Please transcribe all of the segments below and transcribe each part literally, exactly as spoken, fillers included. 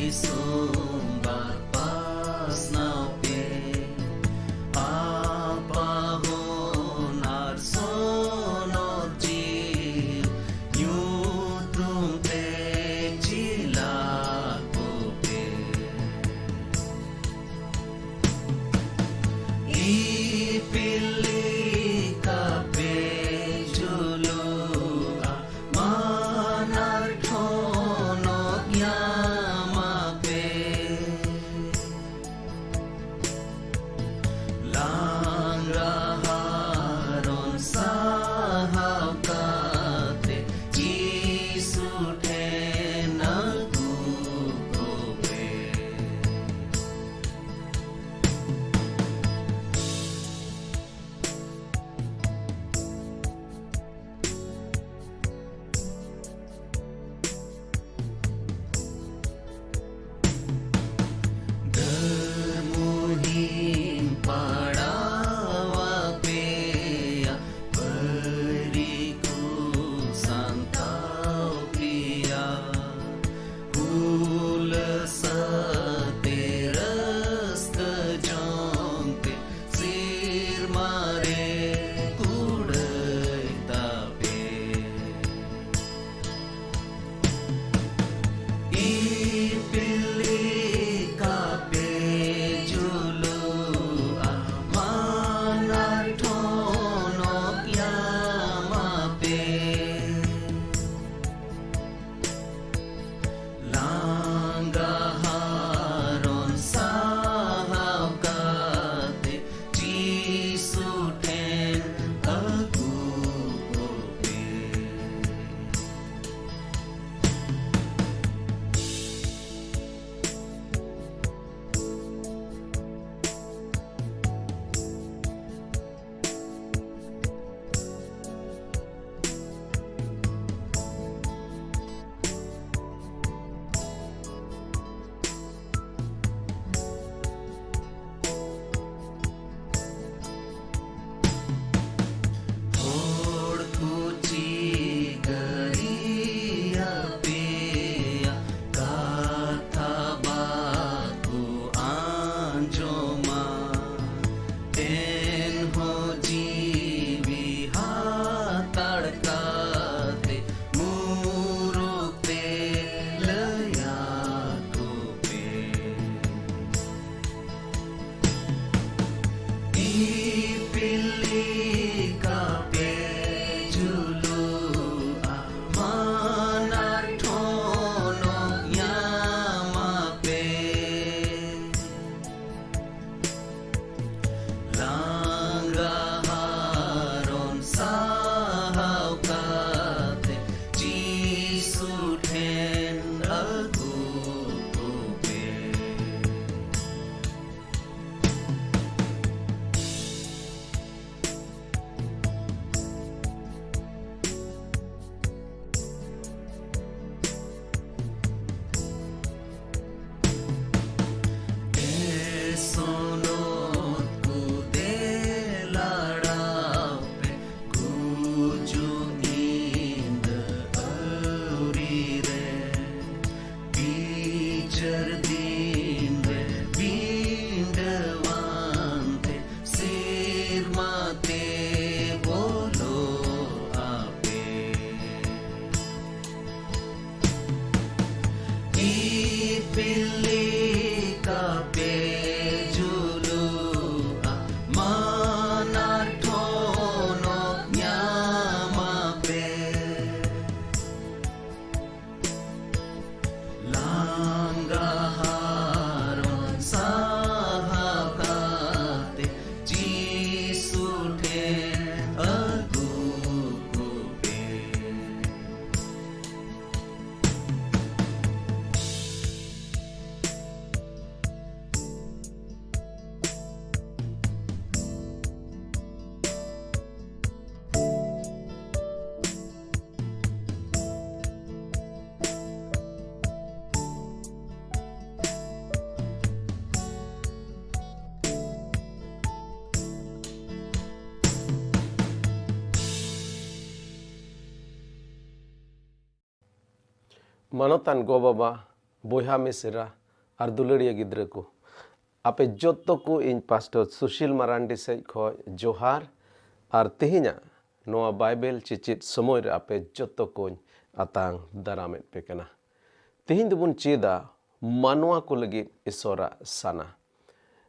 ᱫᱤᱥᱚᱢ ᱵᱟᱨ ᱯᱟᱥᱱᱟᱣ ᱯᱮ᱾ ᱟᱯᱟ ᱦᱚᱱ ᱟᱨ ᱥᱚᱱᱚᱛ ᱡᱤᱣᱤ ᱧᱩᱛᱩᱢ ᱛᱮ ᱪᱤᱞᱟ ᱠᱚᱯᱮ᱾ ᱤᱯᱤᱞ ᱞᱮᱠᱟ ᱯᱮ ᱡᱩᱞᱩᱜᱼᱟ, ᱢᱟᱱ ᱟᱨ ᱴᱷᱚᱱᱚᱜ ᱧᱟᱢᱟ ᱯᱮ᱾ ᱪᱟᱹᱨ ᱫᱤᱱ ᱨᱮ ᱵᱤᱱᱰᱟᱹᱣᱟᱱ ᱛᱮ ᱥᱮᱨᱢᱟ ᱛᱮ ᱵᱚᱞᱚᱜ ᱟᱯᱮ᱾ ᱤᱯᱤᱞ ᱞᱮᱠᱟ ᱯᱮ ᱡᱩᱞᱩᱜᱼᱟ, ᱢᱟᱱᱟ ᱴᱷᱚᱱᱚᱠ ᱧᱟᱢᱟᱯᱮ᱾ ᱞᱟᱸᱜᱟ ᱦᱟᱨᱚᱱ ᱥᱟᱦᱟ ᱠᱟᱛᱮ ᱡᱤᱥᱩ ᱴᱷᱮᱱ ᱟᱹᱜᱩ ᱠᱚᱯᱮ᱾ ᱢᱟᱱᱚᱛᱟᱱ ᱜᱚ-ᱵᱟᱵᱟ, ᱵᱚᱭᱦᱟ ᱢᱤᱥᱮᱨᱟ ᱟᱨ ᱫᱩᱞᱟᱹᱲᱤᱭᱟᱹ ᱜᱤᱫᱽᱨᱟᱹ ᱠᱚ, ᱟᱯᱮ ᱡᱚᱛᱚ ᱠᱚ ᱤᱧ ᱯᱟᱥᱴᱚᱨ ᱥᱩᱥᱤᱞ ᱢᱟᱨᱟᱱᱰᱤ ᱥᱮᱡ ᱠᱷᱚᱡ ᱡᱚᱦᱟᱨ ᱟᱨ ᱛᱮᱦᱮᱧᱟᱜ ᱱᱚᱣᱟ ᱵᱟᱭᱵᱮᱞ ᱪᱮᱪᱮᱫ ᱥᱚᱢᱚᱭ ᱨᱮ ᱟᱯᱮ ᱡᱚᱛᱚ ᱠᱚᱧ ᱟᱛᱟᱝ ᱫᱟᱨᱟᱢᱮᱫ ᱯᱮ ᱠᱟᱱᱟ᱾ ᱛᱮᱦᱮᱧ ᱫᱚᱵᱚᱱ ᱪᱮᱫᱟ ᱢᱟᱱᱣᱟ ᱠᱚ ᱞᱟᱹᱜᱤᱫ ᱤᱥᱚᱨᱟᱜ ᱥᱟᱱᱟ᱾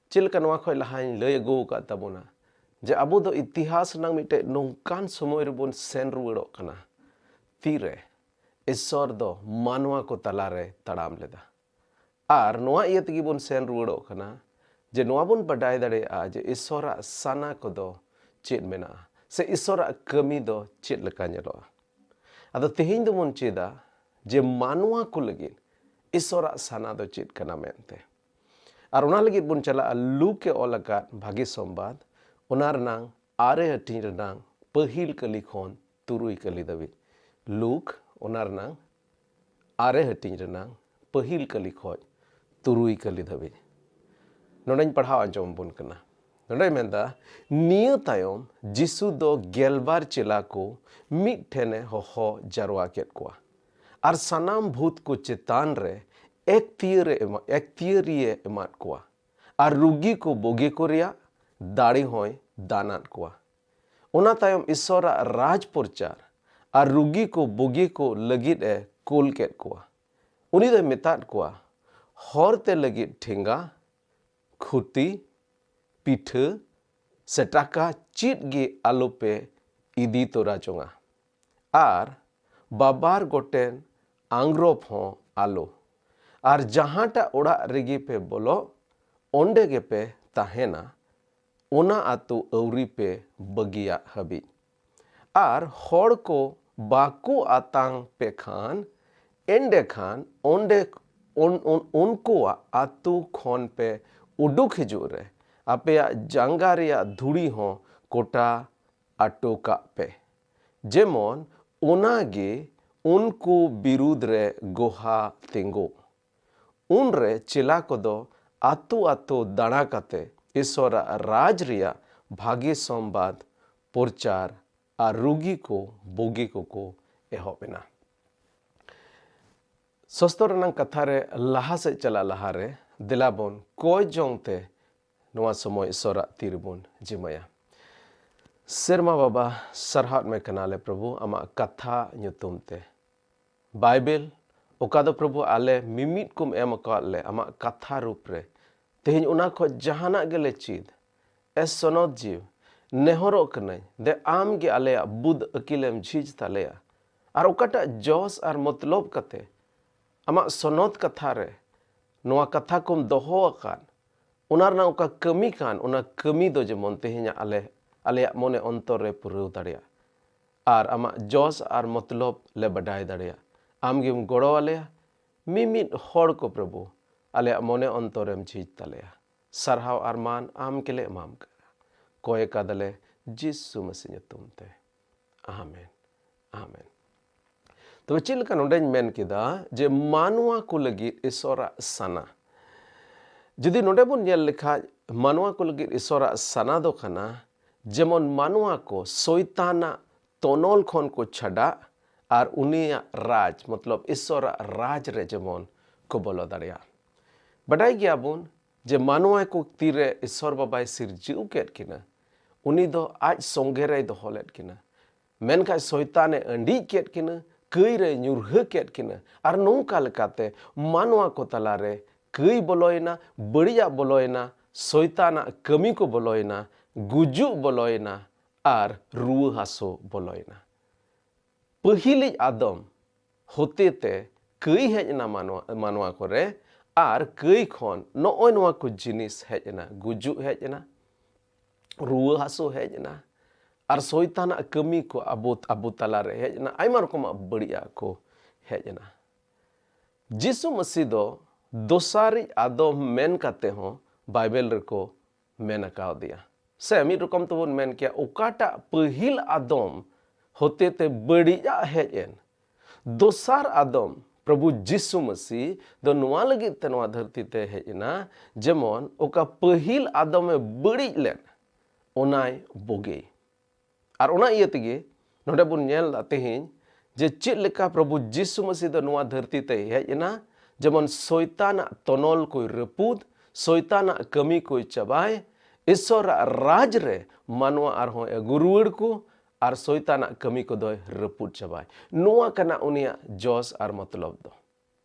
ᱪᱮᱫ ᱞᱮᱠᱟ ᱱᱚᱣᱟ ᱠᱷᱚᱡ ᱞᱟᱦᱟᱧ ᱞᱟᱹᱭ ᱟᱹᱜᱩ ᱟᱠᱟᱫ ᱛᱟᱵᱚᱱᱟ ᱡᱮ ᱟᱵᱚ ᱫᱚ ᱤᱛᱤᱦᱟᱥ ᱨᱮᱱᱟᱜ ᱢᱤᱫᱴᱮᱡ ᱱᱚᱝᱠᱟᱱ ᱥᱚᱢᱚᱭ ᱨᱮᱵᱚᱱ ᱥᱮᱱ ᱨᱩᱣᱟᱹᱲᱚᱜ ᱠᱟᱱᱟ, ᱛᱤᱨᱮ ᱤᱥᱚᱨ ᱫᱚ ᱢᱟᱱᱣᱟ ᱠᱚ ᱛᱟᱞᱟᱨᱮ ᱛᱟᱲᱟᱢ ᱞᱮᱫᱟ᱾ ᱟᱨ ᱱᱚᱣᱟ ᱤᱭᱟᱹ ᱛᱮᱜᱮ ᱵᱚᱱ ᱥᱮᱱ ᱨᱩᱣᱟᱹᱲᱚᱜ ᱠᱟᱱᱟ ᱡᱮ ᱱᱚᱣᱟ ᱵᱚᱱ ᱵᱟᱰᱟᱭ ᱫᱟᱲᱮᱭᱟᱜᱼᱟ ᱡᱮ ᱤᱥᱚᱨᱟᱜ ᱥᱟᱱᱟ ᱠᱚᱫᱚ ᱪᱮᱫ ᱢᱮᱱᱟᱜᱼᱟ ᱥᱮ ᱤᱥᱚᱨᱟᱜ ᱠᱟᱹᱢᱤ ᱫᱚ ᱪᱮᱫ ᱞᱮᱠᱟ ᱧᱮᱞᱚᱜᱼᱟ᱾ ᱟᱫᱚ ᱛᱮᱦᱮᱧ ᱫᱚᱵᱚᱱ ᱪᱮᱫᱟ ᱡᱮ ᱢᱟᱱᱣᱟ ᱠᱚ ᱞᱟᱹᱜᱤᱫ ᱤᱥᱚᱨᱟᱜ ᱥᱟᱱᱟ ᱫᱚ ᱪᱮᱫ ᱠᱟᱱᱟ ᱢᱮᱱᱛᱮ᱾ ᱟᱨ ᱚᱱᱟ ᱞᱟᱹᱜᱤᱫ ᱵᱚᱱ ᱪᱟᱞᱟᱜᱼᱟ ᱞᱩᱠ ᱮ ᱚᱞ ᱟᱠᱟᱫ ᱵᱷᱟᱹᱜᱤ ᱥᱚᱢᱵᱟᱫ, ᱚᱱᱟ ᱨᱮᱱᱟᱝ ᱟᱨᱮ ᱦᱟᱹᱴᱤᱧ ᱨᱮᱱᱟᱝ ᱯᱟᱹᱦᱤᱞ ᱠᱟᱹᱞᱤ ᱠᱷᱚᱱ ᱛᱩᱨᱩᱭ ᱠᱟᱹᱞᱤ ᱫᱷᱟᱹᱵᱤᱡ᱾ ᱞᱩᱠ ᱚᱱᱟ ᱨᱮᱱᱟᱝ ᱟᱨᱮ ᱦᱟᱹᱴᱤᱧ ᱨᱮᱱᱟᱝ ᱯᱟᱹᱦᱤᱞ ᱠᱟᱹᱞᱤ ᱠᱷᱚᱡ ᱛᱩᱨᱩᱭ ᱠᱟᱹᱞᱤ ᱫᱷᱟᱹᱵᱤᱡ᱾ ᱱᱚᱰᱮᱧ ᱯᱟᱲᱦᱟᱣ ᱟᱸᱡᱚᱢ ᱟᱵᱚᱱ ᱠᱟᱱᱟ᱾ ᱱᱚᱰᱮᱭ ᱢᱮᱱᱫᱟ, ᱱᱤᱭᱟᱹ ᱛᱟᱭᱚᱢ ᱡᱤᱥᱩ ᱫᱚ ᱜᱮᱞᱵᱟᱨ ᱪᱮᱞᱟ ᱠᱚ ᱢᱤᱫ ᱴᱷᱮᱱᱮ ᱦᱚᱦᱚ ᱡᱟᱨᱣᱟ ᱠᱮᱫ ᱠᱚᱣᱟ ᱟᱨ ᱥᱟᱱᱟᱢ ᱵᱷᱩᱛ ᱠᱚ ᱪᱮᱛᱟᱱ ᱨᱮ ᱮᱠᱛᱤᱭᱟᱹᱨᱮ ᱮᱢᱟ-, ᱮᱠᱛᱤᱭᱟᱹᱨᱤᱭᱮ ᱮᱢᱟᱫ ᱠᱚᱣᱟ᱾ ᱟᱨ ᱨᱩᱜᱤ ᱠᱚ ᱵᱩᱜᱤ ᱠᱚ ᱨᱮᱭᱟᱜ ᱫᱟᱲᱮ ᱦᱚᱸᱭ ᱫᱟᱱᱟᱫ ᱠᱚᱣᱟ᱾ ᱚᱱᱟ ᱛᱟᱭᱚᱢ ᱤᱥᱚᱨᱟᱜ ᱨᱟᱡᱽ ᱯᱨᱚᱪᱟᱨ ᱟᱨ ᱨᱩᱜᱤ ᱠᱚ ᱵᱩᱜᱤ ᱠᱚ ᱞᱟᱹᱜᱤᱫ ᱮ ᱠᱩᱞ ᱠᱮᱫ ᱠᱚᱣᱟ᱾ ᱩᱱᱤ ᱫᱚᱭ ᱢᱮᱛᱟᱫ ᱠᱚᱣᱟ, ᱦᱚᱨ ᱛᱮ ᱞᱟᱹᱜᱤᱫ ᱴᱷᱮᱸᱜᱟ, ᱠᱷᱩᱛᱤ, ᱯᱤᱴᱷᱟᱹ ᱥᱮ ᱴᱟᱠᱟ ᱪᱮᱫ ᱜᱮ ᱟᱞᱚᱯᱮ ᱤᱫᱤ ᱛᱚᱨᱟ ᱡᱚᱝᱟ᱾ ᱟᱨ ᱵᱟᱵᱟᱨ ᱜᱚᱴᱮᱱ ᱟᱝᱜᱽᱨᱚᱵ ᱦᱚᱸ ᱟᱞᱚ᱾ ᱟᱨ ᱡᱟᱦᱟᱸᱴᱟᱜ ᱚᱲᱟᱜ ᱨᱮᱜᱮ ᱯᱮ ᱵᱚᱞᱚᱜ, ᱚᱸᱰᱮ ᱜᱮᱯᱮ ᱛᱟᱦᱮᱱᱟ, ᱚᱱᱟ ᱟᱛᱳ ᱟᱹᱣᱨᱤ ᱯᱮ ᱵᱟᱹᱜᱤᱭᱟᱜ ᱦᱟᱹᱵᱤᱡ᱾ ᱟᱨ ᱦᱚᱲ ᱠᱚ ᱵᱟᱠᱚ ᱟᱛᱟᱝ ᱯᱮ ᱠᱷᱟᱱ, ᱮᱸᱰᱮᱠᱷᱟᱱ ᱚᱸᱰᱮ ᱩᱱ-, ᱩᱱ-, ᱩᱱᱠᱩᱣᱟᱜ ᱟᱛᱳ ᱠᱷᱚᱱ ᱯᱮ ᱩᱰᱩᱠ ᱦᱤᱡᱩᱜ ᱨᱮ ᱟᱯᱮᱭᱟᱜ ᱡᱟᱸᱜᱟ ᱨᱮᱭᱟᱜ ᱫᱷᱩᱲᱤ ᱦᱚᱸ ᱠᱚᱴᱟ ᱟᱴᱚ ᱠᱟᱜ ᱯᱮ, ᱡᱮᱢᱚᱱ ᱚᱱᱟ ᱜᱮ ᱩᱱᱠᱩ ᱵᱤᱨᱩᱫᱽ ᱨᱮ ᱜᱚᱦᱟ ᱛᱤᱸᱜᱩ᱾ ᱩᱱᱨᱮ ᱪᱮᱞᱟ ᱠᱚᱫᱚ ᱟᱛᱳ ᱟᱛᱳ ᱫᱟᱬᱟ ᱠᱟᱛᱮ ᱤᱥᱚᱨᱟᱜ ᱨᱟᱡᱽ ᱨᱮᱭᱟᱜ ᱵᱷᱟᱜᱮ ᱥᱚᱢᱵᱟᱫ ᱯᱨᱚᱪᱟᱨ ᱟᱨ ᱨᱩᱜᱤ ᱠᱚ ᱵᱩᱜᱤ ᱠᱚᱠᱚ ᱮᱦᱚᱵ ᱮᱱᱟ᱾ ᱥᱚᱥᱛᱚᱨ ᱨᱮᱱᱟᱜ ᱠᱟᱛᱷᱟ ᱨᱮ ᱞᱟᱦᱟ ᱥᱮᱫ ᱪᱟᱞᱟᱜ ᱞᱟᱦᱟᱨᱮ ᱫᱮᱞᱟ ᱵᱚᱱ ᱠᱚᱭ ᱡᱚᱝ ᱛᱮ ᱱᱚᱣᱟ ᱥᱚᱢᱚᱭ ᱤᱥᱚᱨᱟᱜ ᱛᱤ ᱨᱮᱵᱚᱱ ᱡᱤᱢᱟᱹᱭᱟ᱾ ᱥᱮᱨᱢᱟ ᱵᱟᱵᱟ, ᱥᱟᱨᱦᱟᱣ ᱢᱮ ᱠᱟᱱᱟᱞᱮ ᱯᱨᱚᱵᱷᱩ ᱟᱢᱟᱜ ᱠᱟᱛᱷᱟ ᱧᱩᱛᱩᱢ ᱛᱮ᱾ ᱵᱟᱭᱵᱮᱞ, ᱚᱠᱟ ᱫᱚ ᱯᱨᱚᱵᱷᱩ ᱟᱞᱮ ᱢᱤᱢᱤᱫ ᱠᱚᱢ ᱮᱢ ᱟᱠᱟᱫ ᱞᱮ ᱟᱢᱟᱜ ᱠᱟᱛᱷᱟ ᱨᱩᱯ ᱨᱮ, ᱛᱮᱦᱮᱧ ᱚᱱᱟ ᱠᱷᱚᱱ ᱡᱟᱦᱟᱱᱟᱜ ᱜᱮᱞᱮ ᱪᱮᱫ᱾ ᱮ ᱥᱚᱱᱚᱛ ᱡᱤᱣ, ᱱᱮᱦᱚᱨᱚᱜ ᱠᱟᱹᱱᱟᱹᱧ, ᱫᱮ ᱟᱢ ᱜᱮ ᱟᱞᱮᱭᱟᱜ ᱵᱩᱫ ᱟᱹᱠᱤᱞᱮᱢ ᱡᱷᱤᱡ ᱛᱟᱞᱮᱭᱟ᱾ ᱟᱨ ᱚᱠᱟᱴᱟᱜ ᱡᱚᱥ ᱟᱨ ᱢᱚᱛᱞᱚᱵ ᱠᱟᱛᱮ ᱟᱢᱟᱜ ᱥᱚᱱᱚᱛ ᱠᱟᱛᱷᱟ ᱨᱮ ᱱᱚᱣᱟ ᱠᱟᱛᱷᱟ ᱠᱚᱢ ᱫᱚᱦᱚ ᱟᱠᱟᱫ, ᱚᱱᱟ ᱨᱮᱱᱟᱜ ᱚᱠᱟ ᱠᱟᱹᱢᱤ ᱠᱟᱱ, ᱚᱱᱟ ᱠᱟᱹᱢᱤ ᱫᱚ ᱡᱮᱢᱚᱱ ᱛᱮᱦᱮᱧᱟᱜ ᱟᱞᱮ, ᱟᱞᱮᱭᱟᱜ ᱢᱚᱱᱮ ᱚᱱᱛᱚᱨ ᱨᱮ ᱯᱩᱨᱟᱹᱣ ᱫᱟᱲᱮᱭᱟᱜ᱾ ᱟᱨ ᱟᱢᱟᱜ ᱡᱚᱥ ᱟᱨ ᱢᱚᱛᱞᱚᱵ ᱞᱮ ᱵᱟᱰᱟᱭ ᱫᱟᱲᱮᱭᱟᱜ᱾ ᱟᱢ ᱜᱮᱢ ᱜᱚᱲᱚ ᱟᱞᱮᱭᱟ᱾ ᱢᱤᱢᱤᱫ ᱦᱚᱲ ᱠᱚ ᱯᱨᱚᱵᱷᱩ, ᱟᱞᱮᱭᱟᱜ ᱢᱚᱱᱮ ᱚᱱᱛᱚᱨᱮᱢ ᱡᱷᱤᱡ ᱛᱟᱞᱮᱭᱟ᱾ ᱥᱟᱨᱦᱟᱣ ᱟᱨ ᱢᱟᱱ ᱟᱢ ᱜᱮᱞᱮ ᱮᱢᱟᱢ ᱠᱟᱱᱟ᱾ ᱠᱚᱭ ᱠᱟᱫᱟᱞᱮ ᱡᱤᱥᱩ ᱢᱟᱹᱥᱤ ᱧᱩᱛᱩᱢ ᱛᱮ᱾ ᱟᱢᱮᱱ, ᱟᱢᱮᱱ᱾ ᱛᱚᱵᱮ ᱪᱮᱫ ᱞᱮᱠᱟ ᱱᱚᱰᱮᱧ ᱢᱮᱱ ᱠᱮᱫᱟ ᱡᱮ ᱢᱟᱱᱣᱟ ᱠᱚ ᱞᱟᱹᱜᱤᱫ ᱤᱥᱚᱨᱟᱜ ᱥᱟᱱᱟ᱾ ᱡᱩᱫᱤ ᱱᱚᱰᱮ ᱵᱚᱱ ᱧᱮᱞ ᱞᱮᱠᱷᱟᱡ, ᱢᱟᱱᱣᱟ ᱠᱚ ᱞᱟᱹᱜᱤᱫ ᱤᱥᱚᱨᱟᱜ ᱥᱟᱱᱟ ᱫᱚ ᱠᱟᱱᱟ, ᱡᱮᱢᱚᱱ ᱢᱟᱱᱣᱟ ᱠᱚ ᱥᱚᱭᱛᱟᱱᱟᱜ ᱛᱚᱱᱚᱞ ᱠᱷᱚᱱ ᱠᱚ ᱪᱷᱟᱰᱟᱜ ᱟᱨ ᱩᱱᱤᱭᱟᱜ ᱨᱟᱡᱽ, ᱢᱚᱛᱞᱚᱵ ᱤᱥᱚᱨᱟᱜ ᱨᱟᱡᱽ ᱨᱮ ᱡᱮᱢᱚᱱ ᱠᱚ ᱵᱚᱞᱚ ᱫᱟᱲᱮᱭᱟᱜᱼᱟ᱾ ᱵᱟᱰᱟᱭ ᱜᱮᱭᱟᱵᱚᱱ ᱡᱮ ᱢᱟᱱᱣᱟ ᱠᱚ ᱛᱤᱨᱮ ᱤᱥᱚᱨ ᱵᱟᱵᱟᱭ ᱥᱤᱨᱡᱟᱹᱣ ᱠᱮᱫ ᱠᱤᱱᱟ, ᱩᱱᱤ ᱫᱚ ᱟᱡ ᱥᱚᱸᱜᱮ ᱨᱮᱭ ᱫᱚᱦᱚ ᱞᱮᱫ ᱠᱤᱱᱟ᱾ ᱢᱮᱱᱠᱷᱟᱱ ᱥᱚᱭᱛᱟᱱᱮ ᱟᱹᱰᱤᱡ ᱠᱮᱫ ᱠᱤᱱᱟ, ᱠᱟᱹᱭ ᱨᱮ ᱧᱩᱨᱦᱟᱹ ᱠᱮᱫ ᱠᱤᱱᱟ, ᱟᱨ ᱱᱚᱝᱠᱟ ᱞᱮᱠᱟᱛᱮ ᱢᱟᱱᱣᱟ ᱠᱚ ᱛᱟᱞᱟᱨᱮ ᱠᱟᱹᱭ ᱵᱚᱞᱚᱭᱮᱱᱟ, ᱵᱟᱹᱲᱤᱡᱟᱜ ᱵᱚᱞᱚᱭᱮᱱᱟ, ᱥᱚᱭᱛᱟᱱᱟᱜ ᱠᱟᱹᱢᱤ ᱠᱚ ᱵᱚᱞᱚᱭᱮᱱᱟ, ᱜᱩᱡᱩᱜ ᱵᱚᱞᱚᱭᱮᱱᱟ, ᱟᱨ ᱨᱩᱣᱟᱹ ᱦᱟᱹᱥᱩ ᱵᱚᱞᱚᱭᱮᱱᱟ᱾ ᱯᱟᱹᱦᱤᱞᱤᱡ ᱟᱫᱚᱢ ᱦᱚᱛᱮᱛᱮ ᱠᱟᱹᱭ ᱦᱮᱡ ᱮᱱᱟ ᱢᱟᱱᱣᱟ, ᱢᱟᱱᱣᱟ ᱠᱚᱨᱮ, ᱟᱨ ᱠᱟᱹᱭ ᱠᱷᱚᱱ ᱱᱚᱜᱼᱚᱭ ᱱᱚᱣᱟ ᱠᱚ ᱡᱤᱱᱤᱥ ᱦᱮᱡ ᱮᱱᱟ, ᱜᱩᱡᱩᱜ ᱦᱮᱡ ᱮᱱᱟ, ᱨᱩᱣᱟᱹ ᱦᱟᱹᱥᱩ ᱦᱮᱡ ᱮᱱᱟ, ᱟᱨ ᱥᱚᱭᱛᱟᱱᱟᱜ ᱠᱟᱹᱢᱤ ᱠᱚ ᱟᱵᱚ, ᱟᱵᱚ ᱛᱟᱞᱟᱨᱮ ᱦᱮᱡ ᱮᱱᱟ, ᱟᱭᱢᱟ ᱨᱚᱠᱚᱢᱟᱜ ᱵᱟᱹᱲᱤᱡᱟᱜ ᱠᱚ ᱦᱮᱡ ᱮᱱᱟ᱾ ᱡᱤᱥᱩ ᱢᱟᱹᱥᱤ ᱫᱚ ᱫᱚᱥᱟᱨᱤᱡ ᱟᱫᱚᱢ ᱢᱮᱱ ᱠᱟᱛᱮ ᱦᱚᱸ ᱵᱟᱭᱵᱮᱞ ᱨᱮᱠᱚ ᱢᱮᱱ ᱟᱠᱟᱣᱫᱮᱭᱟ᱾ ᱥᱮ ᱢᱤᱫ ᱨᱚᱠᱚᱢ ᱛᱮᱵᱚᱱ ᱢᱮᱱ ᱠᱮᱭᱟ, ᱚᱠᱟᱴᱟᱜ ᱯᱟᱹᱦᱤᱞ ᱟᱫᱚᱢ ᱦᱚᱛᱮᱛᱮ ᱵᱟᱹᱲᱤᱡᱟᱜ ᱦᱮᱡ ᱮᱱ, ᱫᱚᱥᱟᱨ ᱟᱫᱚᱢ ᱯᱨᱚᱵᱷᱩ ᱡᱤᱥᱩ ᱢᱟᱹᱥᱤ ᱫᱚ ᱱᱚᱣᱟ ᱞᱟᱹᱜᱤᱫ ᱛᱮ ᱱᱚᱣᱟ ᱫᱷᱟᱹᱨᱛᱤ ᱛᱮ ᱦᱮᱡ ᱮᱱᱟ, ᱡᱮᱢᱚᱱ ᱚᱠᱟ ᱯᱟᱹᱦᱤᱞ ᱟᱫᱚᱢᱮ ᱵᱟᱹᱲᱤᱡ ᱞᱮᱱ, ᱚᱱᱟᱭ ᱵᱩᱜᱤ᱾ ᱟᱨ ᱚᱱᱟ ᱤᱭᱟᱹ ᱛᱮᱜᱮ ᱱᱚᱰᱮ ᱵᱚᱱ ᱧᱮᱞ ᱮᱫᱟ ᱛᱮᱦᱮᱧ ᱡᱮ ᱪᱮᱫ ᱞᱮᱠᱟ ᱯᱨᱚᱵᱷᱩ ᱡᱤᱥᱩ ᱢᱟᱹᱥᱤ ᱫᱚ ᱱᱚᱣᱟ ᱫᱷᱟᱹᱨᱛᱤ ᱛᱮᱭ ᱦᱮᱡ ᱮᱱᱟ, ᱡᱮᱢᱚᱱ ᱥᱚᱭᱛᱟᱱᱟᱜ ᱛᱚᱱᱚᱞ ᱠᱚᱭ ᱨᱟᱹᱯᱩᱫ, ᱥᱚᱭᱛᱟᱱᱟᱜ ᱠᱟᱹᱢᱤ ᱠᱚᱭ ᱪᱟᱵᱟᱭ, ᱤᱥᱚᱨᱟᱜ ᱨᱟᱡᱽ ᱨᱮ ᱢᱟᱱᱣᱟ ᱟᱨᱦᱚᱸ ᱟᱹᱜᱩ ᱨᱩᱣᱟᱹᱲ ᱠᱚ, ᱟᱨ ᱥᱚᱭᱛᱟᱱᱟᱜ ᱠᱟᱹᱢᱤ ᱠᱚᱫᱚᱭ ᱨᱟᱹᱯᱩᱫ ᱪᱟᱵᱟᱭ᱾ ᱱᱚᱣᱟ ᱠᱟᱱᱟ ᱩᱱᱤᱭᱟᱜ ᱡᱚᱥ ᱟᱨ ᱢᱚᱛᱞᱚᱵ ᱫᱚ᱾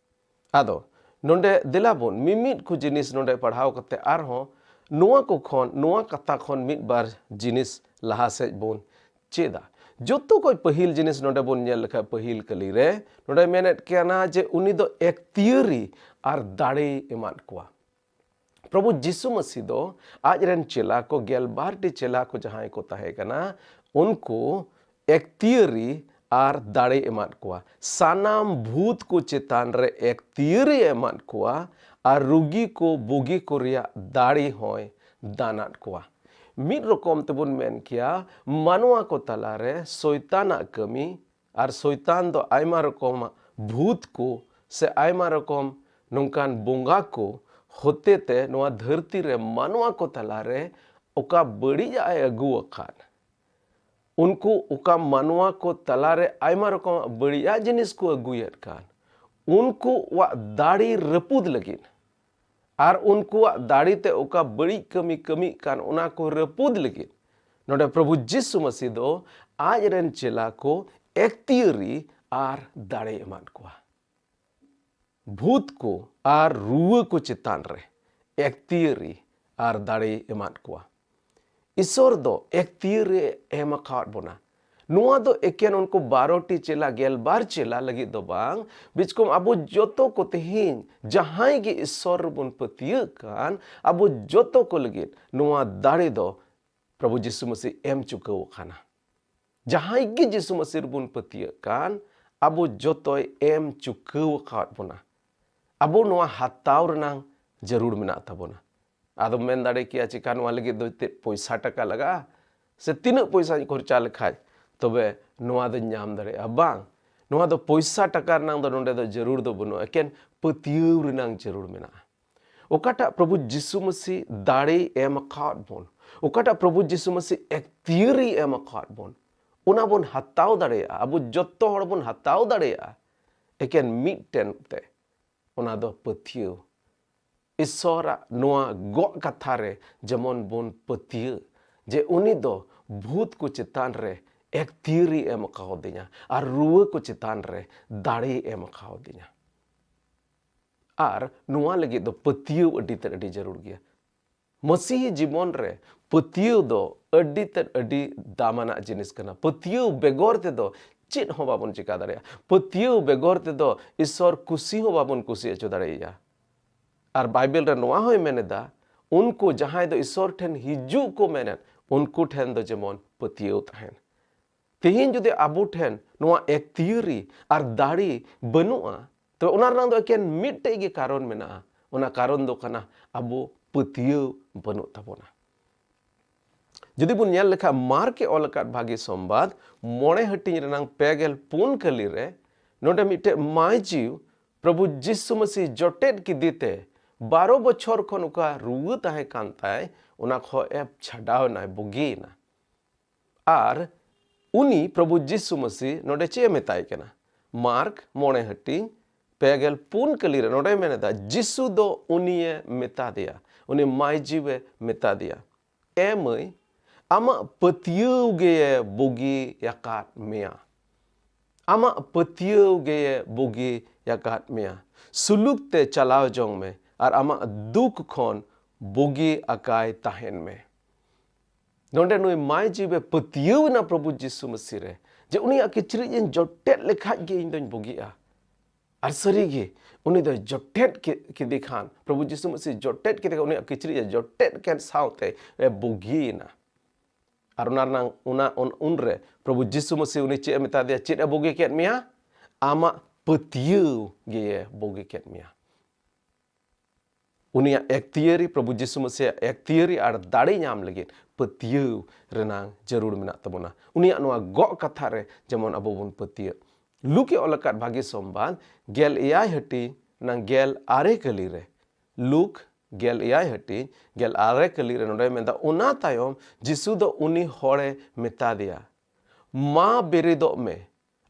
ᱟᱫᱚ ᱱᱚᱰᱮ ᱫᱮᱞᱟ ᱵᱚᱱ ᱢᱤᱢᱤᱫ ᱠᱚ ᱡᱤᱱᱤᱥ ᱱᱚᱰᱮ ᱯᱟᱲᱦᱟᱣ ᱠᱟᱛᱮ ᱟᱨᱦᱚᱸ ᱱᱚᱣᱟ ᱠᱚ ᱠᱷᱚᱱ, ᱱᱚᱣᱟ ᱠᱟᱛᱷᱟ ᱠᱷᱚᱱ ᱢᱤᱫ ᱵᱟᱨ ᱡᱤᱱᱤᱥ ᱞᱟᱦᱟ ᱥᱮᱫ ᱵᱚᱱ ᱪᱮᱫᱟ᱾ ᱡᱚᱛᱚ ᱠᱷᱚᱱ ᱯᱟᱹᱦᱤᱞ ᱡᱤᱱᱤᱥ ᱱᱚᱰᱮ ᱵᱚᱱ ᱧᱮᱞ ᱞᱮᱠᱷᱟᱱ, ᱯᱟᱹᱦᱤᱞ ᱠᱟᱹᱞᱤ ᱨᱮ ᱱᱚᱰᱮ ᱢᱮᱱᱮᱫ ᱠᱟᱱᱟ ᱡᱮ ᱩᱱᱤ ᱫᱚ ᱮᱠᱛᱤᱭᱟᱹᱨᱤ ᱟᱨ ᱫᱟᱲᱮᱭ ᱮᱢᱟᱫ ᱠᱚᱣᱟ᱾ ᱯᱨᱚᱵᱷᱩ ᱡᱤᱥᱩ ᱢᱟᱹᱥᱤ ᱫᱚ ᱟᱡ ᱨᱮᱱ ᱪᱮᱞᱟ ᱠᱚ, ᱜᱮᱞᱵᱟᱨ ᱴᱤ ᱪᱮᱞᱟ ᱠᱚ ᱡᱟᱦᱟᱸᱭ ᱠᱚ ᱛᱟᱦᱮᱸ ᱠᱟᱱᱟ, ᱩᱱᱠᱩ ᱮᱠᱛᱤᱭᱟᱹᱨᱤ ᱟᱨ ᱫᱟᱲᱮ ᱮᱢᱟᱫ ᱠᱚᱣᱟ᱾ ᱥᱟᱱᱟᱢ ᱵᱷᱩᱛ ᱠᱚ ᱪᱮᱛᱟᱱ ᱨᱮ ᱮᱠᱛᱤᱭᱟᱹᱨᱤ ᱮᱢᱟᱫ ᱠᱚᱣᱟ, ᱟᱨ ᱨᱩᱜᱤ ᱠᱚ ᱵᱩᱜᱤ ᱠᱚ ᱨᱮᱭᱟᱜ ᱫᱟᱲᱮ ᱦᱚᱸᱭ ᱫᱟᱱᱟᱫ ᱠᱚᱣᱟ᱾ ᱢᱤᱫ ᱨᱚᱠᱚᱢ ᱛᱮᱵᱚᱱ ᱢᱮᱱ ᱠᱮᱭᱟ, ᱢᱟᱱᱣᱟ ᱠᱚ ᱛᱟᱞᱟᱨᱮ ᱥᱚᱭᱛᱟᱱᱟᱜ ᱠᱟᱹᱢᱤ, ᱟᱨ ᱥᱚᱭᱛᱟᱱ ᱫᱚ ᱟᱭᱢᱟ ᱨᱚᱠᱚᱢ ᱵᱷᱩᱛ ᱠᱚ ᱥᱮ ᱟᱭᱢᱟ ᱨᱚᱠᱚᱢ ᱱᱚᱝᱠᱟᱱ ᱵᱚᱸᱜᱟ ᱠᱚ ᱦᱚᱛᱮᱛᱮ ᱱᱚᱣᱟ ᱫᱷᱟᱹᱨᱛᱤ ᱨᱮ ᱢᱟᱱᱣᱟ ᱠᱚ ᱛᱟᱞᱟᱨᱮ ᱚᱠᱟ ᱵᱟᱹᱲᱤᱡᱟᱜ ᱮ ᱟᱹᱜᱩ ᱟᱠᱟᱫ, ᱩᱱᱠᱩ ᱚᱠᱟ ᱢᱟᱱᱣᱟ ᱠᱚ ᱛᱟᱞᱟᱨᱮ ᱟᱭᱢᱟ ᱨᱚᱠᱚᱢᱟᱜ ᱵᱟᱹᱲᱤᱡᱟᱜ ᱡᱤᱱᱤᱥ ᱠᱚ ᱟᱹᱜᱩᱭᱮᱫ ᱠᱟᱱ, ᱩᱱᱠᱩᱣᱟᱜ ᱫᱟᱲᱮ ᱨᱟᱹᱯᱩᱫ ᱞᱟᱹᱜᱤᱫ ᱟᱨ ᱩᱱᱠᱩᱣᱟᱜ ᱫᱟᱲᱮ ᱛᱮ ᱚᱠᱟ ᱵᱟᱹᱲᱤᱡ ᱠᱟᱹᱢᱤ ᱠᱟᱹᱢᱤᱜ ᱠᱟᱱ, ᱚᱱᱟ ᱠᱚ ᱨᱟᱹᱯᱩᱫ ᱞᱟᱹᱜᱤᱫ ᱱᱚᱰᱮ ᱯᱨᱚᱵᱷᱩ ᱡᱤᱥᱩ ᱢᱟᱹᱥᱤ ᱫᱚ ᱟᱡ ᱨᱮᱱ ᱪᱮᱞᱟ ᱠᱚ ᱮᱠᱛᱤᱭᱟᱹᱨᱤ ᱟᱨ ᱫᱟᱲᱮ ᱮᱢᱟᱫ ᱠᱚᱣᱟ᱾ ᱵᱷᱩᱛ ᱠᱚ ᱟᱨ ᱨᱩᱣᱟᱹ ᱠᱚ ᱪᱮᱛᱟᱱ ᱨᱮ ᱮᱠᱛᱤᱭᱟᱹᱨᱤ ᱟᱨ ᱫᱟᱲᱮ ᱮᱢᱟᱫ ᱠᱚᱣᱟ᱾ ᱤᱥᱚᱨ ᱫᱚ ᱮᱠᱛᱤᱭᱟᱹᱨᱤ ᱮᱢ ᱟᱠᱟᱫ ᱵᱚᱱᱟ᱾ ᱱᱚᱣᱟ ᱫᱚ ᱮᱠᱮᱱ ᱩᱱᱠᱩ ᱵᱟᱨᱚ ᱴᱤ ᱪᱮᱞᱟ, ᱜᱮᱞᱵᱟᱨ ᱪᱮᱞᱟ ᱞᱟᱹᱜᱤᱫ ᱫᱚ ᱵᱟᱝ, ᱵᱤᱪᱠᱚᱢ ᱟᱵᱚ ᱡᱚᱛᱚ ᱠᱚ ᱛᱮᱦᱮᱧ ᱡᱟᱦᱟᱸᱭ ᱜᱮ ᱤᱥᱚᱨ ᱨᱮᱵᱚᱱ ᱯᱟᱹᱛᱭᱟᱹᱜ ᱠᱟᱱ, ᱟᱵᱚ ᱡᱚᱛᱚ ᱠᱚ ᱞᱟᱹᱜᱤᱫ ᱱᱚᱣᱟ ᱫᱟᱲᱮ ᱫᱚ ᱯᱨᱚᱵᱷᱩ ᱡᱤᱥᱩ ᱢᱟᱹᱥᱤ ᱮᱢ ᱪᱩᱠᱟᱹᱣ ᱟᱠᱟᱱᱟ᱾ ᱡᱟᱦᱟᱸᱭ ᱜᱮ ᱡᱤᱥᱩ ᱢᱟᱹᱥᱤ ᱨᱮᱵᱚᱱ ᱯᱟᱹᱛᱭᱟᱹᱜ ᱠᱟᱱ, ᱟᱵᱚ ᱡᱚᱛᱚᱭ ᱮᱢ ᱪᱩᱠᱟᱹᱣ ᱟᱠᱟᱫ ᱵᱚᱱᱟ᱾ ᱟᱵᱚ ᱱᱚᱣᱟ ᱦᱟᱛᱟᱣ ᱨᱮᱱᱟᱝ ᱡᱟᱹᱨᱩᱲ ᱢᱮᱱᱟᱜ ᱛᱟᱵᱚᱱᱟ᱾ ᱟᱫᱚᱢ ᱢᱮᱱ ᱫᱟᱲᱮ ᱠᱮᱭᱟ, ᱪᱮᱠᱟ ᱱᱚᱣᱟ ᱞᱟᱹᱜᱤᱫ ᱫᱚ ᱪᱮᱫ ᱯᱚᱭᱥᱟ ᱴᱟᱠᱟ ᱞᱟᱜᱟᱜᱼᱟ? ᱥᱮ ᱛᱤᱱᱟᱹᱜ ᱯᱚᱭᱥᱟᱧ ᱠᱷᱚᱨᱪᱟ ᱞᱮᱠᱷᱟᱡ ᱛᱚᱵᱮ ᱱᱚᱣᱟ ᱫᱚᱧ ᱧᱟᱢ ᱫᱟᱲᱮᱭᱟᱜᱼᱟ? ᱵᱟᱝ, ᱱᱚᱣᱟ ᱫᱚ ᱯᱚᱭᱥᱟ ᱴᱟᱠᱟ ᱨᱮᱱᱟᱝ ᱫᱚ ᱱᱚᱰᱮ ᱫᱚ ᱡᱟᱹᱨᱩᱲ ᱫᱚ ᱵᱟᱹᱱᱩᱜᱼᱟ, ᱮᱠᱮᱱ ᱯᱟᱹᱛᱭᱟᱹᱣ ᱨᱮᱱᱟᱝ ᱡᱟᱹᱨᱩᱲ ᱢᱮᱱᱟᱜᱼᱟ᱾ ᱚᱠᱟᱴᱟᱜ ᱯᱨᱚᱵᱷᱩ ᱡᱤᱥᱩ ᱢᱟᱹᱥᱤ ᱫᱟᱲᱮᱭ ᱮᱢ ᱟᱠᱟᱫ ᱵᱚᱱ, ᱚᱠᱟᱴᱟᱜ ᱯᱨᱚᱵᱷᱩ ᱡᱤᱥᱩ ᱢᱟᱹᱥᱤ ᱮᱠᱛᱤᱭᱟᱹᱨᱤ ᱮᱢ ᱟᱠᱟᱫ ᱵᱚᱱ, ᱚᱱᱟ ᱵᱚᱱ ᱦᱟᱛᱟᱣ ᱫᱟᱲᱮᱭᱟᱜᱼᱟ᱾ ᱟᱵᱚ ᱡᱚᱛᱚ ᱦᱚᱲ ᱵᱚᱱ ᱦᱟᱛᱟᱣ ᱫᱟᱲᱮᱭᱟᱜᱼᱟ ᱮᱠᱮᱱ ᱢᱤᱫᱴᱮᱱ ᱛᱮ, ᱚᱱᱟ ᱫᱚ ᱯᱟᱹᱛᱭᱟᱹᱣ᱾ ᱤᱥᱚᱨᱟᱜ ᱱᱚᱣᱟ ᱜᱚᱜ ᱠᱟᱛᱷᱟ ᱨᱮ ᱡᱮᱢᱚᱱ ᱵᱚᱱ ᱯᱟᱹᱛᱭᱟᱹᱜ ᱡᱮ ᱩᱱᱤ ᱫᱚ ᱵᱷᱩᱛ ᱠᱚ ᱪᱮᱛᱟᱱ ᱨᱮ ᱮᱠᱛᱤᱭᱟᱹᱨᱤ ᱮᱢ ᱟᱠᱟᱣᱫᱤᱧᱟ ᱟᱨ ᱨᱩᱣᱟᱹ ᱠᱚ ᱪᱮᱛᱟᱱ ᱨᱮ ᱫᱟᱲᱮᱭ ᱮᱢ ᱟᱠᱟᱣᱫᱤᱧᱟ᱾ ᱟᱨ ᱱᱚᱣᱟ ᱞᱟᱹᱜᱤᱫ ᱫᱚ ᱯᱟᱹᱛᱭᱟᱹᱣ ᱟᱹᱰᱤ ᱛᱮᱫ ᱟᱹᱰᱤ ᱡᱟᱹᱨᱩᱲ ᱜᱮᱭᱟ᱾ ᱢᱟᱹᱥᱤᱦᱤ ᱡᱤᱵᱚᱱ ᱨᱮ ᱯᱟᱹᱛᱭᱟᱹᱣ ᱫᱚ ᱟᱹᱰᱤ ᱛᱮᱫ ᱟᱹᱰᱤ ᱫᱟᱢᱟᱱᱟᱜ ᱡᱤᱱᱤᱥ ᱠᱟᱱᱟ᱾ ᱯᱟᱹᱛᱭᱟᱹᱣ ᱵᱮᱜᱚᱨ ᱛᱮᱫᱚ ᱪᱮᱫ ᱦᱚᱸ ᱵᱟᱵᱚᱱ ᱪᱮᱠᱟ ᱫᱟᱲᱮᱭᱟᱜᱼᱟ᱾ ᱯᱟᱹᱛᱭᱟᱹᱣ ᱵᱮᱜᱚᱨ ᱛᱮᱫᱚ ᱤᱥᱚᱨ ᱠᱩᱥᱤ ᱦᱚᱸ ᱵᱟᱵᱚᱱ ᱠᱩᱥᱤ ᱦᱚᱪᱚ ᱫᱟᱲᱮᱭᱟᱭᱟ᱾ ᱟᱨ ᱵᱟᱭᱵᱮᱞ ᱨᱮ ᱱᱚᱣᱟ ᱦᱚᱸᱭ ᱢᱮᱱ ᱮᱫᱟ, ᱩᱱᱠᱩ ᱡᱟᱦᱟᱸᱭ ᱫᱚ ᱤᱥᱚᱨ ᱴᱷᱮᱱ ᱦᱤᱡᱩᱜ ᱠᱚ ᱢᱮᱱᱮᱫ, ᱩᱱᱠᱩ ᱴᱷᱮᱱ ᱫᱚ ᱡᱮᱢᱚᱱ ᱯᱟᱹᱛᱭᱟᱹᱣ ᱛᱟᱦᱮᱱ᱾ ᱛᱮᱦᱮᱧ ᱡᱩᱫᱤ ᱟᱵᱚ ᱴᱷᱮᱱ ᱱᱚᱣᱟ ᱮᱠᱛᱤᱭᱟᱹᱨᱤ ᱟᱨ ᱫᱟᱲᱮ ᱵᱟᱹᱱᱩᱜᱼᱟ, ᱛᱚᱵᱮ ᱚᱱᱟ ᱨᱮᱱᱟᱜ ᱫᱚ ᱮᱠᱮᱱ ᱢᱤᱫᱴᱮᱡ ᱜᱮ ᱠᱟᱨᱚᱱ ᱢᱮᱱᱟᱜᱼᱟ᱾ ᱚᱱᱟ ᱠᱟᱨᱚᱱ ᱫᱚ ᱠᱟᱱᱟ ᱟᱵᱚ ᱯᱟᱹᱛᱭᱟᱹᱣ ᱵᱟᱹᱱᱩᱜ ᱛᱟᱵᱚᱱᱟ᱾ ᱡᱩᱫᱤ ᱵᱚᱱ ᱧᱮᱞ ᱞᱮᱠᱷᱟᱱ ᱢᱟᱨᱠ ᱮ ᱚᱞ ᱟᱠᱟᱫ ᱵᱷᱟᱹᱜᱤ ᱥᱚᱢᱵᱟᱫ ᱢᱚᱬᱮ ᱦᱟᱹᱴᱤᱧ ᱨᱮᱱᱟᱝ ᱯᱮ ᱜᱮᱞ ᱯᱩᱱ ᱠᱟᱹᱞᱤ ᱨᱮ ᱱᱚᱰᱮ ᱢᱤᱫᱴᱮᱡ ᱢᱟᱹᱭᱡᱤᱣ ᱯᱨᱚᱵᱷᱩ ᱡᱤᱥᱩ ᱢᱟᱹᱥᱤ ᱡᱚᱴᱮᱫ ᱠᱮᱫᱮ ᱛᱮ ᱵᱟᱨᱚ ᱵᱚᱪᱷᱚᱨ ᱠᱷᱚᱱ ᱚᱠᱟ ᱨᱩᱣᱟᱹ ᱛᱟᱦᱮᱸ ᱠᱟᱱ ᱛᱟᱭ, ᱚᱱᱟ ᱠᱷᱚᱱ ᱮ ᱪᱷᱟᱰᱟᱣ ᱮᱱᱟᱭ, ᱵᱩᱜᱤᱭᱮᱱᱟ᱾ ᱟᱨ ᱩᱱᱤ ᱯᱨᱚᱵᱷᱩ ᱡᱤᱥᱩ ᱢᱟᱹᱥᱤ ᱱᱚᱰᱮ ᱪᱮᱫ ᱮ ᱢᱮᱛᱟᱭ ᱠᱟᱱᱟ? ᱢᱟᱨᱠ ᱢᱚᱬᱮ ᱦᱟᱹᱴᱤᱧ ᱯᱮ ᱜᱮᱞ ᱯᱩᱱ ᱠᱟᱹᱞᱤ ᱨᱮ ᱱᱚᱰᱮᱭ ᱢᱮᱱ ᱮᱫᱟ, ᱡᱤᱥᱩ ᱫᱚ ᱩᱱᱤᱭᱮ ᱢᱮᱛᱟ ᱫᱮᱭᱟ, ᱩᱱᱤ ᱢᱟᱹᱭ ᱡᱤᱣᱮ ᱢᱮᱛᱟ ᱫᱮᱭᱟ, "ᱮ ᱢᱟᱹᱭ, ᱟᱢᱟᱜ ᱯᱟᱹᱛᱭᱟᱹᱣ ᱜᱮᱭᱮ ᱵᱩᱜᱤ ᱟᱠᱟᱫ ᱢᱮᱭᱟ᱾ ᱟᱢᱟᱜ ᱯᱟᱹᱛᱭᱟᱹᱣ ᱜᱮᱭᱮ ᱵᱩᱜᱤ ᱟᱠᱟᱫ ᱢᱮᱭᱟ᱾ ᱥᱩᱞᱩᱠ ᱛᱮ ᱪᱟᱞᱟᱣ ᱡᱚᱝ ᱢᱮ ᱟᱨ ᱟᱢᱟᱜ ᱫᱩᱠ ᱠᱷᱚᱱ ᱵᱩᱜᱤ ᱟᱠᱟᱭ ᱛᱟᱦᱮᱱ ᱢᱮ᱾" ᱱᱚᱰᱮ ᱱᱩᱭ ᱢᱟᱹᱭ ᱡᱤᱣᱮ ᱯᱟᱹᱛᱭᱟᱹᱣ ᱮᱱᱟ ᱯᱨᱚᱵᱷᱩ ᱡᱤᱥᱩ ᱢᱟᱹᱥᱤ ᱨᱮ, ᱡᱮ ᱩᱱᱤᱭᱟᱜ ᱠᱤᱪᱨᱤᱡ ᱤᱧ ᱡᱚᱴᱮᱫ ᱞᱮᱠᱷᱟᱡ ᱜᱮ ᱤᱧ ᱫᱚᱧ ᱵᱩᱜᱤᱜᱼᱟ᱾ ᱟᱨ ᱥᱟᱹᱨᱤᱜᱮ ᱩᱱᱤ ᱫᱚᱭ ᱡᱚᱴᱮᱫ ᱠᱮ-, ᱠᱮᱫᱮ ᱠᱷᱟᱱ, ᱯᱨᱚᱵᱷᱩ ᱡᱤᱥᱩ ᱢᱟᱹᱥᱤ ᱡᱚᱴᱮᱫ ᱠᱮᱫᱮ ᱠᱷᱟᱱ, ᱩᱱᱤᱭᱟᱜ ᱠᱤᱪᱨᱤᱡ ᱮ ᱡᱚᱴᱮᱫ ᱠᱮᱫ ᱥᱟᱶᱛᱮ ᱮ ᱵᱩᱜᱤᱭᱮᱱᱟ᱾ ᱟᱨ ᱚᱱᱟ ᱨᱮᱱᱟᱜ, ᱚᱱᱟ, ᱩᱱ, ᱩᱱᱨᱮ ᱯᱨᱚᱵᱷᱩ ᱡᱤᱥᱩ ᱢᱟᱹᱥᱤ ᱩᱱᱤ ᱪᱮᱫ ᱮ ᱢᱮᱛᱟ ᱫᱮᱭᱟ? ᱪᱮᱫ ᱮ ᱵᱩᱜᱤ ᱠᱮᱫ ᱢᱮᱭᱟ? ᱟᱢᱟᱜ ᱯᱟᱹᱛᱭᱟᱹᱣ ᱜᱮ ᱵᱩᱜᱤ ᱠᱮᱫ ᱢᱮᱭᱟ᱾ ᱩᱱᱤᱭᱟᱜ ᱮᱠᱛᱤᱭᱟᱹᱨᱤ, ᱯᱨᱚᱵᱷᱩ ᱡᱤᱥᱩ ᱢᱟᱹᱥᱤᱭᱟᱜ ᱮᱠᱛᱤᱭᱟᱹᱨᱤ ᱟᱨ ᱫᱟᱲᱮ ᱧᱟᱢ ᱞᱟᱹᱜᱤᱫ ᱯᱟᱹᱛᱭᱟᱹᱣ ᱨᱮᱱᱟᱜ ᱡᱟᱹᱨᱩᱲ ᱢᱮᱱᱟᱜ ᱛᱟᱵᱚᱱᱟ᱾ ᱩᱱᱤᱭᱟᱜ ᱱᱚᱣᱟ ᱜᱚᱜ ᱠᱟᱛᱷᱟ ᱨᱮ ᱡᱮᱢᱚᱱ ᱟᱵᱚ ᱵᱚᱱ ᱯᱟᱹᱛᱭᱟᱹᱜ᱾ ᱞᱩᱠ ᱮ ᱚᱞ ᱟᱠᱟᱫ ᱵᱷᱟᱹᱜᱤ ᱥᱚᱢᱵᱟᱫ ᱜᱮᱞ ᱮᱭᱟᱭ ᱦᱟᱹᱴᱤᱧ ᱨᱮᱱᱟᱜ ᱜᱮᱞ ᱟᱨᱮ ᱠᱟᱹᱞᱤ ᱨᱮ, ᱞᱩᱠ ᱜᱮᱞ ᱮᱭᱟᱭ ᱦᱟᱹᱴᱤᱧ ᱜᱮᱞ ᱟᱨᱮ ᱠᱟᱹᱞᱤ ᱨᱮ ᱱᱚᱰᱮ ᱢᱮᱱᱫᱟ, ᱚᱱᱟ ᱛᱟᱭᱚᱢ ᱡᱤᱥᱩ ᱫᱚ ᱩᱱᱤ ᱦᱚᱲᱮ ᱢᱮᱛᱟ ᱫᱮᱭᱟ, "ᱢᱟ ᱵᱮᱨᱮᱫᱚᱜ ᱢᱮ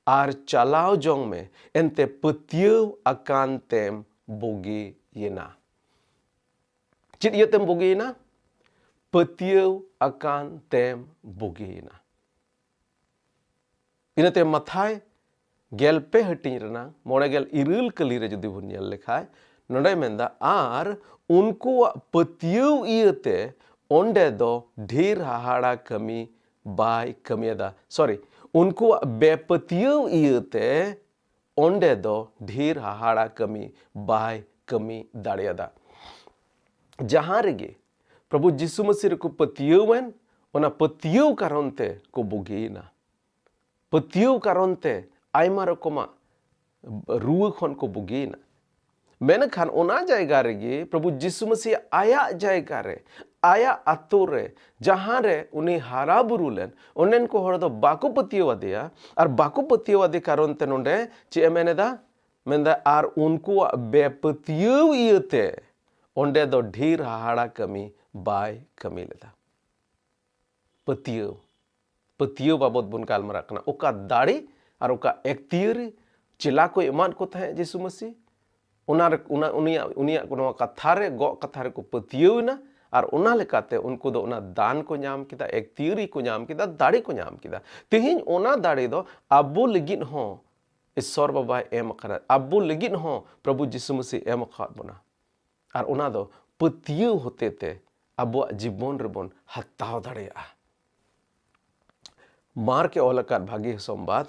ᱟᱨ ᱪᱟᱞᱟᱣ ᱡᱚᱝ ᱢᱮ, ᱮᱱᱛᱮ ᱯᱟᱹᱛᱭᱟᱹᱣ ᱟᱠᱟᱱ ᱛᱮᱢ ᱵᱩᱜᱤᱭᱮᱱᱟ᱾" ᱪᱮᱫ ᱤᱭᱟᱹᱛᱮᱢ ᱵᱩᱜᱤᱭᱮᱱᱟ? ᱯᱟᱹᱛᱭᱟᱹᱣ ᱟᱠᱟᱱ ᱛᱮᱢ ᱵᱩᱜᱤᱭᱮᱱᱟ᱾ ᱤᱱᱟᱹᱛᱮ ᱢᱟᱛᱷᱟᱭ ᱜᱮᱞ ᱯᱮ ᱦᱟᱹᱴᱤᱧ ᱨᱮᱱᱟᱜ ᱢᱚᱬᱮ ᱜᱮᱞ ᱤᱨᱟᱹᱞ ᱠᱟᱹᱞᱤ ᱨᱮ ᱡᱩᱫᱤ ᱵᱚᱱ ᱧᱮᱞ ᱞᱮᱠᱷᱟᱡ, ᱱᱚᱰᱮ ᱢᱮᱱᱫᱟ, ᱟᱨ ᱩᱱᱠᱩᱣᱟᱜ ᱯᱟᱹᱛᱭᱟᱹᱣ ᱤᱭᱟᱹᱛᱮ ᱚᱸᱰᱮ ᱫᱚ ᱰᱷᱮᱨ ᱦᱟᱦᱟᱲᱟ ᱠᱟᱹᱢᱤ ᱵᱟᱭ ᱠᱟᱹᱢᱤᱭᱟᱫᱟ᱾ ᱥᱚᱨᱤ, ᱩᱱᱠᱩᱣᱟᱜ ᱵᱮᱯᱟᱹᱛᱭᱟᱹᱣ ᱤᱭᱟᱹᱛᱮ ᱚᱸᱰᱮ ᱫᱚ ᱰᱷᱮᱨ ᱦᱟᱦᱟᱲᱟ ᱠᱟᱹᱢᱤ ᱵᱟᱭ ᱠᱟᱹᱢᱤ ᱫᱟᱲᱮᱭᱟᱫᱟ᱾ ᱡᱟᱦᱟᱸ ᱨᱮᱜᱮ ᱯᱨᱚᱵᱷᱩ ᱡᱤᱥᱩ ᱢᱟᱹᱥᱤ ᱨᱮᱠᱚ ᱯᱟᱹᱛᱭᱟᱹᱣ ᱮᱱ, ᱚᱱᱟ ᱯᱟᱹᱛᱭᱟᱹᱣ ᱠᱟᱨᱚᱱ ᱛᱮ ᱠᱚ ᱵᱩᱜᱤᱭᱮᱱᱟ᱾ ᱯᱟᱹᱛᱭᱟᱹᱣ ᱠᱟᱨᱚᱱ ᱛᱮ ᱟᱭᱢᱟ ᱨᱚᱠᱚᱢᱟᱜ ᱨᱩᱣᱟᱹ ᱠᱷᱚᱱ ᱠᱚ ᱵᱩᱜᱤᱭᱮᱱᱟ᱾ ᱢᱮᱱᱠᱷᱟᱱ ᱚᱱᱟ ᱡᱟᱭᱜᱟ ᱨᱮᱜᱮ ᱯᱨᱚᱵᱷᱩ ᱡᱤᱥᱩ ᱢᱟᱹᱥᱤ ᱟᱭᱟᱜ ᱡᱟᱭᱜᱟ ᱨᱮ, ᱟᱭᱟᱜ ᱟᱛᱳ ᱨᱮ, ᱡᱟᱦᱟᱸ ᱨᱮ ᱩᱱᱤ ᱦᱟᱨᱟ ᱵᱩᱨᱩ ᱞᱮᱱ, ᱚᱸᱰᱮᱱ ᱠᱚ ᱦᱚᱲ ᱫᱚ ᱵᱟᱠᱚ ᱯᱟᱹᱛᱭᱟᱹᱣ ᱟᱫᱮᱭᱟ᱾ ᱟᱨ ᱵᱟᱠᱚ ᱯᱟᱹᱛᱭᱟᱹᱣ ᱟᱫᱮ ᱠᱟᱨᱚᱱ ᱛᱮ ᱱᱚᱰᱮ ᱪᱮᱫ ᱮ ᱢᱮᱱ ᱮᱫᱟ? ᱢᱮᱱᱫᱟ, ᱟᱨ ᱩᱱᱠᱩᱣᱟᱜ ᱵᱮᱯᱟᱹᱛᱭᱟᱹᱣ ᱤᱭᱟᱹᱛᱮ ᱚᱸᱰᱮ ᱫᱚ ᱰᱷᱮᱨ ᱦᱟᱦᱟᱲᱟ ᱠᱟᱹᱢᱤ ᱵᱟᱭ ᱠᱟᱹᱢᱤ ᱞᱮᱫᱟ᱾ ᱯᱟᱹᱛᱭᱟᱹᱣ, ᱯᱟᱹᱛᱭᱟᱹᱣ ᱵᱟᱵᱚᱛ ᱵᱚᱱ ᱜᱟᱞᱢᱟᱨᱟᱜ ᱠᱟᱱᱟ᱾ ᱚᱠᱟ ᱫᱟᱲᱮ ᱟᱨ ᱚᱠᱟ ᱮᱠᱛᱤᱭᱟᱹᱨᱤ ᱪᱮᱞᱟ ᱠᱚ ᱮᱢᱟᱫ ᱠᱚ ᱛᱟᱦᱮᱸᱫ ᱡᱤᱥᱩ ᱢᱟᱹᱥᱤ, ᱚᱱᱟ ᱨᱮ, ᱚᱱᱟ, ᱩᱱᱤᱭᱟᱜ, ᱩᱱᱤᱭᱟᱜ ᱱᱚᱣᱟ ᱠᱟᱛᱷᱟ ᱨᱮ, ᱜᱚᱜ ᱠᱟᱛᱷᱟ ᱨᱮᱠᱚ ᱯᱟᱹᱛᱭᱟᱹᱣ ᱮᱱᱟ, ᱟᱨ ᱚᱱᱟ ᱞᱮᱠᱟᱛᱮ ᱩᱱᱠᱩ ᱫᱚ ᱚᱱᱟ ᱫᱟᱱ ᱠᱚ ᱧᱟᱢ ᱠᱮᱫᱟ, ᱮᱠᱛᱤᱭᱟᱹᱨᱤ ᱠᱚ ᱧᱟᱢ ᱠᱮᱫᱟ, ᱫᱟᱲᱮ ᱠᱚ ᱧᱟᱢ ᱠᱮᱫᱟ᱾ ᱛᱮᱦᱮᱧ ᱚᱱᱟ ᱫᱟᱲᱮ ᱫᱚ ᱟᱵᱚ ᱞᱟᱹᱜᱤᱫ ᱦᱚᱸ ᱤᱥᱥᱚᱨ ᱵᱟᱵᱟᱭ ᱮᱢ ᱟᱠᱟᱫᱟ, ᱟᱵᱚ ᱞᱟᱹᱜᱤᱫ ᱦᱚᱸ ᱯᱨᱚᱵᱷᱩ ᱡᱤᱥᱩ ᱢᱟᱹᱥᱤ ᱮᱢ ᱟᱠᱟᱫ ᱵᱚᱱᱟ᱾ ᱟᱨ ᱚᱱᱟ ᱫᱚ ᱯᱟᱹᱛᱭᱟᱹᱣ ᱦᱚᱛᱮ ᱛᱮ ᱟᱵᱚᱣᱟᱜ ᱡᱤᱵᱚᱱ ᱨᱮᱵᱚᱱ ᱦᱟᱛᱟᱣ ᱫᱟᱲᱮᱭᱟᱜᱼᱟ᱾ ᱢᱟᱨᱠ ᱮ ᱚᱞ ᱟᱠᱟᱫ ᱵᱷᱟᱹᱜᱤ ᱥᱚᱢᱵᱟᱫ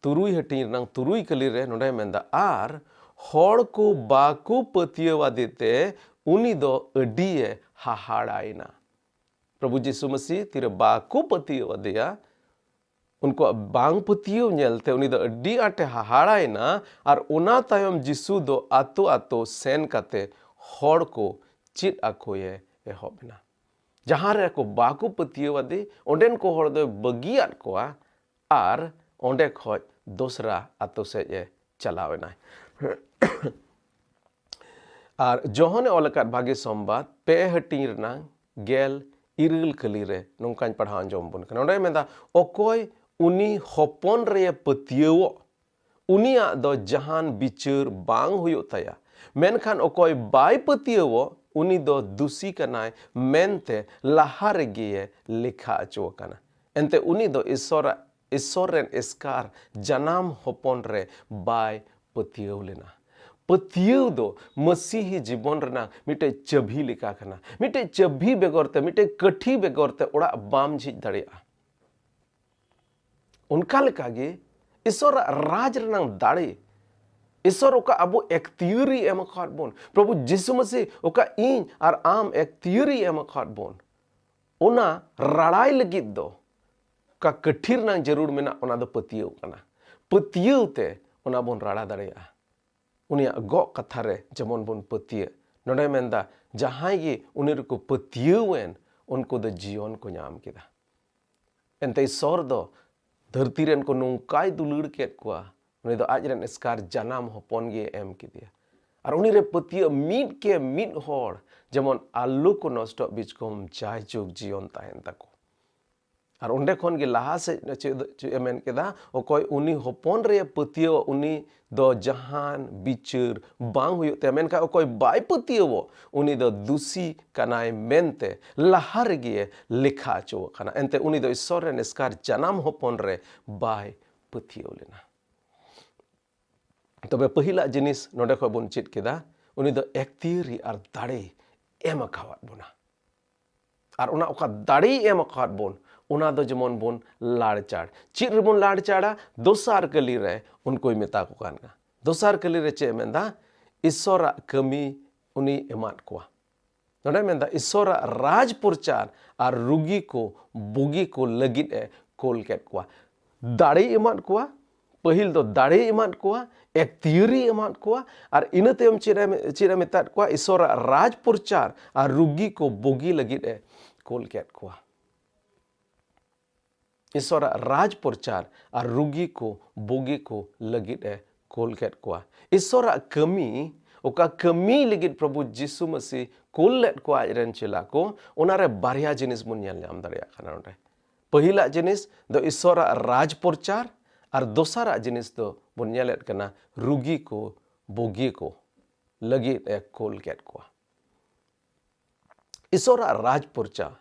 ᱛᱩᱨᱩᱭ ᱦᱟᱹᱴᱤᱧ ᱨᱮᱱᱟᱜ ᱛᱩᱨᱩᱭ ᱠᱟᱹᱞᱤ ᱨᱮ ᱱᱚᱰᱮ ᱢᱮᱱᱫᱟ, ᱟᱨ ᱦᱚᱲ ᱠᱚ ᱵᱟᱠᱚ ᱯᱟᱹᱛᱭᱟᱹᱣ ᱟᱫᱮ ᱛᱮ ᱩᱱᱤ ᱫᱚ ᱟᱹᱰᱤᱭᱮ ᱦᱟᱦᱟᱲᱟᱭᱮᱱᱟ᱾ ᱯᱨᱚᱵᱷᱩ ᱡᱤᱥᱩ ᱢᱟᱹᱥᱤ ᱛᱤᱨᱮ ᱵᱟᱠᱚ ᱯᱟᱹᱛᱭᱟᱹᱣ ᱟᱫᱮᱭᱟ, ᱩᱱᱠᱩᱣᱟᱜ ᱵᱟᱝ ᱯᱟᱹᱛᱭᱟᱹᱣ ᱧᱮᱞᱛᱮ ᱩᱱᱤ ᱫᱚ ᱟᱹᱰᱤ ᱟᱸᱴᱮ ᱦᱟᱦᱟᱲᱟᱭᱮᱱᱟ᱾ ᱟᱨ ᱚᱱᱟ ᱛᱟᱭᱚᱢ ᱡᱤᱥᱩ ᱫᱚ ᱟᱛᱳ ᱟᱛᱳ ᱥᱮᱱ ᱠᱟᱛᱮ ᱦᱚᱲ ᱠᱚ ᱪᱮᱫ ᱟᱠᱚᱭᱮ ᱮᱦᱚᱵ ᱮᱱᱟ᱾ ᱡᱟᱦᱟᱸ ᱨᱮ ᱟᱠᱚ ᱵᱟᱠᱚ ᱯᱟᱹᱛᱭᱟᱹᱣ ᱟᱫᱮ, ᱚᱸᱰᱮᱱ ᱠᱚ ᱦᱚᱲ ᱫᱚᱭ ᱵᱟᱹᱜᱤᱭᱟᱫ ᱠᱚᱣᱟ ᱟᱨ ᱚᱸᱰᱮ ᱠᱷᱚᱡ ᱫᱚᱥᱨᱟ ᱟᱛᱳ ᱥᱮᱫ ᱮ ᱪᱟᱞᱟᱣ ᱮᱱᱟᱭ᱾ ᱟᱨ ᱡᱚᱦᱚᱱᱮ ᱚᱞ ᱟᱠᱟᱫ ᱵᱷᱟᱹᱜᱤ ᱥᱚᱢᱵᱟᱫ ᱯᱮ ᱦᱟᱹᱴᱤᱧ ᱨᱮᱱᱟᱝ ᱜᱮᱞ ᱤᱨᱟᱹᱞ ᱠᱟᱹᱞᱤ ᱨᱮ ᱱᱚᱝᱠᱟᱧ ᱯᱟᱲᱦᱟᱣ ᱟᱸᱡᱚᱢ ᱟᱵᱚᱱ ᱠᱟᱱᱟ᱾ ᱚᱸᱰᱮ ᱢᱮᱱᱫᱟ, ᱚᱠᱚᱭ ᱩᱱᱤ ᱦᱚᱯᱚᱱ ᱨᱮᱭᱮ ᱯᱟᱹᱛᱭᱟᱹᱣᱚᱜ, ᱩᱱᱤᱭᱟᱜ ᱫᱚ ᱡᱟᱦᱟᱱ ᱵᱤᱪᱟᱹᱨ ᱵᱟᱝ ᱦᱩᱭᱩᱜ ᱛᱟᱭᱟ᱾ ᱢᱮᱱᱠᱷᱟᱱ ᱚᱠᱚᱭ ᱵᱟᱭ ᱯᱟᱹᱛᱭᱟᱹᱣᱚᱜ, ᱩᱱᱤ ᱫᱚ ᱫᱩᱥᱤ ᱠᱟᱱᱟᱭ ᱢᱮᱱᱛᱮ ᱞᱟᱦᱟ ᱨᱮᱜᱮᱭᱮ ᱞᱮᱠᱷᱟ ᱦᱚᱪᱚ ᱟᱠᱟᱱᱟ᱾ ᱮᱱᱛᱮ ᱩᱱᱤ ᱫᱚ ᱤᱥᱥᱚᱨᱟᱜ, ᱤᱥᱥᱚᱨ ᱨᱮᱱ ᱮᱥᱠᱟᱨ ᱡᱟᱱᱟᱢ ᱦᱚᱯᱚᱱ ᱨᱮ ᱵᱟᱭ ᱯᱟᱹᱛᱭᱟᱹᱣ ᱞᱮᱱᱟ᱾ ᱯᱟᱹᱛᱭᱟᱹᱣ ᱫᱚ ᱢᱟᱹᱥᱤᱦᱤ ᱡᱤᱵᱚᱱ ᱨᱮᱱᱟᱜ ᱢᱤᱫᱴᱮᱡ ᱪᱟᱹᱵᱷᱤ ᱞᱮᱠᱟ ᱠᱟᱱᱟ᱾ ᱢᱤᱫᱴᱮᱡ ᱪᱟᱹᱵᱷᱤ ᱵᱮᱜᱚᱨ ᱛᱮ, ᱢᱤᱫᱴᱮᱡ ᱠᱟᱹᱴᱷᱤ ᱵᱮᱜᱚᱨ ᱛᱮ ᱚᱲᱟᱜ ᱵᱟᱢ ᱡᱷᱤᱡ ᱫᱟᱲᱮᱭᱟᱜᱼᱟ᱾ ᱚᱱᱠᱟ ᱞᱮᱠᱟᱜᱮ ᱤᱥᱚᱨᱟᱜ ᱨᱟᱡᱽ ᱨᱮᱱᱟᱜ ᱫᱟᱲᱮ, ᱤᱥᱚᱨ ᱚᱠᱟ ᱟᱵᱚ ᱮᱠᱛᱤᱭᱟᱹᱨᱤ ᱮᱢ ᱟᱠᱟᱫ ᱵᱚᱱ, ᱯᱨᱚᱵᱷᱩ ᱡᱤᱥᱩ ᱢᱟᱹᱥᱤ ᱚᱠᱟ ᱤᱧ ᱟᱨ ᱟᱢ ᱮᱠᱛᱤᱭᱟᱹᱨᱤ ᱮᱢ ᱟᱠᱟᱫ ᱵᱚᱱ, ᱚᱱᱟ ᱨᱟᱲᱟᱭ ᱞᱟᱹᱜᱤᱫ ᱫᱚ ᱚᱠᱟ ᱠᱟᱹᱴᱷᱤ ᱨᱮᱱᱟᱜ ᱡᱟᱹᱨᱩᱲ ᱢᱮᱱᱟᱜ, ᱚᱱᱟ ᱫᱚ ᱯᱟᱹᱛᱭᱟᱹᱣ ᱠᱟᱱᱟ᱾ ᱯᱟᱹᱛᱭᱟᱹᱣ ᱛᱮ ᱚᱱᱟ ᱵᱚᱱ ᱨᱟᱲᱟ ᱫᱟᱲᱮᱭᱟᱜᱼᱟ᱾ ᱩᱱᱤᱭᱟᱜ ᱜᱚᱜ ᱠᱟᱛᱷᱟ ᱨᱮ ᱡᱮᱢᱚᱱ ᱵᱚᱱ ᱯᱟᱹᱛᱭᱟᱹᱜ, ᱱᱚᱰᱮ ᱢᱮᱱᱫᱟ, ᱡᱟᱦᱟᱸᱭ ᱜᱮ ᱩᱱᱤ ᱨᱮᱠᱚ ᱯᱟᱹᱛᱭᱟᱹᱣ ᱮᱱ, ᱩᱱᱠᱩ ᱫᱚ ᱡᱤᱭᱚᱱ ᱠᱚ ᱧᱟᱢ ᱠᱮᱫᱟ᱾ ᱮᱱᱛᱮ ᱤᱥᱚᱨ ᱫᱚ ᱫᱷᱟᱹᱨᱛᱤ ᱨᱮᱱ ᱠᱚ ᱱᱚᱝᱠᱟᱭ ᱫᱩᱞᱟᱹᱲ ᱠᱮᱫ ᱠᱚᱣᱟ, ᱩᱱᱤ ᱫᱚ ᱟᱡ ᱨᱮᱱ ᱮᱥᱠᱟᱨ ᱡᱟᱱᱟᱢ ᱦᱚᱯᱚᱱ ᱜᱮ ᱮᱢ ᱠᱮᱫᱮᱭᱟ᱾ ᱟᱨ ᱩᱱᱤ ᱨᱮ ᱯᱟᱹᱛᱭᱟᱹᱜ ᱢᱤᱫ ᱠᱮ ᱢᱤᱫ ᱦᱚᱲ ᱡᱮᱢᱚᱱ ᱟᱞᱚ ᱠᱚ ᱱᱚᱥᱴᱚᱜ, ᱵᱤᱪᱠᱚᱢ ᱡᱟᱭᱡᱩᱜᱽ ᱡᱤᱭᱚᱱ ᱛᱟᱦᱮᱱ ᱛᱟᱠᱚ᱾ ᱟᱨ ᱚᱸᱰᱮ ᱠᱷᱚᱱ ᱜᱮ ᱞᱟᱦᱟ ᱥᱮᱫ ᱪᱮᱫ ᱪᱮᱫ ᱮ ᱢᱮᱱ ᱠᱮᱫᱟ? ᱚᱠᱚᱭ ᱩᱱᱤ ᱦᱚᱯᱚᱱ ᱨᱮ ᱯᱟᱹᱛᱭᱟᱹᱣ, ᱩᱱᱤ ᱫᱚ ᱡᱟᱦᱟᱱ ᱵᱤᱪᱟᱹᱨ ᱵᱟᱝ ᱦᱩᱭᱩᱜ ᱛᱟᱭᱟ, ᱢᱮᱱᱠᱷᱟᱱ ᱚᱠᱚᱭ ᱵᱟᱭ ᱯᱟᱹᱛᱭᱟᱹᱣᱚᱜ, ᱩᱱᱤ ᱫᱚ ᱫᱩᱥᱤ ᱠᱟᱱᱟᱭ ᱢᱮᱱᱛᱮ ᱞᱟᱦᱟ ᱨᱮᱜᱮ ᱞᱮᱠᱷᱟ ᱦᱚᱪᱚ ᱟᱠᱟᱱᱟ᱾ ᱮᱱᱛᱮ ᱩᱱᱤ ᱫᱚ ᱤᱥᱥᱚᱨ ᱨᱮᱱ ᱮᱥᱠᱟᱨ ᱡᱟᱱᱟᱢ ᱦᱚᱯᱚᱱ ᱨᱮ ᱵᱟᱭ ᱯᱟᱹᱛᱭᱟᱹᱣ ᱞᱮᱱᱟ᱾ ᱛᱚᱵᱮ ᱯᱟᱹᱦᱤᱞᱟᱜ ᱡᱤᱱᱤᱥ ᱱᱚᱰᱮ ᱠᱷᱚᱱ ᱵᱚᱱ ᱪᱮᱫ ᱠᱮᱫᱟ, ᱩᱱᱤ ᱫᱚ ᱮᱠᱛᱤᱭᱟᱹᱨᱤ ᱟᱨ ᱫᱟᱲᱮ ᱮᱢ ᱟᱠᱟᱣᱟᱫ ᱵᱚᱱᱟ᱾ ᱟᱨ ᱚᱱᱟ ᱚᱠᱟ ᱫᱟᱲᱮᱭ ᱮᱢ ᱟᱠᱟᱫ ᱵᱚᱱ, ᱚᱱᱟ ᱫᱚ ᱡᱮᱢᱚᱱ ᱵᱚᱱ ᱞᱟᱲᱪᱟᱲ᱾ ᱪᱮᱫ ᱨᱮᱵᱚᱱ ᱞᱟᱲᱪᱟᱲᱟ? ᱫᱚᱥᱟᱨ ᱠᱟᱹᱞᱤ ᱨᱮ ᱩᱱᱠᱩᱭ ᱢᱮᱛᱟ ᱠᱚ ᱠᱟᱱ ᱠᱟᱱᱟ᱾ ᱫᱚᱥᱟᱨ ᱠᱟᱹᱞᱤ ᱨᱮ ᱪᱮᱫ ᱮ ᱢᱮᱱᱫᱟ? ᱤᱥᱥᱚᱨᱟᱜ ᱠᱟᱹᱢᱤ ᱩᱱᱤ ᱮᱢᱟᱫ ᱠᱚᱣᱟ᱾ ᱱᱚᱰᱮ ᱢᱮᱱᱫᱟ ᱤᱥᱥᱚᱨᱟᱜ ᱨᱟᱡᱽ ᱯᱨᱚᱪᱟᱨ ᱟᱨ ᱨᱩᱜᱤ ᱠᱚ ᱵᱩᱜᱤ ᱠᱚ ᱞᱟᱹᱜᱤᱫ ᱮ ᱠᱳᱞ ᱠᱮᱫ ᱠᱚᱣᱟ᱾ ᱫᱟᱲᱮᱭ ᱮᱢᱟᱫ ᱠᱚᱣᱟ, ᱯᱟᱹᱦᱤᱞ ᱫᱚ ᱫᱟᱲᱮᱭ ᱮᱢᱟᱫ ᱠᱚᱣᱟ, ᱮᱠᱛᱤᱭᱟᱹᱨᱤ ᱮᱢᱟᱫ ᱠᱚᱣᱟ, ᱟᱨ ᱤᱱᱟᱹ ᱛᱟᱭᱚᱢ ᱪᱮᱫ ᱮ, ᱪᱮᱫ ᱮ ᱢᱮᱛᱟᱫ ᱠᱚᱣᱟ? ᱤᱥᱥᱚᱨᱟᱜ ᱨᱟᱡᱽ ᱯᱨᱚᱪᱟᱨ ᱟᱨ ᱨᱩᱜᱤ ᱠᱚ ᱵᱩᱜᱤ ᱞᱟᱹᱜᱤᱫ ᱮ ᱠᱳᱞ ᱠᱮᱫ ᱠᱚᱣᱟ᱾ ᱤᱥᱥᱚᱨᱟᱜ ᱨᱟᱡᱽ ᱯᱨᱚᱪᱟᱨ ᱟᱨ ᱨᱩᱜᱤ ᱠᱚ ᱵᱩᱜᱤ ᱠᱚ ᱞᱟᱹᱜᱤᱫ ᱮ ᱠᱳᱞ ᱠᱮᱫ ᱠᱚᱣᱟ᱾ ᱤᱥᱥᱚᱨᱟᱜ ᱠᱟᱹᱢᱤ, ᱚᱠᱟ ᱠᱟᱹᱢᱤ ᱞᱟᱹᱜᱤᱫ ᱯᱨᱚᱵᱷᱩ ᱡᱤᱥᱩ ᱢᱟᱹᱥᱤ ᱠᱳᱞ ᱞᱮᱫ ᱠᱚᱣᱟ ᱟᱡ ᱨᱮᱱ ᱪᱮᱞᱟ ᱠᱚ, ᱚᱱᱟᱨᱮ ᱵᱟᱨᱭᱟ ᱡᱤᱱᱤᱥ ᱵᱚᱱ ᱧᱮᱞ ᱧᱟᱢ ᱫᱟᱲᱮᱭᱟᱜ ᱠᱟᱱᱟ ᱱᱚᱰᱮ᱾ ᱯᱟᱹᱦᱤᱞᱟᱜ ᱡᱤᱱᱤᱥ ᱫᱚ ᱤᱥᱥᱚᱨᱟᱜ ᱨᱟᱡᱽ ᱯᱨᱚᱪᱟᱨ, ᱟᱨ ᱫᱚᱥᱟᱨᱟᱜ ᱡᱤᱱᱤᱥ ᱫᱚ ᱵᱚᱱ ᱧᱮᱞᱮᱫ ᱠᱟᱱᱟ, ᱨᱩᱜᱤ ᱠᱚ ᱵᱩᱜᱤ ᱠᱚ ᱞᱟᱹᱜᱤᱫ ᱮ ᱠᱳᱞ ᱠᱮᱫ ᱠᱚᱣᱟ᱾ ᱤᱥᱥᱚᱨᱟᱜ ᱨᱟᱡᱽ ᱯᱨᱚᱪᱟᱨ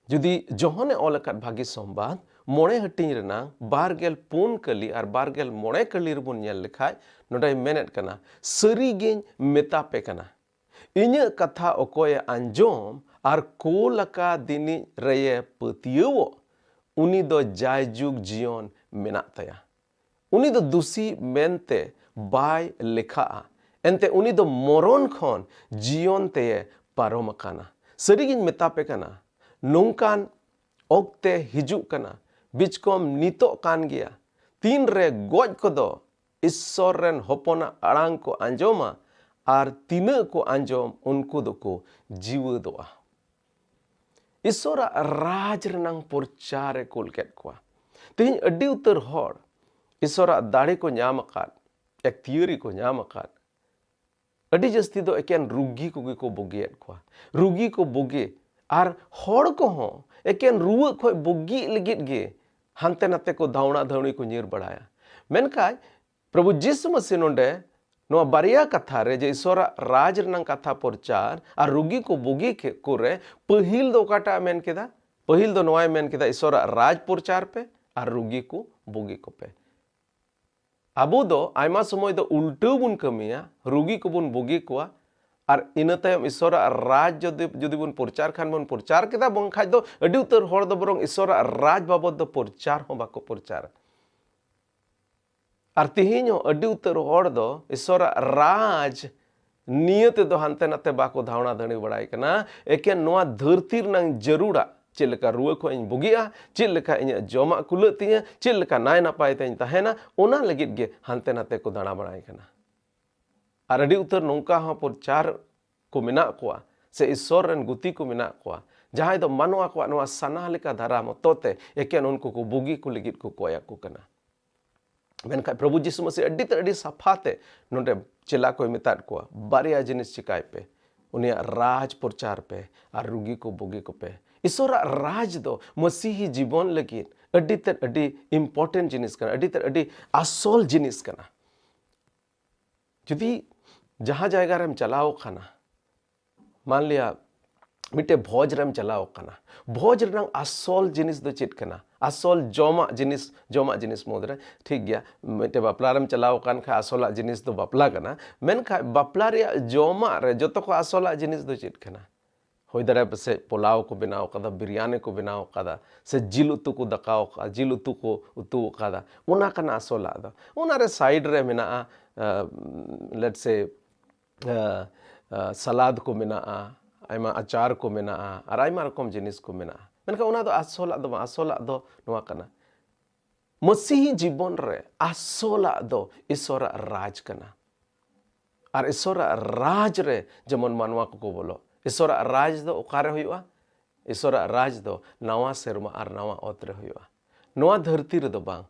ᱡᱩᱫᱤ ᱡᱚᱦᱚᱱᱮ ᱚᱞ ᱟᱠᱟᱫ ᱵᱷᱟᱹᱜᱤ ᱥᱚᱢᱵᱟᱫ ᱢᱚᱬᱮ ᱦᱟᱹᱴᱤᱧ ᱨᱮᱱᱟᱜ ᱵᱟᱨ ᱜᱮᱞ ᱯᱩᱱ ᱠᱟᱹᱞᱤ ᱟᱨ ᱵᱟᱨ ᱜᱮᱞ ᱢᱚᱬᱮ ᱠᱟᱹᱞᱤ ᱨᱮᱵᱚᱱ ᱧᱮᱞ ᱞᱮᱠᱷᱟᱡ, ᱱᱚᱰᱮᱭ ᱢᱮᱱᱮᱫ ᱠᱟᱱᱟ, "ᱥᱟᱹᱨᱤᱜᱤᱧ ᱢᱮᱛᱟ ᱯᱮ ᱠᱟᱱᱟ, ᱤᱧᱟᱹᱜ ᱠᱟᱛᱷᱟ ᱚᱠᱚᱭᱮ ᱟᱸᱡᱚᱢ ᱟᱨ ᱠᱳᱞ ᱟᱠᱟᱫᱤᱧᱤᱡ ᱨᱮᱭᱮ ᱯᱟᱹᱛᱭᱟᱹᱣᱚᱜ, ᱩᱱᱤ ᱫᱚ ᱡᱟᱭᱡᱩᱜᱽ ᱡᱤᱭᱚᱱ ᱢᱮᱱᱟᱜ ᱛᱟᱭᱟ᱾ ᱩᱱᱤ ᱫᱚ ᱫᱩᱥᱤ ᱢᱮᱱᱛᱮ ᱵᱟᱭ ᱞᱮᱠᱷᱟᱜᱼᱟ, ᱮᱱᱛᱮ ᱩᱱᱤ ᱫᱚ ᱢᱚᱨᱚᱱ ᱠᱷᱚᱱ ᱡᱤᱭᱚᱱ ᱛᱮᱭᱮ ᱯᱟᱨᱚᱢ ᱟᱠᱟᱱᱟ᱾ ᱥᱟᱹᱨᱤᱜᱤᱧ ᱢᱮᱛᱟ ᱯᱮ ᱠᱟᱱᱟ, ᱱᱚᱝᱠᱟᱱ ᱚᱠᱛᱮ ᱦᱤᱡᱩᱜ ᱠᱟᱱᱟ, ᱵᱤᱪᱠᱚᱢ ᱱᱤᱛᱚᱜ ᱠᱟᱱ ᱜᱮᱭᱟ, ᱛᱤᱱᱨᱮ ᱜᱚᱡ ᱠᱚᱫᱚ ᱤᱥᱥᱚᱨ ᱨᱮᱱ ᱦᱚᱯᱚᱱᱟᱜ ᱟᱲᱟᱝ ᱠᱚ ᱟᱸᱡᱚᱢᱟ ᱟᱨ ᱛᱤᱱᱟᱹᱜ ᱠᱚ ᱟᱸᱡᱚᱢ, ᱩᱱᱠᱩ ᱫᱚᱠᱚ ᱡᱤᱣᱮᱫᱚᱜᱼᱟ᱾" ᱤᱥᱥᱚᱨᱟᱜ ᱨᱟᱡᱽ ᱨᱮᱱᱟᱝ ᱯᱨᱚᱪᱟᱨ ᱮ ᱠᱩᱞ ᱠᱮᱫ ᱠᱚᱣᱟ᱾ ᱛᱮᱦᱮᱧ ᱟᱹᱰᱤ ᱩᱛᱟᱹᱨ ᱦᱚᱲ ᱤᱥᱥᱚᱨᱟᱜ ᱫᱟᱲᱮ ᱠᱚ ᱧᱟᱢ ᱟᱠᱟᱫ, ᱮᱠᱛᱤᱭᱟᱹᱨᱤ ᱠᱚ ᱧᱟᱢ ᱟᱠᱟᱫ, ᱟᱹᱰᱤ ᱡᱟᱹᱥᱛᱤ ᱫᱚ ᱮᱠᱮᱱ ᱨᱩᱜᱤ ᱠᱚᱜᱮ ᱠᱚ ᱵᱩᱜᱤᱭᱮᱫ ᱠᱚᱣᱟ᱾ ᱨᱩᱜᱤ ᱠᱚ ᱵᱩᱜᱤ, ᱟᱨ ᱦᱚᱲ ᱠᱚᱦᱚᱸ ᱮᱠᱮᱱ ᱨᱩᱣᱟᱹᱜ ᱠᱷᱚᱱ ᱵᱩᱜᱤᱜ ᱞᱟᱹᱜᱤᱫ ᱜᱮ ᱦᱟᱱᱛᱮ ᱱᱟᱛᱮ ᱠᱚ ᱫᱷᱟᱣᱲᱟ ᱫᱷᱟᱹᱣᱲᱤ ᱠᱚ ᱧᱤᱨ ᱵᱟᱲᱟᱭᱟ᱾ ᱢᱮᱱᱠᱷᱟᱱ ᱯᱨᱚᱵᱷᱩ ᱡᱤᱥᱩ ᱢᱟᱹᱥᱤ ᱱᱚᱰᱮ ᱱᱚᱣᱟ ᱵᱟᱨᱭᱟ ᱠᱟᱛᱷᱟ ᱨᱮ, ᱡᱮ ᱤᱥᱚᱨᱟᱜ ᱨᱟᱡᱽ ᱨᱮᱱᱟᱜ ᱠᱟᱛᱷᱟ ᱯᱨᱚᱪᱟᱨ ᱟᱨ ᱨᱩᱜᱤ ᱠᱚ ᱵᱩᱜᱤ ᱠᱮ-, ᱠᱚᱨᱮ, ᱯᱟᱹᱦᱤᱞ ᱫᱚ ᱚᱠᱟᱴᱟᱜ ᱮ ᱢᱮᱱ ᱠᱮᱫᱟ? ᱯᱟᱹᱦᱤᱞ ᱫᱚ ᱱᱚᱣᱟᱭ ᱢᱮᱱ ᱠᱮᱫᱟ, ᱤᱥᱚᱨᱟᱜ ᱨᱟᱡᱽ ᱯᱨᱚᱪᱟᱨ ᱯᱮ ᱟᱨ ᱨᱩᱜᱤ ᱠᱚ ᱵᱩᱜᱤ ᱠᱚᱯᱮ᱾ ᱟᱵᱚ ᱫᱚ ᱟᱭᱢᱟ ᱥᱚᱢᱚᱭ ᱫᱚ ᱩᱞᱴᱟᱹᱣ ᱵᱚᱱ ᱠᱟᱹᱢᱤᱭᱟ, ᱨᱩᱜᱤ ᱠᱚᱵᱚᱱ ᱵᱩᱜᱤ ᱠᱚᱣᱟ, ᱟᱨ ᱤᱱᱟᱹ ᱛᱟᱭᱚᱢ ᱤᱥᱚᱨᱟᱜ ᱨᱟᱡᱽ ᱡᱩᱫᱤ, ᱡᱩᱫᱤ ᱵᱚᱱ ᱯᱨᱚᱪᱟᱨ ᱠᱷᱟᱱ ᱵᱚᱱ ᱯᱨᱚᱪᱟᱨ ᱠᱮᱫᱟ, ᱵᱟᱝᱠᱷᱟᱡ ᱫᱚ ᱟᱹᱰᱤ ᱩᱛᱟᱹᱨ ᱦᱚᱲ ᱫᱚ ᱵᱚᱨᱚᱝ ᱤᱥᱚᱨᱟᱜ ᱨᱟᱡᱽ ᱵᱟᱵᱚᱫ ᱫᱚ ᱯᱨᱚᱪᱟᱨ ᱦᱚᱸ ᱵᱟᱠᱚ ᱯᱨᱚᱪᱟᱨᱟ᱾ ᱟᱨ ᱛᱮᱦᱮᱧ ᱦᱚᱸ ᱟᱹᱰᱤ ᱩᱛᱟᱹᱨ ᱦᱚᱲ ᱫᱚ ᱤᱥᱚᱨᱟᱜ ᱨᱟᱡᱽ ᱱᱤᱭᱟᱹ ᱛᱮᱫᱚ ᱦᱟᱱᱛᱮ ᱱᱟᱛᱮ ᱵᱟᱠᱚ ᱫᱷᱟᱣᱲᱟ ᱫᱷᱟᱹᱲᱤ ᱵᱟᱲᱟᱭ ᱠᱟᱱᱟ᱾ ᱮᱠᱮᱱ ᱱᱚᱣᱟ ᱫᱷᱟᱹᱨᱛᱤ ᱨᱮᱱᱟᱝ ᱡᱟᱹᱨᱩᱲᱟᱜ, ᱪᱮᱫ ᱞᱮᱠᱟ ᱨᱩᱣᱟᱹ ᱠᱷᱚᱱ ᱤᱧ ᱵᱩᱜᱤᱜᱼᱟ, ᱪᱮᱫ ᱞᱮᱠᱟ ᱤᱧᱟᱹᱜ ᱡᱚᱢᱟᱜ ᱠᱩᱞᱟᱹᱜ ᱛᱤᱧᱟᱹ, ᱪᱮᱫ ᱞᱮᱠᱟ ᱱᱟᱭ ᱱᱟᱯᱟᱭ ᱛᱮᱧ ᱛᱟᱦᱮᱱᱟ, ᱚᱱᱟ ᱞᱟᱹᱜᱤᱫ ᱜᱮ ᱦᱟᱱᱛᱮ ᱱᱟᱛᱮ ᱠᱚ ᱫᱟᱬᱟ ᱵᱟᱲᱟᱭ ᱠᱟᱱᱟ᱾ ᱟᱨ ᱟᱹᱰᱤ ᱩᱛᱟᱹᱨ ᱱᱚᱝᱠᱟ ᱦᱚᱸ ᱯᱨᱚᱪᱟᱨ ᱠᱚ ᱢᱮᱱᱟᱜ ᱠᱚᱣᱟ, ᱥᱮ ᱤᱥᱚᱨ ᱨᱮᱱ ᱜᱩᱛᱤ ᱠᱚ ᱢᱮᱱᱟᱜ ᱠᱚᱣᱟ, ᱡᱟᱦᱟᱸᱭ ᱫᱚ ᱢᱟᱱᱣᱟ ᱠᱚᱣᱟᱜ ᱱᱚᱣᱟ ᱥᱟᱱᱟ ᱞᱮᱠᱟ ᱫᱷᱟᱨᱟ ᱢᱚᱛᱚ ᱛᱮ ᱮᱠᱮᱱ ᱩᱱᱠᱩ ᱠᱚ ᱵᱩᱜᱤ ᱠᱚ ᱞᱟᱹᱜᱤᱫ ᱠᱚ ᱠᱚᱭ ᱟᱠᱚ ᱠᱟᱱᱟ᱾ ᱢᱮᱱᱠᱷᱟᱱ ᱯᱨᱚᱵᱷᱩ ᱡᱤᱥᱩ ᱢᱟᱹᱥᱤ ᱟᱹᱰᱤ ᱛᱮᱫ, ᱟᱹᱰᱤ ᱥᱟᱯᱷᱟ ᱛᱮ ᱱᱚᱰᱮ ᱪᱮᱞᱟ ᱠᱚᱭ ᱢᱮᱛᱟᱫ ᱠᱚᱣᱟ, ᱵᱟᱨᱭᱟ ᱡᱤᱱᱤᱥ ᱪᱤᱠᱟᱭ ᱯᱮ, ᱩᱱᱤᱭᱟᱜ ᱨᱟᱡᱽ ᱯᱨᱚᱪᱟᱨ ᱯᱮ ᱟᱨ ᱨᱩᱜᱤ ᱠᱚ ᱵᱩᱜᱤ ᱠᱚᱯᱮ᱾ ᱤᱥᱚᱨᱟᱜ ᱨᱟᱡᱽ ᱫᱚ ᱢᱟᱹᱥᱤᱦᱤ ᱡᱤᱵᱚᱱ ᱞᱟᱹᱜᱤᱫ ᱟᱹᱰᱤ ᱛᱮᱫ, ᱟᱹᱰᱤ important ᱡᱤᱱᱤᱥ ᱠᱟᱱᱟ, ᱟᱹᱰᱤ ᱛᱮᱫ, ᱟᱹᱰᱤ ᱟᱥᱚᱞ ᱡᱤᱱᱤᱥ ᱠᱟᱱᱟ᱾ ᱡᱩᱫᱤ ᱡᱟᱦᱟᱸ ᱡᱟᱭᱜᱟ ᱨᱮᱢ ᱪᱟᱞᱟᱣ ᱠᱟᱱᱟ, ᱢᱟᱱ ᱞᱤᱭᱟ ᱢᱤᱫᱴᱮᱡ ᱵᱷᱚᱡᱽ ᱨᱮᱢ ᱪᱟᱞᱟᱣ ᱠᱟᱱᱟ, ᱵᱷᱚᱡᱽ ᱨᱮᱱᱟᱜ ᱟᱥᱚᱞ ᱡᱤᱱᱤᱥ ᱫᱚ ᱪᱮᱫ ᱠᱟᱱᱟ? ᱟᱥᱚᱞ ᱡᱚᱢᱟᱜ ᱡᱤᱱᱤᱥ, ᱡᱚᱢᱟᱜ ᱡᱤᱱᱤᱥ ᱢᱩᱫᱽᱨᱮ, ᱴᱷᱤᱠ ᱜᱮᱭᱟ, ᱢᱤᱫᱴᱮᱡ ᱵᱟᱯᱞᱟ ᱨᱮᱢ ᱪᱟᱞᱟᱣ ᱟᱠᱟᱱ ᱠᱷᱟᱱ ᱟᱥᱚᱞᱟᱜ ᱡᱤᱱᱤᱥ ᱫᱚ ᱵᱟᱯᱞᱟ ᱠᱟᱱᱟ᱾ ᱢᱮᱱᱠᱷᱟᱱ ᱵᱟᱯᱞᱟ ᱨᱮᱭᱟᱜ ᱡᱚᱢᱟᱜ ᱨᱮ ᱡᱚᱛᱚ ᱠᱷᱚᱱ ᱟᱥᱚᱞᱟᱜ ᱡᱤᱱᱤᱥ ᱫᱚ ᱪᱮᱫ ᱠᱟᱱᱟ? ᱦᱩᱭ ᱫᱟᱲᱮᱭᱟᱜᱼᱟ ᱯᱟᱥᱮᱡ ᱯᱳᱞᱟᱣ ᱠᱚ ᱵᱮᱱᱟᱣ ᱠᱟᱫᱟ, ᱵᱤᱨᱭᱟᱱᱤ ᱠᱚ ᱵᱮᱱᱟᱣ ᱠᱟᱫᱟ, ᱥᱮ ᱡᱤᱞ ᱩᱛᱩ ᱠᱚ ᱫᱟᱠᱟᱣ ᱠᱟᱫᱟ, ᱡᱤᱞ ᱩᱛᱩ ᱠᱚ ᱩᱛᱩ ᱠᱟᱫᱟ, ᱚᱱᱟ ᱠᱟᱱᱟ ᱟᱥᱚᱞᱟᱜ ᱫᱚ᱾ ᱚᱱᱟ ᱨᱮ side ᱨᱮ ᱢᱮᱱᱟᱜᱼᱟ, ᱟᱸ, let's say, ᱟᱸ, ᱟᱸ, ᱥᱟᱞᱟᱫ ᱠᱚ ᱢᱮᱱᱟᱜᱼᱟ, ᱟᱭᱢᱟ ᱟᱪᱟᱨ ᱠᱚ ᱢᱮᱱᱟᱜᱼᱟ, ᱟᱨ ᱟᱭᱢᱟ ᱨᱚᱠᱚᱢ ᱡᱤᱱᱤᱥ ᱠᱚ ᱢᱮᱱᱟᱜᱼᱟ᱾ ᱢᱮᱱᱠᱷᱟᱱ ᱚᱱᱟ ᱫᱚ ᱟᱥᱚᱞᱟᱜ ᱫᱚ ᱵᱟᱝ, ᱟᱥᱚᱞᱟᱜ ᱫᱚ ᱱᱚᱣᱟ ᱠᱟᱱᱟ᱾ ᱢᱟᱹᱥᱤᱦᱤ ᱡᱤᱵᱚᱱ ᱨᱮ ᱟᱥᱚᱞᱟᱜ ᱫᱚ ᱤᱥᱚᱨᱟᱜ ᱨᱟᱡᱽ ᱠᱟᱱᱟ᱾ ᱟᱨ ᱤᱥᱚᱨᱟᱜ ᱨᱟᱡᱽ ᱨᱮ ᱡᱮᱢᱚᱱ ᱢᱟᱱᱣᱟ ᱠᱚᱠᱚ ᱵᱚᱞᱚᱜ, ᱤᱥᱚᱨᱟᱜ ᱨᱟᱡᱽ ᱫᱚ ᱚᱠᱟᱨᱮ ᱦᱩᱭᱩᱜᱼᱟ? ᱤᱥᱚᱨᱟᱜ ᱨᱟᱡᱽ ᱫᱚ ᱱᱟᱣᱟ ᱥᱮᱨᱢᱟ ᱟᱨ ᱱᱟᱣᱟ ᱚᱛ ᱨᱮ ᱦᱩᱭᱩᱜᱼᱟ, ᱱᱚᱣᱟ ᱫᱷᱟᱹᱨᱛᱤ ᱨᱮᱫᱚ ᱵᱟᱝ᱾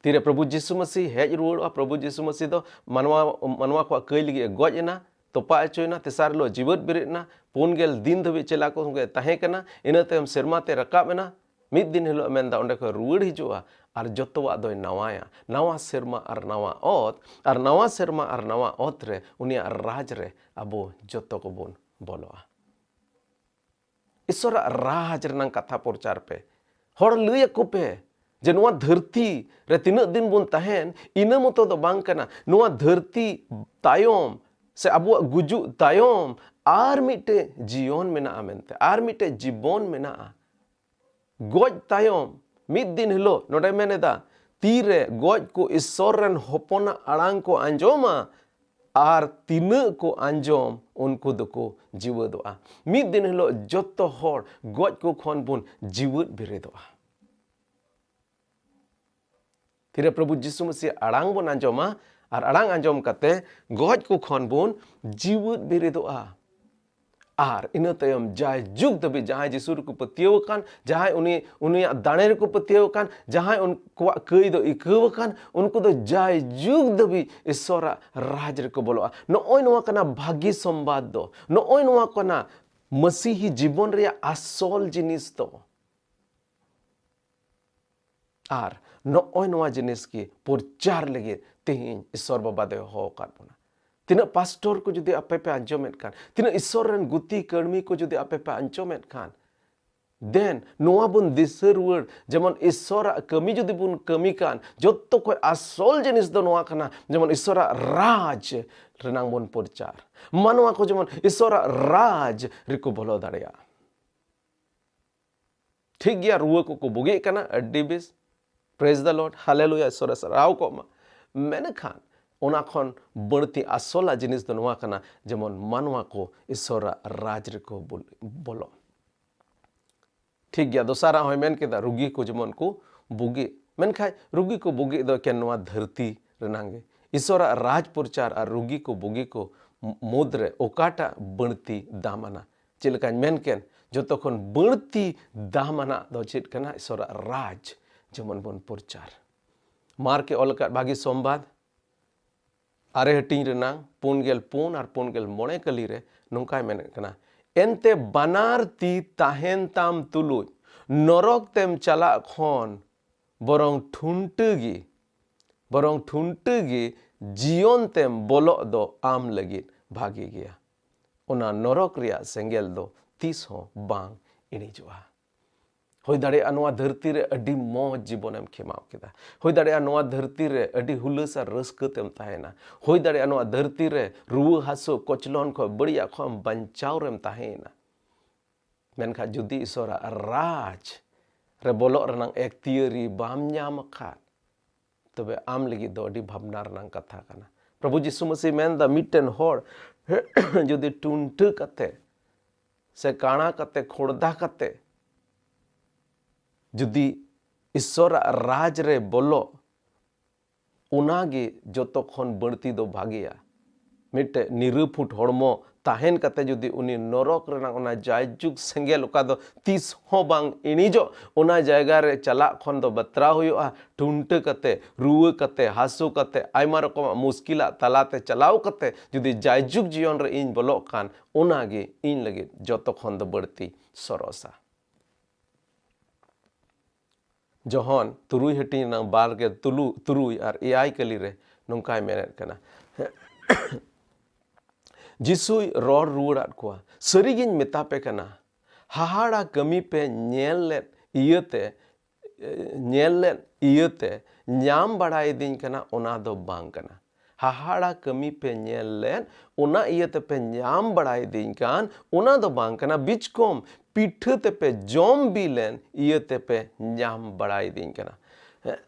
ᱛᱤᱨᱮ ᱯᱨᱚᱵᱷᱩ ᱡᱤᱥᱩ ᱢᱟᱹᱥᱤ ᱦᱮᱡ ᱨᱩᱣᱟᱹᱲᱚᱜᱼᱟ? ᱯᱨᱚᱵᱷᱩ ᱡᱤᱥᱩ ᱢᱟᱹᱥᱤ ᱫᱚ ᱢᱟᱱᱣᱟ, ᱢᱟᱱᱣᱟ ᱠᱚᱣᱟᱜ ᱠᱟᱹᱭ ᱞᱟᱹᱜᱤᱫ ᱮ ᱜᱚᱡ ᱮᱱᱟ, ᱛᱚᱯᱟ ᱦᱚᱪᱚᱭᱮᱱᱟ, ᱛᱮᱥᱟᱨ ᱦᱤᱞᱳᱜ ᱡᱤᱣᱮᱫ ᱵᱮᱨᱮᱫ ᱮᱱᱟ, ᱯᱩᱱ ᱜᱮᱞ ᱫᱤᱱ ᱫᱷᱟᱹᱵᱤᱡ ᱪᱮᱞᱟ ᱠᱚ ᱥᱚᱸᱜᱮ ᱛᱟᱦᱮᱸ ᱠᱟᱱᱟ᱾ ᱤᱱᱟᱹ ᱛᱟᱭᱚᱢ ᱥᱮᱨᱢᱟ ᱛᱮ ᱨᱟᱠᱟᱵ ᱮᱱᱟ᱾ ᱢᱤᱫ ᱫᱤᱱ ᱦᱤᱞᱳᱜ ᱢᱮᱱᱫᱟ ᱚᱸᱰᱮ ᱠᱷᱚᱱ ᱨᱩᱣᱟᱹᱲ ᱦᱤᱡᱩᱜᱼᱟ ᱟᱨ ᱡᱚᱛᱚᱣᱟᱜ ᱫᱚᱭ ᱱᱟᱣᱟᱭᱟ᱾ ᱱᱟᱣᱟ ᱥᱮᱨᱢᱟ ᱟᱨ ᱱᱟᱣᱟ ᱚᱛ, ᱟᱨ ᱱᱟᱣᱟ ᱥᱮᱨᱢᱟ ᱟᱨ ᱱᱟᱣᱟ ᱚᱛ ᱨᱮ ᱩᱱᱤᱭᱟᱜ ᱨᱟᱡᱽ ᱨᱮ ᱟᱵᱚ ᱡᱚᱛᱚ ᱠᱚᱵᱚᱱ ᱵᱚᱞᱚᱜᱼᱟ᱾ ᱤᱥᱚᱨᱟᱜ ᱨᱟᱡᱽ ᱨᱮᱱᱟᱜ ᱠᱟᱛᱷᱟ ᱯᱨᱚᱪᱟᱨ ᱯᱮ᱾ ᱦᱚᱲ ᱞᱟᱹᱭ ᱟᱠᱚ ᱯᱮ ᱡᱮ ᱱᱚᱣᱟ ᱫᱷᱟᱹᱨᱛᱤ ᱨᱮ ᱛᱤᱱᱟᱹᱜ ᱫᱤᱱ ᱵᱚᱱ ᱛᱟᱦᱮᱱ, ᱤᱱᱟᱹ ᱢᱚᱛᱚ ᱫᱚ ᱵᱟᱝ ᱠᱟᱱᱟ᱾ ᱱᱚᱣᱟ ᱫᱷᱟᱹᱨᱛᱤ ᱛᱟᱭᱚᱢ ᱥᱮ ᱟᱵᱚᱣᱟᱜ ᱜᱩᱡᱩᱜ ᱛᱟᱭᱚᱢ ᱟᱨ ᱢᱤᱫᱴᱮᱡ ᱡᱤᱭᱚᱱ ᱢᱮᱱᱟᱜᱼᱟ ᱢᱮᱱᱛᱮ, ᱟᱨ ᱢᱤᱫᱴᱮᱡ ᱡᱤᱵᱚᱱ ᱢᱮᱱᱟᱜᱼᱟ᱾ ᱜᱚᱡ ᱛᱟᱭᱚᱢ ᱢᱤᱫ ᱫᱤᱱ ᱦᱤᱞᱳᱜ, ᱱᱚᱰᱮ ᱢᱮᱱ ᱮᱫᱟ, ᱛᱤᱨᱮ ᱜᱚᱡ ᱠᱚ ᱤᱥᱚᱨ ᱨᱮᱱ ᱦᱚᱯᱚᱱᱟᱜ ᱟᱲᱟᱝ ᱠᱚ ᱟᱸᱡᱚᱢᱟ, ᱟᱨ ᱛᱤᱱᱟᱹᱜ ᱠᱚ ᱟᱸᱡᱚᱢ, ᱩᱱᱠᱩ ᱫᱚᱠᱚ ᱡᱤᱣᱮᱫᱚᱜᱼᱟ᱾ ᱢᱤᱫ ᱫᱤᱱ ᱦᱤᱞᱳᱜ ᱡᱚᱛᱚ ᱦᱚᱲ ᱜᱚᱡ ᱠᱚ ᱠᱷᱚᱱ ᱵᱚᱱ ᱡᱤᱣᱮᱫ ᱵᱮᱨᱮᱫᱚᱜᱼᱟ᱾ ᱛᱤᱨᱮ ᱯᱨᱚᱵᱷᱩ ᱡᱤᱥᱩ ᱢᱟᱹᱥᱤᱦᱟᱜ ᱟᱲᱟᱝ ᱵᱚᱱ ᱟᱸᱡᱚᱢᱟ ᱟᱨ ᱟᱲᱟᱝ ᱟᱸᱡᱚᱢ ᱠᱟᱛᱮ ᱜᱚᱡ ᱠᱚ ᱠᱷᱚᱱ ᱵᱚᱱ ᱡᱤᱣᱮᱫ ᱵᱮᱨᱮᱫᱚᱜᱼᱟ᱾ ᱟᱨ ᱤᱱᱟᱹ ᱛᱟᱭᱚᱢ ᱡᱟᱭ ᱡᱩᱜᱽ ᱫᱷᱟᱹᱵᱤᱡ ᱡᱟᱦᱟᱸᱭ ᱡᱤᱥᱩ ᱨᱮᱠᱚ ᱯᱟᱹᱛᱭᱟᱹᱣ ᱟᱠᱟᱱ, ᱡᱟᱦᱟᱸᱭ ᱩᱱᱤ, ᱩᱱᱤᱭᱟᱜ ᱫᱟᱲᱮ ᱨᱮᱠᱚ ᱯᱟᱹᱛᱭᱟᱹᱣ ᱟᱠᱟᱱ, ᱡᱟᱦᱟᱸᱭ ᱩᱱᱠᱩᱣᱟᱜ ᱠᱟᱹᱭ ᱫᱚ ᱟᱹᱭᱠᱟᱹᱣ ᱟᱠᱟᱱ, ᱩᱱᱠᱩ ᱫᱚ ᱡᱟᱭ ᱡᱩᱜᱽ ᱫᱷᱟᱹᱵᱤᱡ ᱤᱥᱚᱨᱟᱜ ᱨᱟᱡᱽ ᱨᱮᱠᱚ ᱵᱚᱞᱚᱜᱼᱟ᱾ ᱱᱚᱜᱼᱚᱭ ᱱᱚᱣᱟ ᱠᱟᱱᱟ ᱵᱷᱟᱹᱜᱤ ᱥᱚᱢᱵᱟᱫ ᱫᱚ, ᱱᱚᱜᱼᱚᱭ ᱱᱚᱣᱟ ᱠᱟᱱᱟ ᱢᱟᱹᱥᱤᱦᱤ ᱡᱤᱵᱚᱱ ᱨᱮᱭᱟᱜ ᱟᱥᱚᱞ ᱡᱤᱱᱤᱥ ᱫᱚ᱾ ᱟᱨ ᱱᱚᱜᱼᱚᱭ ᱱᱚᱣᱟ ᱡᱤᱱᱤᱥ ᱜᱮ ᱯᱨᱚᱪᱟᱨ ᱞᱟᱹᱜᱤᱫ ᱛᱮᱦᱮᱧ ᱤᱥᱚᱨ ᱵᱟᱵᱟ ᱫᱚᱭ ᱦᱚᱦᱚ ᱟᱠᱟᱫ ᱵᱚᱱᱟ᱾ ᱛᱤᱱᱟᱹᱜ ᱯᱟᱥᱴᱚᱨ ᱠᱚ ᱡᱩᱫᱤ ᱟᱯᱮ ᱯᱮ ᱟᱸᱡᱚᱢᱮᱫ ᱠᱷᱟᱱ, ᱛᱤᱱᱟᱹᱜ ᱤᱥᱚᱨ ᱨᱮᱱ ᱜᱩᱛᱤ ᱠᱟᱹᱲᱢᱤ ᱠᱚ ᱡᱩᱫᱤ ᱟᱯᱮ ᱯᱮ ᱟᱸᱡᱚᱢᱮᱫ ᱠᱷᱟᱱ, then ᱱᱚᱣᱟ ᱵᱚᱱ ᱫᱤᱥᱟᱹ ᱨᱩᱣᱟᱹᱲ, ᱡᱮᱢᱚᱱ ᱤᱥᱚᱨᱟᱜ ᱠᱟᱹᱢᱤ ᱡᱩᱫᱤ ᱵᱚᱱ ᱠᱟᱹᱢᱤ ᱠᱷᱟᱱ, ᱡᱚᱛᱚ ᱠᱷᱚᱱ ᱟᱥᱚᱞ ᱡᱤᱱᱤᱥ ᱫᱚ ᱱᱚᱣᱟ ᱠᱟᱱᱟ, ᱡᱮᱢᱚᱱ ᱤᱥᱚᱨᱟᱜ ᱨᱟᱡᱽ ᱨᱮᱱᱟᱝ ᱵᱚᱱ ᱯᱨᱚᱪᱟᱨ᱾ ᱢᱟᱱᱣᱟ ᱠᱚ ᱡᱮᱢᱚᱱ ᱤᱥᱚᱨᱟᱜ ᱨᱟᱡᱽ ᱨᱮᱠᱚ ᱵᱚᱞᱚ ᱫᱟᱲᱮᱭᱟᱜ᱾ ᱴᱷᱤᱠ ᱜᱮᱭᱟ, ᱨᱩᱣᱟᱹ ᱠᱚᱠᱚ ᱵᱩᱜᱤᱜ ᱠᱟᱱᱟ, ᱟᱹᱰᱤ ᱵᱮᱥ, praise the Lord, hallelujah, ᱤᱥᱚᱨᱮ ᱥᱟᱨᱦᱟᱣ ᱠᱚᱜ ᱢᱟ᱾ ᱢᱮᱱᱠᱷᱟᱱ ᱚᱱᱟ ᱠᱷᱚᱱ ᱵᱟᱹᱲᱛᱤ ᱟᱥᱚᱞᱟᱜ ᱡᱤᱱᱤᱥ ᱫᱚ ᱱᱚᱣᱟ ᱠᱟᱱᱟ, ᱡᱮᱢᱚᱱ ᱢᱟᱱᱣᱟ ᱠᱚ ᱤᱥᱚᱨᱟᱜ ᱨᱟᱡᱽ ᱨᱮᱠᱚ ᱵᱚᱞ-, ᱵᱚᱞᱚᱜ᱾ ᱴᱷᱤᱠ ᱜᱮᱭᱟ, ᱫᱚᱥᱟᱨᱟᱜ ᱦᱚᱸᱭ ᱢᱮᱱ ᱠᱮᱫᱟ, ᱨᱩᱜᱤ ᱠᱚ ᱡᱮᱢᱚᱱ ᱠᱚ ᱵᱩᱜᱤᱜ᱾ ᱢᱮᱱᱠᱷᱟᱱ ᱨᱩᱜᱤ ᱠᱚ ᱵᱩᱜᱤᱜ ᱫᱚ ᱮᱠᱮᱱ ᱱᱚᱣᱟ ᱫᱷᱟᱹᱨᱛᱤ ᱨᱮᱱᱟᱝ ᱜᱮ᱾ ᱤᱥᱚᱨᱟᱜ ᱨᱟᱡᱽ ᱯᱨᱚᱪᱟᱨ ᱟᱨ ᱨᱩᱜᱤ ᱠᱚ ᱵᱩᱜᱤ ᱠᱚ ᱢᱩᱫᱽᱨᱮ ᱚᱠᱟᱴᱟᱜ ᱵᱟᱹᱲᱛᱤ ᱫᱟᱢ ᱟᱱᱟ? ᱪᱮᱫ ᱞᱮᱠᱟᱧ ᱢᱮᱱ ᱠᱮᱫ, ᱡᱚᱛᱚ ᱠᱷᱚᱱ ᱵᱟᱹᱲᱛᱤ ᱫᱟᱢ ᱟᱱᱟᱜ ᱫᱚ ᱪᱮᱫ ᱠᱟᱱᱟ? ᱤᱥᱚᱨᱟᱜ ᱨᱟᱡᱽ ᱡᱮᱢᱚᱱ ᱵᱚᱱ ᱯᱨᱚᱪᱟᱨ᱾ ᱢᱟᱨᱠᱮ ᱚᱞ ᱟᱠᱟᱫ ᱵᱷᱟᱹᱜᱤ ᱥᱚᱢᱵᱟᱫ ᱟᱨᱮ ᱦᱟᱹᱴᱤᱧ ᱨᱮᱱᱟᱝ ᱯᱩᱱ ᱜᱮᱞ ᱯᱩᱱ ᱟᱨ ᱯᱩᱱ ᱜᱮᱞ ᱢᱚᱬᱮ ᱠᱟᱹᱞᱤ ᱨᱮ ᱱᱚᱝᱠᱟᱭ ᱢᱮᱱᱮᱫ ᱠᱟᱱᱟ, ᱮᱱᱛᱮ ᱵᱟᱱᱟᱨ ᱛᱤ ᱛᱟᱦᱮᱱ ᱛᱟᱢ ᱛᱩᱞᱩᱡ ᱱᱚᱨᱚᱠ ᱛᱮᱢ ᱪᱟᱞᱟᱜ ᱠᱷᱚᱱ ᱵᱚᱨᱚᱝ ᱴᱷᱩᱱᱴᱟᱹ ᱜᱮ, ᱵᱚᱨᱚᱝ ᱴᱷᱩᱱᱴᱟᱹ ᱜᱮ ᱡᱤᱭᱚᱱ ᱛᱮᱢ ᱵᱚᱞᱚᱜ ᱫᱚ ᱟᱢ ᱞᱟᱹᱜᱤᱫ ᱵᱷᱟᱜᱮ ᱜᱮᱭᱟ᱾ ᱚᱱᱟ ᱱᱚᱨᱚᱠ ᱨᱮᱭᱟᱜ ᱥᱮᱸᱜᱮᱞ ᱫᱚ ᱛᱤᱥ ᱦᱚᱸ ᱵᱟᱝ ᱤᱬᱤᱡᱚᱜᱼᱟ᱾ ᱦᱩᱭ ᱫᱟᱲᱮᱭᱟᱜᱼᱟ, ᱱᱚᱣᱟ ᱫᱷᱟᱹᱨᱛᱤ ᱨᱮ ᱟᱹᱰᱤ ᱢᱚᱡᱽ ᱡᱤᱵᱚᱱᱮᱢ ᱠᱷᱮᱢᱟᱣ ᱠᱮᱫᱟ᱾ ᱦᱩᱭ ᱫᱟᱲᱮᱭᱟᱜᱼᱟ, ᱱᱚᱣᱟ ᱫᱷᱟᱹᱨᱛᱤ ᱨᱮ ᱟᱹᱰᱤ ᱦᱩᱞᱟᱹᱥ ᱟᱨ ᱨᱟᱹᱥᱠᱟᱹ ᱛᱮᱢ ᱛᱟᱦᱮᱱᱟ᱾ ᱦᱩᱭ ᱫᱟᱲᱮᱭᱟᱜᱼᱟ, ᱱᱚᱣᱟ ᱫᱷᱟᱹᱨᱛᱤ ᱨᱮ ᱨᱩᱣᱟᱹ ᱦᱟᱹᱥᱩ, ᱠᱚᱪᱞᱚᱱ ᱠᱷᱚᱱ, ᱵᱟᱹᱲᱤᱡᱟᱜ ᱠᱷᱚᱱ ᱵᱟᱧᱪᱟᱣ ᱨᱮᱢ ᱛᱟᱦᱮᱸᱭᱮᱱᱟ᱾ ᱢᱮᱱᱠᱷᱟᱱ ᱡᱩᱫᱤ ᱤᱥᱚᱨᱟᱜ ᱨᱟᱡᱽ ᱨᱮ ᱵᱚᱞᱚᱜ ᱨᱮᱱᱟᱜ ᱮᱠᱛᱤᱭᱟᱹᱨᱤ ᱵᱟᱢ ᱧᱟᱢ ᱟᱠᱟᱫ, ᱛᱚᱵᱮ ᱟᱢ ᱞᱟᱹᱜᱤᱫ ᱫᱚ ᱟᱹᱰᱤ ᱵᱷᱟᱵᱽᱱᱟ ᱨᱮᱱᱟᱜ ᱠᱟᱛᱷᱟ ᱠᱟᱱᱟ᱾ ᱯᱨᱚᱵᱷᱩ ᱡᱤᱥᱩ ᱢᱟᱹᱥᱤ ᱢᱮᱱᱫᱟ, ᱢᱤᱫᱴᱮᱱ ᱦᱚᱲ ᱡᱩᱫᱤ ᱴᱩᱱᱴᱟᱹ ᱠᱟᱛᱮ ᱥᱮ ᱠᱟᱬᱟ ᱠᱟᱛᱮ, ᱠᱷᱚᱲᱫᱟ ᱠᱟᱛᱮ ᱡᱩᱫᱤ ᱤᱥᱚᱨᱟᱜ ᱨᱟᱡᱽ ᱨᱮ ᱵᱚᱞᱚᱜ, ᱚᱱᱟᱜᱮ ᱡᱚᱛᱚ ᱠᱷᱚᱱ ᱵᱟᱹᱲᱛᱤ ᱫᱚ ᱵᱷᱟᱜᱮᱭᱟ᱾ ᱢᱤᱫᱴᱮᱡ ᱱᱤᱨᱟᱹᱯᱷᱩᱴ ᱦᱚᱲᱢᱚ ᱛᱟᱦᱮᱱ ᱠᱟᱛᱮ ᱡᱩᱫᱤ ᱩᱱᱤ ᱱᱚᱨᱚᱠ ᱨᱮᱱᱟᱜ ᱚᱱᱟ ᱡᱟᱭᱡᱩᱜᱽ ᱥᱮᱸᱜᱮᱞ, ᱚᱠᱟ ᱫᱚ ᱛᱤᱥ ᱦᱚᱸ ᱵᱟᱝ ᱤᱬᱤᱡᱚᱜ, ᱚᱱᱟ ᱡᱟᱭᱜᱟ ᱨᱮ ᱪᱟᱞᱟᱜ ᱠᱷᱚᱱ ᱫᱚ ᱵᱟᱛᱨᱟᱣ ᱦᱩᱭᱩᱜᱼᱟ᱾ ᱴᱩᱱᱴᱟᱹ ᱠᱟᱛᱮ, ᱨᱩᱣᱟᱹ ᱠᱟᱛᱮ, ᱦᱟᱹᱥᱩ ᱠᱟᱛᱮ, ᱟᱭᱢᱟ ᱨᱚᱠᱚᱢᱟᱜ ᱢᱩᱥᱠᱤᱞᱟᱜ ᱛᱟᱞᱟᱛᱮ ᱪᱟᱞᱟᱣ ᱠᱟᱛᱮ ᱡᱩᱫᱤ ᱡᱟᱭᱡᱩᱜᱽ ᱡᱤᱭᱚᱱ ᱨᱮ ᱤᱧ ᱵᱚᱞᱚᱜ ᱠᱷᱟᱱ, ᱚᱱᱟᱜᱮ ᱤᱧ ᱞᱟᱹᱜᱤᱫ ᱡᱚᱛᱚ ᱠᱷᱚᱱ ᱫᱚ ᱵᱟᱹᱲᱛᱤ ᱥᱚᱨᱚᱥᱟ᱾ ᱡᱚᱦᱚᱱ ᱛᱩᱨᱩᱭ ᱦᱟᱹᱴᱤᱧ ᱨᱮᱱᱟᱜ ᱵᱟᱨ ᱜᱮᱞ ᱛᱩᱞᱩ-, ᱛᱩᱨᱩᱭ ᱟᱨ ᱮᱭᱟᱭ ᱠᱟᱹᱞᱤ ᱨᱮ ᱱᱚᱝᱠᱟᱭ ᱢᱮᱱᱮᱫ ᱠᱟᱱᱟ, ᱡᱤᱥᱩᱭ ᱨᱚᱲ ᱨᱩᱣᱟᱹᱲᱟᱫ ᱠᱚᱣᱟ, "ᱥᱟᱹᱨᱤᱜᱤᱧ ᱢᱮᱛᱟ ᱯᱮ ᱠᱟᱱᱟ, ᱦᱟᱦᱟᱲᱟ ᱠᱟᱹᱢᱤ ᱯᱮ ᱧᱮᱞ ᱞᱮᱫ ᱤᱭᱟᱹᱛᱮ, ᱧᱮᱞ ᱞᱮᱫ ᱤᱭᱟᱹᱛᱮ ᱧᱟᱢ ᱵᱟᱲᱟᱭᱮᱫᱤᱧ ᱠᱟᱱᱟ, ᱚᱱᱟ ᱫᱚ ᱵᱟᱝ ᱠᱟᱱᱟ᱾ ᱦᱟᱦᱟᱲᱟ ᱠᱟᱹᱢᱤ ᱯᱮ ᱧᱮᱞ ᱞᱮᱫ, ᱚᱱᱟ ᱤᱭᱟᱹ ᱛᱮᱯᱮ ᱧᱟᱢ ᱵᱟᱲᱟᱭᱮᱫᱤᱧ ᱠᱟᱱ, ᱚᱱᱟ ᱫᱚ ᱵᱟᱝ ᱠᱟᱱᱟ, ᱵᱤᱪᱠᱚᱢ ᱯᱤᱴᱷᱟᱹ ᱛᱮᱯᱮ ᱡᱚᱢ ᱵᱤ ᱞᱮᱱ ᱤᱭᱟᱹ ᱛᱮᱯᱮ ᱧᱟᱢ ᱵᱟᱲᱟᱭᱮᱫᱤᱧ ᱠᱟᱱᱟ᱾"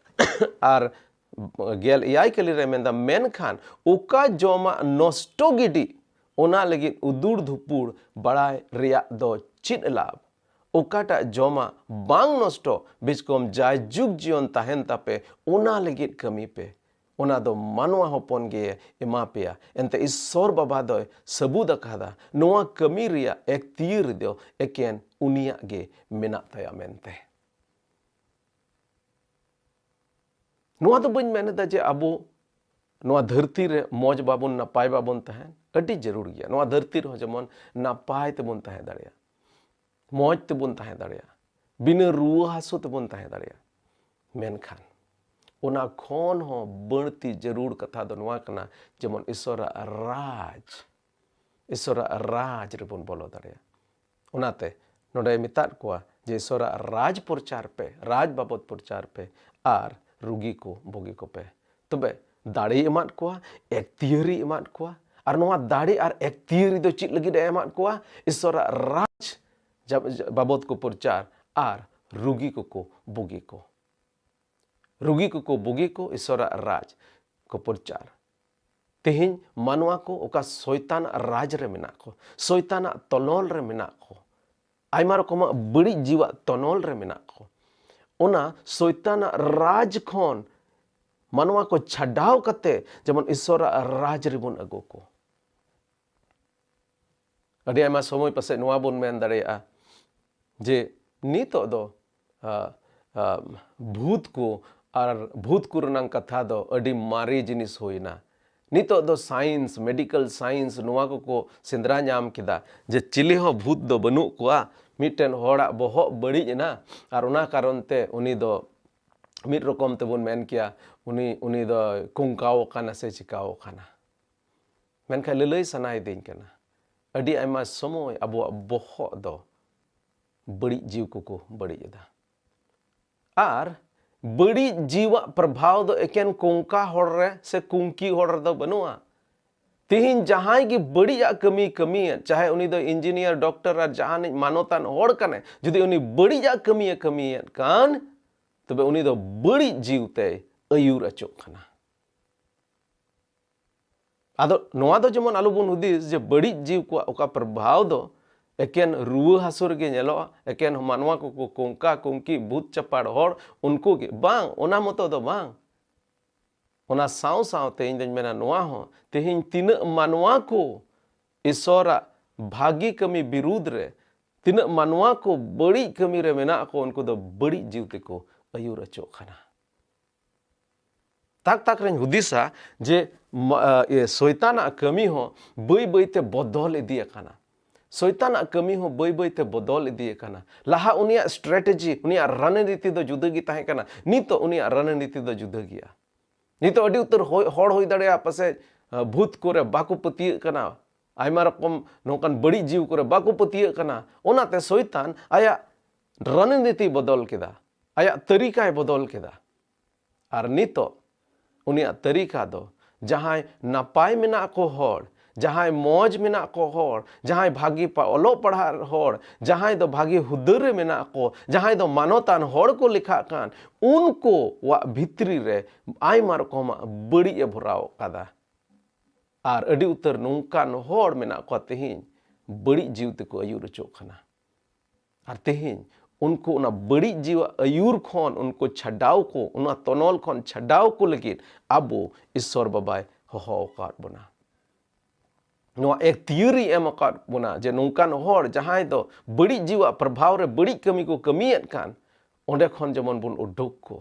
ᱟᱨ ᱜᱮᱞ ᱮᱭᱟᱭ ᱠᱟᱹᱞᱤ ᱨᱮ ᱢᱮᱱᱫᱟ, ᱢᱮᱱᱠᱷᱟᱱ ᱚᱠᱟ ᱡᱚᱢᱟᱜ ᱱᱚᱥᱴᱚ ᱜᱤᱰᱤ, ᱚᱱᱟ ᱞᱟᱹᱜᱤᱫ ᱩᱫᱩᱲ ᱫᱷᱩᱯᱩᱲ ᱵᱟᱲᱟᱭ ᱨᱮᱭᱟᱜ ᱫᱚ ᱪᱮᱫ ᱞᱟᱵᱷ? ᱚᱠᱟᱴᱟᱜ ᱡᱚᱢᱟᱜ ᱵᱟᱝ ᱱᱚᱥᱴᱚ, ᱵᱤᱪᱠᱚᱢ ᱡᱟᱭᱡᱩᱜᱽ ᱡᱤᱭᱚᱱ ᱛᱟᱦᱮᱱ ᱛᱟᱯᱮ, ᱚᱱᱟ ᱞᱟᱹᱜᱤᱫ ᱠᱟᱹᱢᱤ ᱯᱮ᱾ ᱚᱱᱟ ᱫᱚ ᱢᱟᱱᱣᱟ ᱦᱚᱯᱚᱱ ᱜᱮ ᱮᱢᱟ ᱯᱮᱭᱟ᱾ ᱮᱱᱛᱮ ᱤᱥᱥᱚᱨ ᱵᱟᱵᱟ ᱫᱚᱭ ᱥᱟᱹᱵᱩᱫ ᱟᱠᱟᱫᱟ, ᱱᱚᱣᱟ ᱠᱟᱹᱢᱤ ᱨᱮᱭᱟᱜ ᱮᱠᱛᱤᱭᱟᱹᱨ ᱫᱚ ᱮᱠᱮᱱ ᱩᱱᱤᱭᱟᱜ ᱜᱮ ᱢᱮᱱᱟᱜ ᱛᱟᱭᱟ ᱢᱮᱱᱛᱮ᱾ ᱱᱚᱣᱟ ᱫᱚ ᱵᱟᱹᱧ ᱢᱮᱱ ᱮᱫᱟ ᱡᱮ ᱟᱵᱚ ᱱᱚᱣᱟ ᱫᱷᱟᱹᱨᱛᱤ ᱨᱮ ᱢᱚᱡᱽ ᱵᱟᱵᱚᱱ, ᱱᱟᱯᱟᱭ ᱵᱟᱵᱚᱱ ᱛᱟᱦᱮᱱ, ᱟᱹᱰᱤ ᱡᱟᱹᱨᱩᱲ ᱜᱮᱭᱟ᱾ ᱱᱚᱣᱟ ᱫᱷᱟᱹᱨᱛᱤ ᱨᱮᱦᱚᱸ ᱡᱮᱢᱚᱱ ᱱᱟᱯᱟᱭ ᱛᱮᱵᱚᱱ ᱛᱟᱦᱮᱸ ᱫᱟᱲᱮᱭᱟᱜᱼᱟ, ᱢᱚᱡᱽ ᱛᱮᱵᱚᱱ ᱛᱟᱦᱮᱸ ᱫᱟᱲᱮᱭᱟᱜᱼᱟ, ᱵᱤᱱᱟᱹ ᱨᱩᱣᱟᱹ ᱦᱟᱹᱥᱩ ᱛᱮᱵᱚᱱ ᱛᱟᱦᱮᱸ ᱫᱟᱲᱮᱭᱟᱜᱼᱟ᱾ ᱢᱮᱱᱠᱷᱟᱱ ᱚᱱᱟ ᱠᱷᱚᱱ ᱦᱚᱸ ᱵᱟᱹᱲᱛᱤ ᱡᱟᱹᱨᱩᱲ ᱠᱟᱛᱷᱟ ᱫᱚ ᱱᱚᱣᱟ ᱠᱟᱱᱟ, ᱡᱮᱢᱚᱱ ᱤᱥᱚᱨᱟᱜ ᱨᱟᱡᱽ, ᱤᱥᱚᱨᱟᱜ ᱨᱟᱡᱽ ᱨᱮᱵᱚᱱ ᱵᱚᱞᱚ ᱫᱟᱲᱮᱭᱟᱜᱼᱟ᱾ ᱚᱱᱟᱛᱮ ᱱᱚᱰᱮ ᱢᱮᱛᱟᱫ ᱠᱚᱣᱟ ᱡᱮ ᱤᱥᱚᱨᱟᱜ ᱨᱟᱡᱽ ᱯᱨᱚᱪᱟᱨ ᱯᱮ, ᱨᱟᱡᱽ ᱵᱟᱵᱚᱫ ᱯᱨᱚᱪᱟᱨ ᱯᱮ ᱟᱨ ᱨᱩᱜᱤ ᱠᱚ ᱵᱩᱜᱤ ᱠᱚᱯᱮ᱾ ᱛᱚᱵᱮ ᱫᱟᱲᱮᱭ ᱮᱢᱟᱫ ᱠᱚᱣᱟ, ᱮᱠᱛᱤᱭᱟᱹᱨᱤ ᱮᱢᱟᱫ ᱠᱚᱣᱟ᱾ ᱟᱨ ᱱᱚᱣᱟ ᱫᱟᱲᱮ ᱟᱨ ᱮᱠᱛᱤᱭᱟᱹᱨᱤ ᱫᱚ ᱪᱮᱫ ᱞᱟᱹᱜᱤᱫ ᱮ ᱮᱢᱟᱫ ᱠᱚᱣᱟ? ᱤᱥᱚᱨᱟᱜ ᱨᱟᱡᱽ ᱡᱟ-, ᱡᱟ-, ᱵᱟᱵᱚᱫ ᱠᱚ ᱯᱨᱚᱪᱟᱨ ᱟᱨ ᱨᱩᱜᱤ ᱠᱚᱠᱚ ᱵᱩᱜᱤ ᱠᱚ᱾ ᱨᱩᱜᱤ ᱠᱚᱠᱚ ᱵᱩᱜᱤ ᱠᱚ, ᱤᱥᱚᱨᱟᱜ ᱨᱟᱡᱽ ᱠᱚ ᱯᱨᱚᱪᱟᱨ᱾ ᱛᱮᱦᱮᱧ ᱢᱟᱱᱣᱟ ᱠᱚ ᱚᱠᱟ ᱥᱚᱭᱛᱟᱱᱟᱜ ᱨᱟᱡᱽ ᱨᱮ ᱢᱮᱱᱟᱜ ᱠᱚ, ᱥᱚᱭᱛᱟᱱᱟᱜ ᱛᱚᱱᱚᱞ ᱨᱮ ᱢᱮᱱᱟᱜ ᱠᱚ, ᱟᱭᱢᱟ ᱨᱚᱠᱚᱢᱟᱜ ᱵᱟᱹᱲᱤᱡ ᱡᱤᱣᱟᱜ ᱛᱚᱱᱚᱞ ᱨᱮ ᱢᱮᱱᱟᱜ ᱠᱚ, ᱚᱱᱟ ᱥᱚᱭᱛᱟᱱᱟᱜ ᱨᱟᱡᱽ ᱠᱷᱚᱱ ᱢᱟᱱᱣᱟ ᱠᱚ ᱪᱷᱟᱰᱟᱣ ᱠᱟᱛᱮ ᱡᱮᱢᱚᱱ ᱤᱥᱚᱨᱟᱜ ᱨᱟᱡᱽ ᱨᱮᱵᱚᱱ ᱟᱹᱜᱩ ᱠᱚ᱾ ᱟᱹᱰᱤ ᱟᱭᱢᱟ ᱥᱚᱢᱚᱭ ᱯᱟᱥᱮᱡ ᱱᱚᱣᱟ ᱵᱚᱱ ᱢᱮᱱ ᱫᱟᱲᱮᱭᱟᱜᱼᱟ ᱡᱮ ᱱᱤᱛᱚᱜ ᱫᱚ, ᱟ, ᱟ, ᱵᱷᱩᱛ ᱠᱚ ᱟᱨ ᱵᱷᱩᱛ ᱠᱚ ᱨᱮᱱᱟᱝ ᱠᱟᱛᱷᱟ ᱫᱚ ᱟᱹᱰᱤ ᱢᱟᱨᱮ ᱡᱤᱱᱤᱥ ᱦᱩᱭᱱᱟ᱾ ᱱᱤᱛᱚᱜ ᱫᱚ science, medical science ᱱᱚᱣᱟ ᱠᱚᱠᱚ ᱥᱮᱸᱫᱽᱨᱟ ᱧᱟᱢ ᱠᱮᱫᱟ ᱡᱮ ᱪᱤᱞᱤ ᱦᱚᱸ ᱵᱷᱩᱛ ᱫᱚ ᱵᱟᱹᱱᱩᱜ ᱠᱚᱣᱟ, ᱢᱤᱫᱴᱮᱱ ᱦᱚᱲᱟᱜ ᱵᱚᱦᱚᱜ ᱵᱟᱹᱲᱤᱡ ᱮᱱᱟ ᱟᱨ ᱚᱱᱟ ᱠᱟᱨᱚᱱ ᱛᱮ ᱩᱱᱤ ᱫᱚ ᱢᱤᱫ ᱨᱚᱠᱚᱢ ᱛᱮᱵᱚᱱ ᱢᱮᱱ ᱠᱮᱭᱟ, ᱩᱱᱤ, ᱩᱱᱤ ᱫᱚᱭ ᱠᱚᱝᱠᱟᱣ ᱟᱠᱟᱱᱟ ᱥᱮ ᱪᱤᱠᱟᱣ ᱟᱠᱟᱱᱟ᱾ ᱢᱮᱱᱠᱷᱟᱱ ᱞᱟᱹᱞᱟᱹᱭ ᱥᱟᱱᱟᱭᱤᱫᱤᱧ ᱠᱟᱱᱟ, ᱟᱹᱰᱤ ᱟᱭᱢᱟ ᱥᱚᱢᱚᱭ ᱟᱵᱚᱣᱟᱜ ᱵᱚᱦᱚᱜ ᱫᱚ ᱵᱟᱹᱲᱤᱡ ᱡᱤᱣᱤ ᱠᱚᱠᱚ ᱵᱟᱹᱲᱤᱡ ᱮᱫᱟ᱾ ᱟᱨ ᱵᱟᱹᱲᱤᱡ ᱡᱤᱣᱟᱜ ᱯᱨᱚᱵᱷᱟᱣ ᱫᱚ ᱮᱠᱮᱱ ᱠᱚᱝᱠᱟ ᱦᱚᱲ ᱨᱮ ᱥᱮ ᱠᱩᱝᱠᱤ ᱦᱚᱲ ᱨᱮᱫᱚ ᱵᱟᱹᱱᱩᱜᱼᱟ᱾ ᱛᱮᱦᱮᱧ ᱡᱟᱦᱟᱸᱭ ᱜᱮ ᱵᱟᱹᱲᱤᱡᱟᱜ ᱠᱟᱹᱢᱤᱭ ᱠᱟᱹᱢᱤᱭᱮᱫ, ᱪᱟᱦᱮ ᱩᱱᱤ ᱫᱚ ᱤᱧᱡᱤᱱᱤᱭᱟᱨ, ᱰᱚᱠᱴᱚᱨ ᱟᱨ ᱡᱟᱦᱟᱱᱤᱡ ᱢᱟᱱᱚᱛᱟᱱ ᱦᱚᱲ ᱠᱟᱱᱟᱭ, ᱡᱩᱫᱤ ᱩᱱᱤ ᱵᱟᱹᱲᱤᱡᱟᱜ ᱠᱟᱹᱢᱤᱭᱮ ᱠᱟᱹᱢᱤᱭᱮᱫ ᱠᱟᱱ, ᱛᱚᱵᱮ ᱩᱱᱤ ᱫᱚ ᱵᱟᱹᱲᱤᱡ ᱡᱤᱣᱤ ᱛᱮᱭ ᱟᱹᱭᱩᱨ ᱚᱪᱚᱜ ᱠᱟᱱᱟ᱾ ᱟᱫᱚ ᱱᱚᱣᱟ ᱫᱚ ᱡᱮᱢᱚᱱ ᱟᱞᱚᱵᱚᱱ ᱦᱩᱫᱤᱥ ᱡᱮ ᱵᱟᱹᱲᱤᱡ ᱡᱤᱣᱤ ᱠᱚᱣᱟᱜ ᱚᱠᱟ ᱯᱨᱚᱵᱷᱟᱣ ᱫᱚ ᱮᱠᱮᱱ ᱨᱩᱣᱟᱹ ᱦᱟᱹᱥᱩ ᱨᱮᱜᱮ ᱧᱮᱞᱚᱜᱼᱟ, ᱮᱠᱮᱱ ᱢᱟᱱᱣᱟ ᱠᱚᱠᱚ ᱠᱚᱝᱠᱟ ᱠᱚᱝᱠᱤ, ᱵᱷᱩᱛ ᱪᱟᱯᱟᱲ ᱦᱚᱲ, ᱩᱱᱠᱩ ᱜᱮ ᱵᱟᱝ, ᱚᱱᱟ ᱢᱚᱛᱚ ᱫᱚ ᱵᱟᱝ᱾ ᱚᱱᱟ ᱥᱟᱶ ᱥᱟᱶᱛᱮ ᱤᱧ ᱫᱚᱧ ᱢᱮᱱᱟ ᱱᱚᱣᱟ ᱦᱚᱸ, ᱛᱮᱦᱮᱧ ᱛᱤᱱᱟᱹᱜ ᱢᱟᱱᱣᱟ ᱠᱚ ᱤᱥᱚᱨᱟᱜ ᱵᱷᱟᱹᱜᱤ ᱠᱟᱹᱢᱤ ᱵᱤᱨᱩᱫᱽ ᱨᱮ, ᱛᱤᱱᱟᱹᱜ ᱢᱟᱱᱣᱟ ᱠᱚ ᱵᱟᱹᱲᱤᱡ ᱠᱟᱹᱢᱤ ᱨᱮ ᱢᱮᱱᱟᱜ ᱠᱚ, ᱩᱱᱠᱩ ᱫᱚ ᱵᱟᱹᱲᱤᱡ ᱡᱤᱣᱤ ᱛᱮᱠᱚ ᱟᱹᱭᱩᱨ ᱚᱪᱚᱜ ᱠᱟᱱᱟ᱾ ᱛᱟᱠ ᱛᱟᱠ ᱨᱮᱧ ᱦᱩᱫᱤᱥᱟ ᱡᱮ ᱢᱟ-, ᱟ, ᱤᱭᱟᱹ, ᱥᱚᱭᱛᱟᱱᱟᱜ ᱠᱟᱹᱢᱤ ᱦᱚᱸ ᱵᱟᱹᱭ ᱵᱟᱹᱭ ᱛᱮ ᱵᱚᱫᱚᱞ ᱤᱫᱤ ᱟᱠᱟᱱᱟ᱾ ᱥᱚᱭᱛᱟᱱᱟᱜ ᱠᱟᱹᱢᱤ ᱦᱚᱸ ᱵᱟᱹᱭ ᱵᱟᱹᱭ ᱛᱮ ᱵᱚᱫᱚᱞ ᱤᱫᱤ ᱟᱠᱟᱱᱟ᱾ ᱞᱟᱦᱟ ᱩᱱᱤᱭᱟᱜ strategy, ᱩᱱᱤᱭᱟᱜ ᱨᱚᱱᱱᱤᱛᱤ ᱫᱚ ᱡᱩᱫᱟᱹ ᱜᱮ ᱛᱟᱦᱮᱸ ᱠᱟᱱᱟ᱾ ᱱᱤᱛᱚᱜ ᱩᱱᱤᱭᱟᱜ ᱨᱚᱱᱱᱤᱛᱤ ᱫᱚ ᱡᱩᱫᱟᱹ ᱜᱮᱭᱟ᱾ ᱱᱤᱛᱚᱜ ᱟᱹᱰᱤ ᱩᱛᱟᱹᱨ ᱦᱚᱭ-, ᱦᱚᱲ ᱦᱩᱭ ᱫᱟᱲᱮᱭᱟᱜᱼᱟ ᱯᱟᱥᱮᱡ, ᱟ, ᱵᱷᱩᱛ ᱠᱚᱨᱮ ᱵᱟᱠᱚ ᱯᱟᱹᱛᱭᱟᱹᱜ ᱠᱟᱱᱟ, ᱟᱭᱢᱟ ᱨᱚᱠᱚᱢ ᱱᱚᱝᱠᱟᱱ ᱵᱟᱹᱲᱤᱡ ᱡᱤᱣᱤ ᱠᱚᱨᱮ ᱵᱟᱠᱚ ᱯᱟᱹᱛᱭᱟᱹᱜ ᱠᱟᱱᱟ᱾ ᱚᱱᱟᱛᱮ ᱥᱚᱭᱛᱟᱱ ᱟᱭᱟᱜ ᱨᱚᱱᱱᱤᱛᱤ ᱵᱚᱫᱚᱞ ᱠᱮᱫᱟ, ᱟᱭᱟᱜ ᱛᱟᱹᱨᱤᱠᱟᱭ ᱵᱚᱫᱚᱞ ᱠᱮᱫᱟ᱾ ᱟᱨ ᱱᱤᱛᱚᱜ ᱩᱱᱤᱭᱟᱜ ᱛᱟᱹᱨᱤᱠᱟ ᱫᱚ ᱡᱟᱦᱟᱸᱭ ᱱᱟᱯᱟᱭ ᱢᱮᱱᱟᱜ ᱠᱚ ᱦᱚᱲ, ᱡᱟᱦᱟᱸᱭ ᱢᱚᱡᱽ ᱢᱮᱱᱟᱜ ᱠᱚ ᱦᱚᱲ, ᱡᱟᱦᱟᱸᱭ ᱵᱷᱟᱹᱜᱤ ᱯᱟ-, ᱚᱞᱚᱜ ᱯᱟᱲᱦᱟᱜ ᱦᱚᱲ, ᱡᱟᱦᱟᱸᱭ ᱫᱚ ᱵᱷᱟᱹᱜᱤ ᱦᱩᱫᱟᱹ ᱨᱮ ᱢᱮᱱᱟᱜ ᱠᱚ, ᱡᱟᱦᱟᱸᱭ ᱫᱚ ᱢᱟᱱᱚᱛᱟᱱ ᱦᱚᱲ ᱠᱚ ᱞᱮᱠᱷᱟᱜ ᱠᱟᱱ, ᱩᱱᱠᱩᱣᱟᱜ ᱵᱷᱤᱛᱨᱤ ᱨᱮ ᱟᱭᱢᱟ ᱨᱚᱠᱚᱢᱟᱜ ᱵᱟᱹᱲᱤᱡ ᱮ ᱵᱷᱚᱨᱟᱣ ᱟᱠᱟᱫᱟ᱾ ᱟᱨ ᱟᱹᱰᱤ ᱩᱛᱟᱹᱨ ᱱᱚᱝᱠᱟᱱ ᱦᱚᱲ ᱢᱮᱱᱟᱜ ᱠᱚᱣᱟ ᱛᱮᱦᱮᱧ ᱵᱟᱹᱲᱤᱡ ᱡᱤᱣᱤ ᱛᱮᱠᱚ ᱟᱹᱭᱩᱨ ᱦᱚᱪᱚᱜ ᱠᱟᱱᱟ᱾ ᱟᱨ ᱛᱮᱦᱮᱧ ᱩᱱᱠᱩ ᱚᱱᱟ ᱵᱟᱹᱲᱤᱡ ᱡᱤᱣᱤ ᱟᱹᱭᱩᱨ ᱠᱷᱚᱱ ᱩᱱᱠᱩ ᱪᱷᱟᱰᱟᱣ ᱠᱚ, ᱚᱱᱟ ᱛᱚᱱᱚᱞ ᱠᱷᱚᱱ ᱪᱷᱟᱰᱟᱣ ᱠᱚ ᱞᱟᱹᱜᱤᱫ ᱟᱵᱚ ᱤᱥᱥᱚᱨ ᱵᱟᱵᱟᱭ ᱦᱚᱦᱚ ᱟᱠᱟᱫ ᱵᱚᱱᱟ᱾ ᱱᱚᱣᱟ ᱮᱠᱛᱤᱭᱟᱹᱨᱤ ᱮᱢ ᱟᱠᱟᱫ ᱵᱚᱱᱟ ᱡᱮ ᱱᱚᱝᱠᱟᱱ ᱦᱚᱲ ᱡᱟᱦᱟᱸᱭ ᱫᱚ ᱵᱟᱹᱲᱤᱡ ᱡᱤᱣᱤ ᱯᱨᱚᱵᱷᱟᱣ ᱨᱮ ᱵᱟᱹᱲᱤᱡ ᱠᱟᱹᱢᱤ ᱠᱚ ᱠᱟᱹᱢᱤᱭᱮᱫ ᱠᱟᱱ, ᱚᱸᱰᱮ ᱠᱷᱚᱱ ᱡᱮᱢᱚᱱ ᱵᱚᱱ ᱩᱰᱩᱠ ᱠᱚ,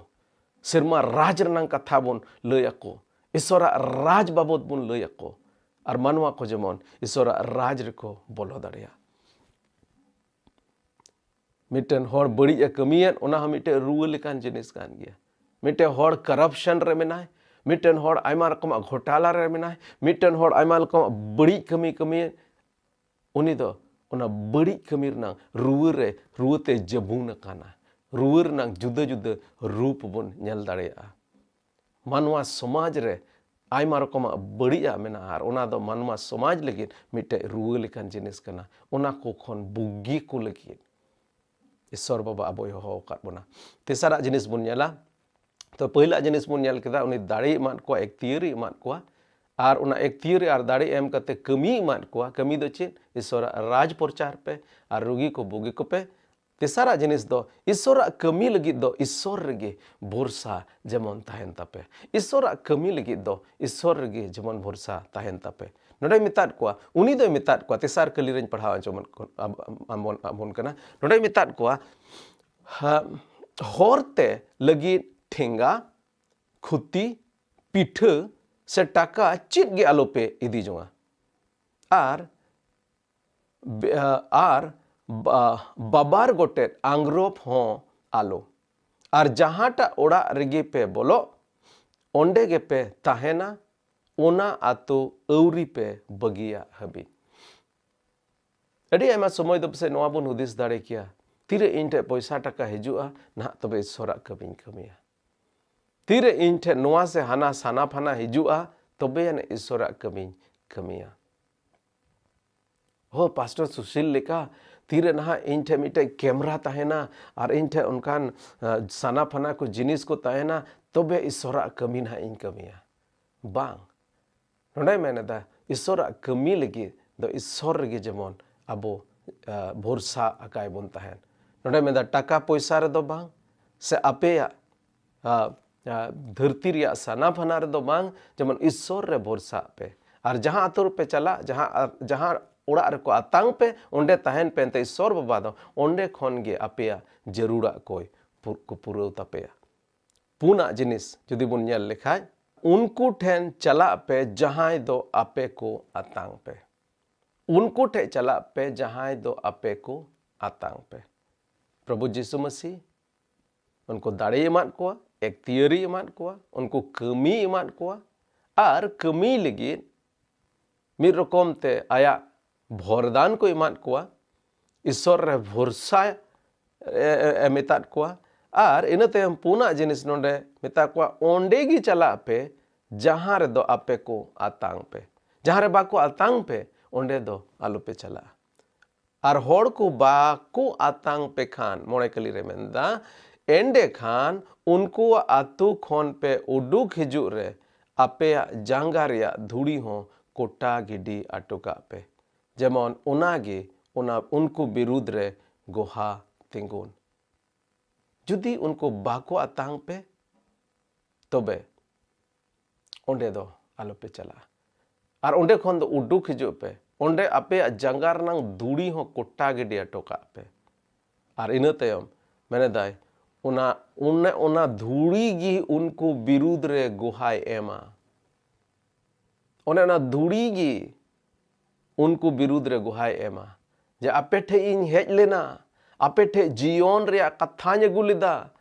ᱥᱮᱨᱢᱟ ᱨᱟᱡᱽ ᱨᱮᱱᱟᱜ ᱠᱟᱛᱷᱟ ᱵᱚᱱ ᱞᱟᱹᱭ ᱟᱠᱚ, ᱤᱥᱚᱨᱟᱜ ᱨᱟᱡᱽ ᱵᱟᱵᱚᱫ ᱵᱚᱱ ᱞᱟᱹᱭ ᱟᱠᱚ, ᱟᱨ ᱢᱟᱱᱣᱟ ᱠᱚ ᱡᱮᱢᱚᱱ ᱤᱥᱚᱨᱟᱜ ᱨᱟᱡᱽ ᱨᱮᱠᱚ ᱵᱚᱞᱚ ᱫᱟᱲᱮᱭᱟᱜ᱾ ᱢᱤᱫᱴᱮᱱ ᱦᱚᱲ ᱵᱟᱹᱲᱤᱡ ᱮ ᱠᱟᱹᱢᱤᱭᱮᱫ, ᱚᱱᱟ ᱦᱚᱸ ᱢᱤᱫᱴᱮᱱ ᱨᱩᱣᱟᱹ ᱞᱮᱠᱟᱱ ᱡᱤᱱᱤᱥ ᱠᱟᱱ ᱜᱮᱭᱟ᱾ ᱢᱤᱫᱴᱮᱱ ᱦᱚᱲ corruption ᱨᱮ ᱢᱮᱱᱟᱭ, ᱢᱤᱫᱴᱮᱱ ᱦᱚᱲ ᱟᱭᱢᱟ ᱨᱚᱠᱚᱢᱟᱜ ᱜᱷᱚᱴᱟᱞᱟ ᱨᱮ ᱢᱮᱱᱟᱭ, ᱢᱤᱫᱴᱮᱱ ᱦᱚᱲ ᱟᱭᱢᱟ ᱨᱚᱠᱚᱢᱟᱜ ᱵᱟᱹᱲᱤᱡ ᱠᱟᱹᱢᱤ ᱠᱟᱹᱢᱤᱭᱮᱫ, ᱩᱱᱤ ᱫᱚ ᱚᱱᱟ ᱵᱟᱹᱲᱤᱡ ᱠᱟᱹᱢᱤ ᱨᱮᱱᱟᱜ ᱨᱩᱣᱟᱹ ᱨᱮ, ᱨᱩᱣᱟᱹ ᱛᱮ ᱡᱟᱹᱵᱩᱱ ᱟᱠᱟᱱᱟ᱾ ᱨᱩᱣᱟᱹ ᱨᱮᱱᱟᱜ ᱡᱩᱫᱟᱹ ᱡᱩᱫᱟᱹ ᱨᱩᱯ ᱵᱚᱱ ᱧᱮᱞ ᱫᱟᱲᱮᱭᱟᱜᱼᱟ᱾ ᱢᱟᱱᱣᱟ ᱥᱚᱢᱟᱡᱽ ᱨᱮ ᱟᱭᱢᱟ ᱨᱚᱠᱚᱢᱟᱜ ᱵᱟᱹᱲᱤᱡᱟᱜ ᱢᱮᱱᱟᱜᱼᱟ, ᱟᱨ ᱚᱱᱟ ᱫᱚ ᱢᱟᱱᱣᱟ ᱥᱚᱢᱟᱡᱽ ᱞᱟᱹᱜᱤᱫ ᱢᱤᱫᱴᱮᱡ ᱨᱩᱣᱟᱹ ᱞᱮᱠᱟᱱ ᱡᱤᱱᱤᱥ ᱠᱟᱱᱟ᱾ ᱚᱱᱟ ᱠᱚ ᱠᱷᱚᱱ ᱵᱩᱜᱤ ᱠᱚ ᱞᱟᱹᱜᱤᱫ ᱤᱥᱚᱨ ᱵᱟᱵᱟ ᱟᱵᱚᱭ ᱦᱚᱦᱚ ᱟᱠᱟᱫ ᱵᱚᱱᱟ᱾ ᱛᱮᱥᱟᱨᱟᱜ ᱡᱤᱱᱤᱥ ᱵᱚᱱ ᱧᱮᱞᱟ, ᱛᱚ, ᱯᱟᱹᱦᱤᱞᱟᱜ ᱡᱤᱱᱤᱥ ᱵᱚᱱ ᱧᱮᱞ ᱠᱮᱫᱟ, ᱩᱱᱤ ᱫᱟᱲᱮᱭ ᱮᱢᱟᱫ ᱠᱚᱣᱟ, ᱮᱠᱛᱤᱭᱟᱹᱨᱤ ᱮᱢᱟᱫ ᱠᱚᱣᱟ, ᱟᱨ ᱚᱱᱟ ᱮᱠᱛᱤᱭᱟᱹᱨᱤ ᱟᱨ ᱫᱟᱲᱮ ᱮᱢ ᱠᱟᱛᱮ ᱠᱟᱹᱢᱤᱭ ᱮᱢᱟᱫ ᱠᱚᱣᱟ᱾ ᱠᱟᱹᱢᱤ ᱫᱚ ᱪᱮᱫ? ᱤᱥᱚᱨᱟᱜ ᱨᱟᱡᱽ ᱯᱨᱚᱪᱟᱨ ᱯᱮ ᱟᱨ ᱨᱩᱜᱤ ᱠᱚ ᱵᱩᱜᱤ ᱠᱚᱯᱮ᱾ ᱛᱮᱥᱟᱨᱟᱜ ᱡᱤᱱᱤᱥ ᱫᱚ, ᱤᱥᱚᱨᱟᱜ ᱠᱟᱹᱢᱤ ᱞᱟᱹᱜᱤᱫ ᱫᱚ ᱤᱥᱚᱨ ᱨᱮᱜᱮ ᱵᱷᱚᱨᱥᱟ ᱡᱮᱢᱚᱱ ᱛᱟᱦᱮᱱ ᱛᱟᱯᱮ᱾ ᱤᱥᱚᱨᱟᱜ ᱠᱟᱹᱢᱤ ᱞᱟᱹᱜᱤᱫ ᱫᱚ ᱤᱥᱚᱨ ᱨᱮᱜᱮ ᱡᱮᱢᱚᱱ ᱵᱷᱚᱨᱥᱟ ᱛᱟᱦᱮᱱ ᱛᱟᱯᱮ᱾ ᱱᱚᱰᱮᱭ ᱢᱮᱛᱟᱫ ᱠᱚᱣᱟ, ᱩᱱᱤ ᱫᱚᱭ ᱢᱮᱛᱟᱫ ᱠᱚᱣᱟ, ᱛᱮᱥᱟᱨ ᱠᱟᱹᱞᱤ ᱨᱮᱧ ᱯᱟᱲᱦᱟᱣ ᱟᱸᱡᱚᱢ ᱟᱵᱚᱱ, ᱟᱵᱚᱱ ᱠᱟᱱᱟ᱾ ᱱᱚᱰᱮᱭ ᱢᱮᱛᱟᱫ ᱠᱚᱣᱟ, ᱦᱟ-, ᱦᱚᱨ ᱛᱮ ᱞᱟᱹᱜᱤᱫ ᱴᱷᱮᱸᱜᱟ, ᱠᱷᱩᱛᱤ ᱯᱤᱴᱷᱟᱹ ᱥᱮ ᱴᱟᱠᱟ ᱪᱮᱫ ᱜᱮ ᱟᱞᱚᱯᱮ ᱤᱫᱤ ᱡᱚᱝᱟ᱾ ᱟᱨ ᱵᱮ-, ᱟᱨ ᱵᱟ-, ᱵᱟᱵᱟᱨ ᱜᱚᱴᱮᱡ ᱟᱝᱜᱽᱨᱚᱵ ᱦᱚᱸ ᱟᱞᱚ᱾ ᱟᱨ ᱡᱟᱦᱟᱸᱴᱟᱜ ᱚᱲᱟᱜ ᱨᱮᱜᱮ ᱯᱮ ᱵᱚᱞᱚᱜ, ᱚᱸᱰᱮ ᱜᱮᱯᱮ ᱛᱟᱦᱮᱱᱟ, ᱚᱱᱟ ᱟᱛᱳ ᱟᱹᱣᱨᱤ ᱯᱮ ᱵᱟᱹᱜᱤᱭᱟᱜ ᱦᱟᱹᱵᱤᱡ᱾ ᱟᱹᱰᱤ ᱟᱭᱢᱟ ᱥᱚᱢᱚᱭ ᱫᱚ ᱯᱟᱥᱮᱡ ᱱᱚᱣᱟ ᱵᱚᱱ ᱦᱩᱫᱤᱥ ᱫᱟᱲᱮ ᱠᱮᱭᱟ, ᱛᱤᱨᱮ ᱤᱧ ᱴᱷᱮᱱ ᱯᱚᱭᱥᱟ ᱴᱟᱠᱟ ᱦᱤᱡᱩᱜᱼᱟ, ᱱᱟᱦᱟᱜ ᱛᱚᱵᱮ ᱤᱥᱚᱨᱟᱜ ᱠᱟᱹᱢᱤᱧ ᱠᱟᱹᱢᱤᱭᱟ᱾ ᱛᱤᱨᱮ ᱤᱧ ᱴᱷᱮᱱ ᱱᱚᱣᱟ ᱥᱮ ᱦᱟᱱᱟ ᱥᱟᱱᱟ ᱯᱷᱟᱱᱟ ᱦᱤᱡᱩᱜᱼᱟ, ᱛᱚᱵᱮ ᱟᱹᱱᱤᱡ ᱤᱥᱚᱨᱟᱜ ᱠᱟᱹᱢᱤᱧ ᱠᱟᱹᱢᱤᱭᱟ᱾ ᱦᱳ, ᱯᱟᱥᱴᱚᱨ ᱥᱩᱥᱤᱞ ᱞᱮᱠᱟ ᱛᱤᱨᱮ ᱱᱟᱦᱟᱜ ᱤᱧ ᱴᱷᱮᱱ ᱢᱤᱫᱴᱮᱡ ᱠᱮᱢᱨᱟ ᱛᱟᱦᱮᱱᱟ ᱟᱨ ᱤᱧ ᱴᱷᱮᱱ ᱚᱱᱠᱟᱱ, ᱟ, ᱥᱟᱱᱟ ᱯᱷᱟᱱᱟ ᱠᱚ ᱡᱤᱱᱤᱥ ᱠᱚ ᱛᱟᱦᱮᱱᱟ, ᱛᱚᱵᱮ ᱤᱥᱚᱨᱟᱜ ᱠᱟᱹᱢᱤ ᱱᱟᱦᱟᱜ ᱤᱧ ᱠᱟᱹᱢᱤᱭᱟ? ᱵᱟᱝ᱾ ᱱᱚᱰᱮᱭ ᱢᱮᱱ ᱮᱫᱟ, ᱤᱥᱚᱨᱟᱜ ᱠᱟᱹᱢᱤ ᱞᱟᱹᱜᱤᱫ ᱫᱚ ᱤᱥᱚᱨ ᱨᱮᱜᱮ ᱡᱮᱢᱚᱱ ᱟᱵᱚ, ᱟ, ᱵᱷᱚᱨᱥᱟ ᱟᱠᱟᱭ ᱵᱚᱱ ᱛᱟᱦᱮᱱ᱾ ᱱᱚᱰᱮᱭ ᱢᱮᱱ ᱮᱫᱟ, ᱴᱟᱠᱟ ᱯᱚᱭᱥᱟ ᱨᱮᱫᱚ ᱵᱟᱝ, ᱥᱮ ᱟᱯᱮᱭᱟᱜ, ᱟ, ᱟ, ᱫᱷᱟᱹᱨᱛᱤ ᱨᱮᱭᱟᱜ ᱥᱟᱱᱟ ᱯᱷᱟᱱᱟ ᱨᱮᱫᱚ ᱵᱟᱝ, ᱡᱮᱢᱚᱱ ᱤᱥᱚᱨ ᱨᱮ ᱵᱷᱚᱨᱥᱟᱜ ᱯᱮ᱾ ᱟᱨ ᱡᱟᱦᱟᱸ ᱟᱛᱳ ᱨᱮᱯᱮ ᱪᱟᱞᱟᱜ, ᱡᱟᱦᱟᱸ, ᱟ, ᱡᱟᱦᱟᱸ ᱚᱲᱟᱜ ᱨᱮᱠᱚ ᱟᱛᱟᱝ ᱯᱮ, ᱚᱸᱰᱮ ᱛᱟᱦᱮᱱ ᱯᱮ, ᱮᱱᱛᱮ ᱤᱥᱚᱨ ᱵᱟᱵᱟ ᱫᱚ ᱚᱸᱰᱮ ᱠᱷᱚᱱ ᱜᱮ ᱟᱯᱮᱭᱟᱜ ᱡᱟᱹᱨᱩᱲᱟᱜ ᱠᱚᱭ ᱯᱩᱨ-, ᱠᱚ ᱯᱩᱨᱟᱹᱣ ᱛᱟᱯᱮᱭᱟ᱾ ᱯᱩᱱᱟᱜ ᱡᱤᱱᱤᱥ ᱡᱩᱫᱤ ᱵᱚᱱ ᱧᱮᱞ ᱞᱮᱠᱷᱟᱡ, ᱩᱱᱠᱩ ᱴᱷᱮᱱ ᱪᱟᱞᱟᱜ ᱯᱮ ᱡᱟᱦᱟᱸᱭ ᱫᱚ ᱟᱯᱮ ᱠᱚ ᱟᱛᱟᱝ ᱯᱮ᱾ ᱩᱱᱠᱩ ᱴᱷᱮᱱ ᱪᱟᱞᱟᱜ ᱯᱮ ᱡᱟᱦᱟᱸᱭ ᱫᱚ ᱟᱯᱮ ᱠᱚ ᱟᱛᱟᱝ ᱯᱮ᱾ ᱯᱨᱚᱵᱷᱩ ᱡᱤᱥᱩ ᱢᱟᱹᱥᱤ ᱩᱱᱠᱩ ᱫᱟᱲᱮᱭ ᱮᱢᱟᱫ ᱠᱚᱣᱟ, ᱮᱠᱛᱤᱭᱟᱹᱨᱤ ᱮᱢᱟᱫ ᱠᱚᱣᱟ, ᱩᱱᱠᱩ ᱠᱟᱹᱢᱤ ᱮᱢᱟᱫ ᱠᱚᱣᱟ, ᱟᱨ ᱠᱟᱹᱢᱤ ᱞᱟᱹᱜᱤᱫ ᱢᱤᱫ ᱨᱚᱠᱚᱢ ᱛᱮ ᱟᱭᱟᱜ ᱵᱷᱚᱨᱫᱟᱱ ᱠᱚ ᱮᱢᱟᱫ ᱠᱚᱣᱟ, ᱤᱥᱚᱨ ᱨᱮ ᱵᱷᱚᱨᱥᱟ ᱮ, ᱮ, ᱮ ᱢᱮᱛᱟᱫ ᱠᱚᱣᱟ᱾ ᱟᱨ ᱤᱱᱟᱹ ᱛᱟᱭᱚᱢ ᱯᱩᱱᱟᱜ ᱡᱤᱱᱤᱥ ᱱᱚᱰᱮ ᱢᱮᱛᱟ ᱠᱚᱣᱟ, ᱚᱸᱰᱮ ᱜᱮ ᱪᱟᱞᱟᱜ ᱯᱮ ᱡᱟᱦᱟᱸ ᱨᱮᱫᱚ ᱟᱯᱮ ᱠᱚ ᱟᱛᱟᱝ ᱯᱮ᱾ ᱡᱟᱦᱟᱸ ᱨᱮ ᱵᱟᱠᱚ ᱟᱛᱟᱝ ᱯᱮ, ᱚᱸᱰᱮ ᱫᱚ ᱟᱞᱚᱯᱮ ᱪᱟᱞᱟᱜᱼᱟ᱾ ᱟᱨ ᱦᱚᱲ ᱠᱚ ᱵᱟᱠᱚ ᱟᱛᱟᱝ ᱯᱮ ᱠᱷᱟᱱ, ᱢᱚᱬᱮ ᱠᱟᱹᱞᱤ ᱨᱮ ᱢᱮᱱᱫᱟ, ᱮᱸᱰᱮᱠᱷᱟᱱ ᱩᱱᱠᱩᱣᱟᱜ ᱟᱛᱳ ᱠᱷᱚᱱ ᱯᱮ ᱩᱰᱩᱠ ᱦᱤᱡᱩᱜ ᱨᱮ ᱟᱯᱮᱭᱟᱜ ᱡᱟᱸᱜᱟ ᱨᱮᱭᱟᱜ ᱫᱷᱩᱲᱤ ᱦᱚᱸ ᱠᱚᱴᱟ ᱜᱤᱰᱤ ᱟᱴᱚ ᱠᱟᱜ ᱯᱮ, ᱡᱮᱢᱚᱱ ᱚᱱᱟᱜᱮ ᱚᱱᱟ ᱩᱱᱠᱩ ᱵᱤᱨᱩᱫᱽ ᱨᱮ ᱜᱚᱦᱟ ᱛᱤᱸᱜᱩᱱ᱾ ᱡᱩᱫᱤ ᱩᱱᱠᱩ ᱵᱟᱠᱚ ᱟᱛᱟᱝ ᱯᱮ, ᱛᱚᱵᱮ ᱚᱸᱰᱮ ᱫᱚ ᱟᱞᱚᱯᱮ ᱪᱟᱞᱟᱜᱼᱟ᱾ ᱟᱨ ᱚᱸᱰᱮ ᱠᱷᱚᱱ ᱫᱚ ᱩᱰᱩᱠ ᱦᱤᱡᱩᱜ ᱯᱮ᱾ ᱚᱸᱰᱮ ᱟᱯᱮᱭᱟᱜ ᱡᱟᱸᱜᱟ ᱨᱮᱱᱟᱝ ᱫᱩᱲᱤ ᱦᱚᱸ ᱠᱚᱴᱟ ᱜᱤᱰᱤ ᱦᱚᱴᱚ ᱠᱟᱜ ᱯᱮ᱾ ᱟᱨ ᱤᱱᱟᱹ ᱛᱟᱭᱚᱢ ᱢᱮᱱᱮᱫᱟᱭ, ᱚᱱᱟ ᱚᱱᱮ ᱚᱱᱟ ᱫᱷᱩᱲᱤ ᱜᱮ ᱩᱱᱠᱩ ᱵᱤᱨᱩᱫᱽ ᱨᱮ ᱜᱚᱦᱟᱭ ᱮᱢᱟ᱾ ᱚᱱᱮ ᱚᱱᱟ ᱫᱷᱩᱲᱤ ᱜᱮ ᱩᱱᱠᱩ ᱵᱤᱨᱩᱫᱽ ᱨᱮ ᱜᱚᱦᱟᱭ ᱮᱢᱟ ᱡᱮ, ᱟᱯᱮ ᱴᱷᱮᱡ ᱤᱧ ᱦᱮᱡ ᱞᱮᱱᱟ, ᱟᱯᱮ ᱴᱷᱮᱡ ᱡᱤᱭᱚᱱ ᱨᱮᱭᱟᱜ ᱠᱟᱛᱷᱟᱧ ᱟᱹᱜᱩ ᱞᱮᱫᱟ,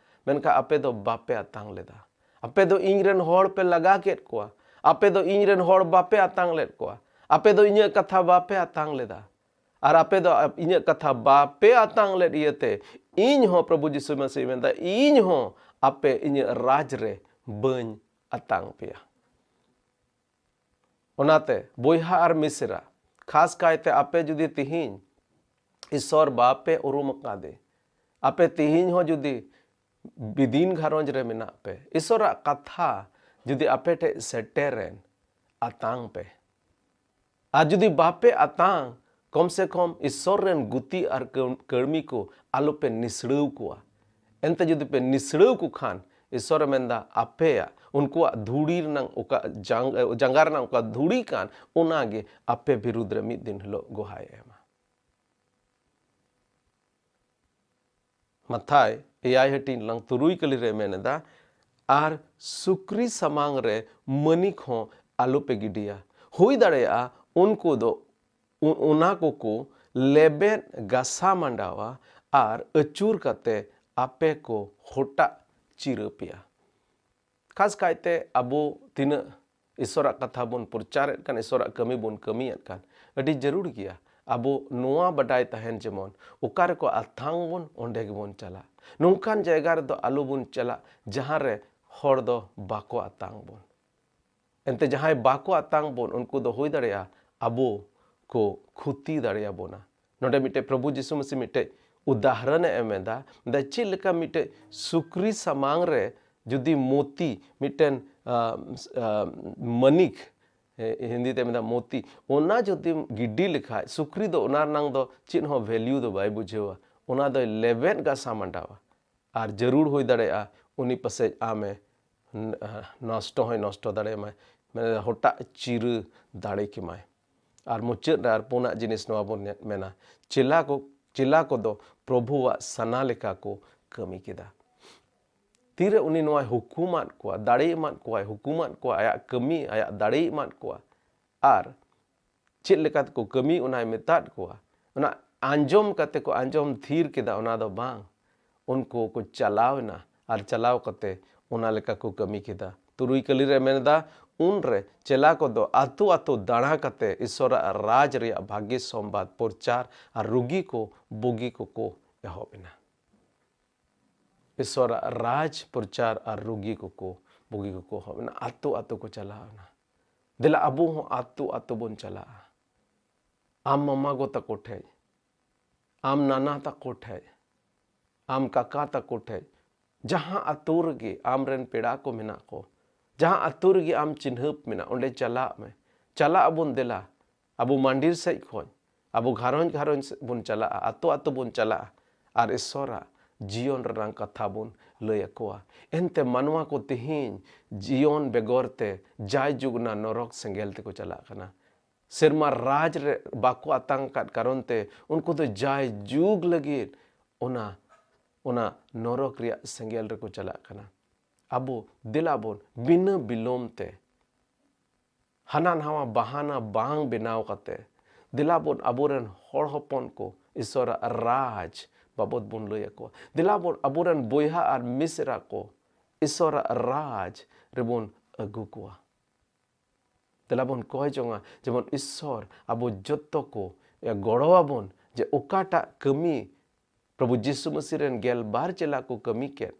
ᱢᱮᱱᱠᱷᱟᱱ ᱟᱯᱮ ᱫᱚ ᱵᱟᱯᱮ ᱟᱛᱟᱝ ᱞᱮᱫᱟ᱾ ᱟᱯᱮ ᱫᱚ ᱤᱧ ᱨᱮᱱ ᱦᱚᱲ ᱯᱮ ᱞᱟᱜᱟ ᱠᱮᱫ ᱠᱚᱣᱟ, ᱟᱯᱮ ᱫᱚ ᱤᱧ ᱨᱮᱱ ᱦᱚᱲ ᱵᱟᱯᱮ ᱟᱛᱟᱝ ᱞᱮᱫ ᱠᱚᱣᱟ, ᱟᱯᱮ ᱫᱚ ᱤᱧᱟᱹᱜ ᱠᱟᱛᱷᱟ ᱵᱟᱯᱮ ᱟᱛᱟᱝ ᱞᱮᱫᱟ, ᱟᱨ ᱟᱯᱮ ᱫᱚ ᱤᱧᱟᱹᱜ ᱠᱟᱛᱷᱟ ᱵᱟᱯᱮ ᱟᱛᱟᱝ ᱞᱮᱫ ᱤᱭᱟᱹᱛᱮ ᱤᱧ ᱦᱚᱸ, ᱯᱨᱚᱵᱷᱩ ᱡᱤᱥᱩ ᱢᱟᱥᱤ ᱢᱮᱱᱫᱟ, ᱤᱧ ᱦᱚᱸ ᱟᱯᱮ ᱤᱧᱟᱹᱜ ᱨᱟᱡᱽ ᱨᱮ ᱵᱟᱹᱧ ᱟᱛᱟᱝ ᱯᱮᱭᱟ᱾ ᱚᱱᱟᱛᱮ ᱵᱚᱭᱦᱟ ᱟᱨ ᱢᱤᱥᱨᱟ, ᱠᱷᱟᱥ ᱠᱟᱭᱛᱮ ᱟᱯᱮ ᱡᱩᱫᱤ ᱛᱤᱦᱤᱧ ᱤᱥᱚᱨ ᱵᱟᱯᱮ ᱩᱨᱩᱢ ᱟᱠᱟᱫᱮ, ᱟᱯᱮ ᱛᱤᱦᱤᱧ ᱦᱚᱸ ᱡᱩᱫᱤ ᱵᱤᱫᱤᱱ ᱜᱷᱟᱨᱚᱸᱡᱽ ᱨᱮ ᱢᱮᱱᱟᱜ ᱯᱮ, ᱤᱥᱚᱨᱟᱜ ᱠᱟᱛᱷᱟ ᱡᱩᱫᱤ ᱟᱯᱮ ᱴᱷᱮᱡ ᱥᱮᱴᱮᱨᱮᱱ, ᱟᱛᱟᱝ ᱯᱮ᱾ ᱟᱨ ᱡᱩᱫᱤ ᱵᱟᱯᱮ ᱟᱛᱟᱝ, ᱠᱚᱢ ᱥᱮ ᱠᱚᱢ ᱤᱥᱚᱨ ᱨᱮᱱ ᱜᱩᱛᱤ ᱟᱨ ᱠᱟᱹᱢ-, ᱠᱟᱹᱲᱢᱤ ᱠᱚ ᱟᱞᱚᱯᱮ ᱱᱤᱥᱲᱟᱹᱣ ᱠᱚᱣᱟ᱾ ᱮᱱᱛᱮ ᱡᱩᱫᱤ ᱯᱮ ᱱᱤᱥᱲᱟᱹᱣ ᱠᱚ ᱠᱷᱟᱱ, ᱤᱥᱚᱨᱮ ᱢᱮᱱᱫᱟ, ᱟᱯᱮᱭᱟᱜ ᱩᱱᱠᱩᱣᱟᱜ ᱫᱷᱩᱲᱤ ᱨᱮᱱᱟᱝ ᱚᱠᱟ ᱡᱟᱝ-, ᱡᱟᱸᱜᱟ ᱨᱮᱱᱟᱝ ᱚᱠᱟ ᱫᱷᱩᱲᱤ ᱠᱟᱱ, ᱚᱱᱟᱜᱮ ᱟᱯᱮ ᱵᱤᱨᱩᱫᱽ ᱨᱮ ᱢᱤᱫ ᱫᱤᱱ ᱦᱤᱞᱳᱜ ᱜᱚᱦᱟᱭ ᱮᱢᱟ᱾ ᱢᱟᱛᱷᱟᱭ ᱮᱭᱟᱭ ᱦᱟᱹᱴᱤᱧ ᱞᱟᱝ ᱛᱩᱨᱩᱭ ᱠᱟᱹᱞᱤ ᱨᱮ ᱢᱮᱱ ᱮᱫᱟ, ᱟᱨ ᱥᱩᱠᱨᱤ ᱥᱟᱢᱟᱝ ᱨᱮ ᱢᱟᱹᱱᱤᱠ ᱦᱚᱸ ᱟᱞᱚᱯᱮ ᱜᱤᱰᱤᱭᱟ᱾ ᱦᱩᱭ ᱫᱟᱲᱮᱭᱟᱜᱼᱟ ᱩᱱᱠᱩ ᱫᱚ ᱚ-, ᱚᱱᱟ ᱠᱚᱠᱚ ᱞᱮᱵᱮᱫ ᱜᱟᱥᱟ ᱢᱟᱸᱰᱟᱣᱟ ᱟᱨ ᱟᱹᱪᱩᱨ ᱠᱟᱛᱮ ᱟᱯᱮ ᱠᱚ ᱦᱚᱴᱟᱜ ᱪᱤᱨᱟᱹ ᱯᱮᱭᱟ᱾ ᱠᱷᱟᱥ ᱠᱟᱭᱛᱮ ᱟᱵᱚ ᱛᱤᱱᱟᱹᱜ ᱤᱥᱚᱨᱟᱜ ᱠᱟᱛᱷᱟ ᱵᱚᱱ ᱯᱨᱚᱪᱟᱨᱮᱫ ᱠᱟᱱ, ᱤᱥᱚᱨᱟᱜ ᱠᱟᱹᱢᱤ ᱵᱚᱱ ᱠᱟᱹᱢᱤᱭᱮᱫ ᱠᱟᱱ, ᱟᱹᱰᱤ ᱡᱟᱹᱨᱩᱲ ᱜᱮᱭᱟ᱾ ᱟᱵᱚ ᱱᱚᱣᱟ ᱵᱟᱰᱟᱭ ᱛᱟᱦᱮᱱ ᱡᱮᱢᱚᱱ, ᱚᱠᱟ ᱨᱮᱠᱚ ᱟᱛᱟᱝ ᱵᱚᱱ, ᱚᱸᱰᱮ ᱜᱮᱵᱚᱱ ᱪᱟᱞᱟᱜ᱾ ᱱᱚᱝᱠᱟᱱ ᱡᱟᱭᱜᱟ ᱨᱮᱫᱚ ᱟᱞᱚ ᱵᱚᱱ ᱪᱟᱞᱟᱜ, ᱡᱟᱦᱟᱸ ᱨᱮ ᱦᱚᱲ ᱫᱚ ᱵᱟᱠᱚ ᱟᱛᱟᱝ ᱵᱚᱱ᱾ ᱮᱱᱛᱮ ᱡᱟᱦᱟᱸᱭ ᱵᱟᱠᱚ ᱟᱛᱟᱝ ᱵᱚᱱ, ᱩᱱᱠᱩ ᱫᱚ ᱦᱩᱭ ᱫᱟᱲᱮᱭᱟᱜᱼᱟ ᱟᱵᱚ ᱠᱚ ᱠᱷᱚᱛᱤ ᱫᱟᱲᱮᱭᱟᱵᱚᱱᱟ᱾ ᱱᱚᱰᱮ ᱢᱤᱫᱴᱮᱡ ᱯᱨᱚᱵᱷᱩ ᱡᱤᱥᱩ ᱢᱟᱥᱤ ᱢᱤᱫᱴᱮᱡ ᱩᱫᱟᱦᱨᱚᱱ ᱮ ᱮᱢ ᱮᱫᱟ, ᱢᱮᱱᱫᱟ ᱪᱮᱫ ᱞᱮᱠᱟ ᱢᱤᱫᱴᱮᱡ ᱥᱩᱠᱨᱤ ᱥᱟᱢᱟᱝ ᱨᱮ ᱡᱩᱫᱤ ᱢᱚᱛᱤ, ᱢᱤᱫᱴᱮᱱ, ᱟ, ᱟ, ᱢᱟᱹᱱᱤᱠ, ᱮ, ᱦᱤᱱᱫᱤ ᱛᱮ ᱢᱮᱱᱫᱟ ᱢᱚᱛᱤ, ᱚᱱᱟ ᱡᱩᱫᱤᱢ ᱜᱤᱰᱤ ᱞᱮᱠᱷᱟᱡ, ᱥᱩᱠᱨᱤ ᱫᱚ ᱚᱱᱟ ᱨᱮᱱᱟᱝ ᱫᱚ ᱪᱮᱫ ᱦᱚᱸ value ᱫᱚ ᱵᱟᱭ ᱵᱩᱡᱷᱟᱹᱣᱟ, ᱚᱱᱟ ᱫᱚᱭ ᱞᱮᱵᱮᱫ ᱜᱟᱥᱟ ᱢᱟᱸᱰᱟᱣᱟ᱾ ᱟᱨ ᱡᱟᱹᱨᱩᱲ ᱦᱩᱭ ᱫᱟᱲᱮᱭᱟᱜᱼᱟ ᱩᱱᱤ ᱯᱟᱥᱮᱡ ᱟᱢᱮ ᱱ-, ᱱᱚᱥᱴᱚ ᱦᱚᱸᱭ ᱱᱚᱥᱴᱚ ᱫᱟᱲᱮᱭᱟᱢᱟᱭ, ᱢᱟᱱᱮ ᱦᱚᱴᱟᱜ ᱪᱤᱨᱟᱹ ᱫᱟᱲᱮ ᱠᱮᱢᱟᱭ᱾ ᱟᱨ ᱢᱩᱪᱟᱹᱫ ᱨᱮ ᱟᱨ ᱯᱩᱱᱟᱜ ᱡᱤᱱᱤᱥ ᱱᱚᱣᱟ ᱵᱚᱱ ᱧᱮ-, ᱢᱮᱱᱟ, ᱪᱮᱞᱟ ᱠᱚ, ᱪᱮᱞᱟ ᱠᱚᱫᱚ ᱯᱨᱚᱵᱷᱩᱣᱟᱜ ᱥᱟᱱᱟ ᱞᱮᱠᱟ ᱠᱚ ᱠᱟᱹᱢᱤ ᱠᱮᱫᱟ᱾ ᱛᱤᱨᱮ ᱩᱱᱤ ᱱᱚᱣᱟᱭ ᱦᱩᱠᱩᱢᱟᱫ ᱠᱚᱣᱟ, ᱫᱟᱲᱮ ᱮᱢᱟᱫ ᱠᱚᱣᱟᱭ, ᱦᱩᱠᱩᱢᱟᱫ ᱠᱚᱣᱟ, ᱟᱭᱟᱜ ᱠᱟᱹᱢᱤ, ᱟᱭᱟᱜ ᱫᱟᱲᱮ ᱮᱢᱟᱫ ᱠᱚᱣᱟ, ᱟᱨ ᱪᱮᱫ ᱞᱮᱠᱟ ᱛᱮᱠᱚ ᱠᱟᱹᱢᱤ ᱚᱱᱟᱭ ᱢᱮᱛᱟᱫ ᱠᱚᱣᱟ, ᱚᱱᱟ ᱟᱸᱡᱚᱢ ᱠᱟᱛᱮ ᱠᱚ ᱟᱸᱡᱚᱢ ᱛᱷᱤᱨ ᱠᱮᱫᱟ, ᱚᱱᱟ ᱫᱚ ᱵᱟᱝ᱾ ᱩᱱᱠᱩ ᱠᱚ ᱪᱟᱞᱟᱣ ᱮᱱᱟ ᱟᱨ ᱪᱟᱞᱟᱣ ᱠᱟᱛᱮ ᱚᱱᱟ ᱞᱮᱠᱟ ᱠᱚ ᱠᱟᱹᱢᱤ ᱠᱮᱫᱟ᱾ ᱛᱩᱨᱩᱭ ᱠᱟᱹᱞᱤ ᱨᱮ ᱢᱮᱱᱫᱟ, ᱩᱱᱨᱮ ᱪᱮᱞᱟ ᱠᱚᱫᱚ ᱟᱛᱳ ᱟᱛᱳ ᱫᱟᱬᱟ ᱠᱟᱛᱮ ᱤᱥᱚᱨᱟᱜ ᱨᱟᱡᱽ ᱨᱮᱭᱟᱜ ᱵᱷᱟᱹᱜᱤ ᱥᱚᱢᱵᱟᱫ ᱯᱨᱚᱪᱟᱨ ᱟᱨ ᱨᱩᱜᱤ ᱠᱚ ᱵᱩᱜᱤ ᱠᱚᱠᱚ ᱮᱦᱚᱵ ᱮᱱᱟ᱾ ᱤᱥᱚᱨᱟᱜ ᱨᱟᱡᱽ ᱯᱨᱚᱪᱟᱨ ᱟᱨ ᱨᱩᱜᱤ ᱠᱚᱠᱚ ᱵᱩᱜᱤ ᱠᱚᱠᱚ ᱮᱦᱚᱵ ᱮᱱᱟ᱾ ᱟᱛᱳ ᱟᱛᱳ ᱠᱚ ᱪᱟᱞᱟᱣ ᱮᱱᱟ᱾ ᱫᱮᱞᱟ ᱟᱵᱚ ᱦᱚᱸ ᱟᱛᱳ ᱟᱛᱳ ᱵᱚᱱ ᱪᱟᱞᱟᱜᱼᱟ᱾ ᱟᱢ ᱢᱟᱢᱟ ᱜᱚ ᱛᱟᱠᱚ ᱴᱷᱮᱡ, ᱟᱢ ᱱᱟᱱᱟ ᱛᱟᱠᱚ ᱴᱷᱮᱡ, ᱟᱢ ᱠᱟᱠᱟ ᱛᱟᱠᱚ ᱴᱷᱮᱡ, ᱡᱟᱦᱟᱸ ᱟᱛᱳ ᱨᱮᱜᱮ ᱟᱢᱨᱮᱱ ᱯᱮᱲᱟ ᱠᱚ ᱢᱮᱱᱟᱜ ᱠᱚ, ᱡᱟᱦᱟᱸ ᱟᱛᱳ ᱨᱮᱜᱮ ᱟᱢ ᱪᱤᱱᱦᱟᱹᱯ ᱢᱮᱱᱟᱜ, ᱚᱸᱰᱮ ᱪᱟᱞᱟᱜ ᱢᱮ᱾ ᱪᱟᱞᱟᱜ ᱟᱵᱚᱱ ᱫᱮᱞᱟ, ᱟᱵᱚ ᱢᱟᱱᱰᱤᱨ ᱥᱮᱡ ᱠᱷᱚᱡ, ᱟᱵᱚ ᱜᱷᱟᱨᱚᱸᱡᱽ ᱜᱷᱟᱨᱚᱸᱡᱽ ᱥᱮᱡ ᱵᱚᱱ ᱪᱟᱞᱟᱜᱼᱟ, ᱟᱛᱳ ᱟᱛᱳ ᱵᱚᱱ ᱪᱟᱞᱟᱜᱼᱟ ᱟᱨ ᱤᱥᱚᱨᱟᱜ ᱡᱤᱭᱚᱱ ᱨᱮᱱᱟᱜ ᱠᱟᱛᱷᱟ ᱵᱚᱱ ᱞᱟᱹᱭ ᱟᱠᱚᱣᱟ᱾ ᱮᱱᱛᱮ ᱢᱟᱱᱣᱟ ᱠᱚ ᱛᱮᱦᱮᱧ ᱡᱤᱭᱚᱱ ᱵᱮᱜᱚᱨ ᱛᱮ ᱡᱟᱭᱡᱩᱜᱽ ᱚᱱᱟ ᱱᱚᱨᱚᱠ ᱥᱮᱸᱜᱮᱞ ᱛᱮᱠᱚ ᱪᱟᱞᱟᱜ ᱠᱟᱱᱟ᱾ ᱥᱮᱨᱢᱟ ᱨᱟᱡᱽ ᱨᱮ ᱵᱟᱠᱚ ᱟᱛᱟᱝ ᱟᱠᱟᱫ ᱠᱟᱨᱚᱱ ᱛᱮ ᱩᱱᱠᱩ ᱫᱚ ᱡᱟᱭᱡᱩᱜᱽ ᱞᱟᱹᱜᱤᱫ ᱚᱱᱟ, ᱚᱱᱟ ᱱᱚᱨᱚᱠ ᱨᱮᱭᱟᱜ ᱥᱮᱸᱜᱮᱞ ᱨᱮᱠᱚ ᱪᱟᱞᱟᱜ ᱠᱟᱱᱟ᱾ ᱟᱵᱚ ᱫᱮᱞᱟ ᱵᱚᱱ ᱵᱤᱱᱟᱹ ᱵᱤᱞᱚᱢ ᱛᱮ ᱦᱟᱱᱟ ᱱᱟᱣᱟ ᱵᱟᱦᱟᱱᱟ ᱵᱟᱝ ᱵᱮᱱᱟᱣ ᱠᱟᱛᱮ ᱫᱮᱞᱟ ᱵᱚᱱ ᱟᱵᱚᱨᱮᱱ ᱦᱚᱲ ᱦᱚᱯᱚᱱ ᱠᱚ ᱤᱥᱚᱨᱟᱜ ᱨᱟᱡᱽ ᱵᱟᱵᱚᱫ ᱵᱚᱱ ᱞᱟᱹᱭ ᱟᱠᱚᱣᱟ᱾ ᱫᱮᱞᱟ ᱵᱚᱱ ᱟᱵᱚᱨᱮᱱ ᱵᱚᱭᱦᱟ ᱟᱨ ᱢᱤᱥᱨᱟ ᱠᱚ ᱤᱥᱚᱨᱟᱜ ᱨᱟᱡᱽ ᱨᱮᱵᱚᱱ ᱟᱹᱜᱩ ᱠᱚᱣᱟ᱾ ᱫᱮᱞᱟ ᱵᱚᱱ ᱠᱚᱭ ᱡᱚᱝᱟ ᱡᱮᱢᱚᱱ ᱤᱥᱚᱨ ᱟᱵᱚ ᱡᱚᱛᱚ ᱠᱚ ᱜᱚᱲᱚ ᱟᱵᱚᱱ, ᱡᱮ ᱚᱠᱟᱴᱟᱜ ᱠᱟᱹᱢᱤ ᱯᱨᱚᱵᱷᱩ ᱡᱤᱥᱩ ᱢᱟᱹᱥᱤ ᱨᱮᱱ ᱜᱮᱞ ᱵᱟᱨ ᱪᱮᱞᱟ ᱠᱚ ᱠᱟᱹᱢᱤ ᱠᱮᱫ,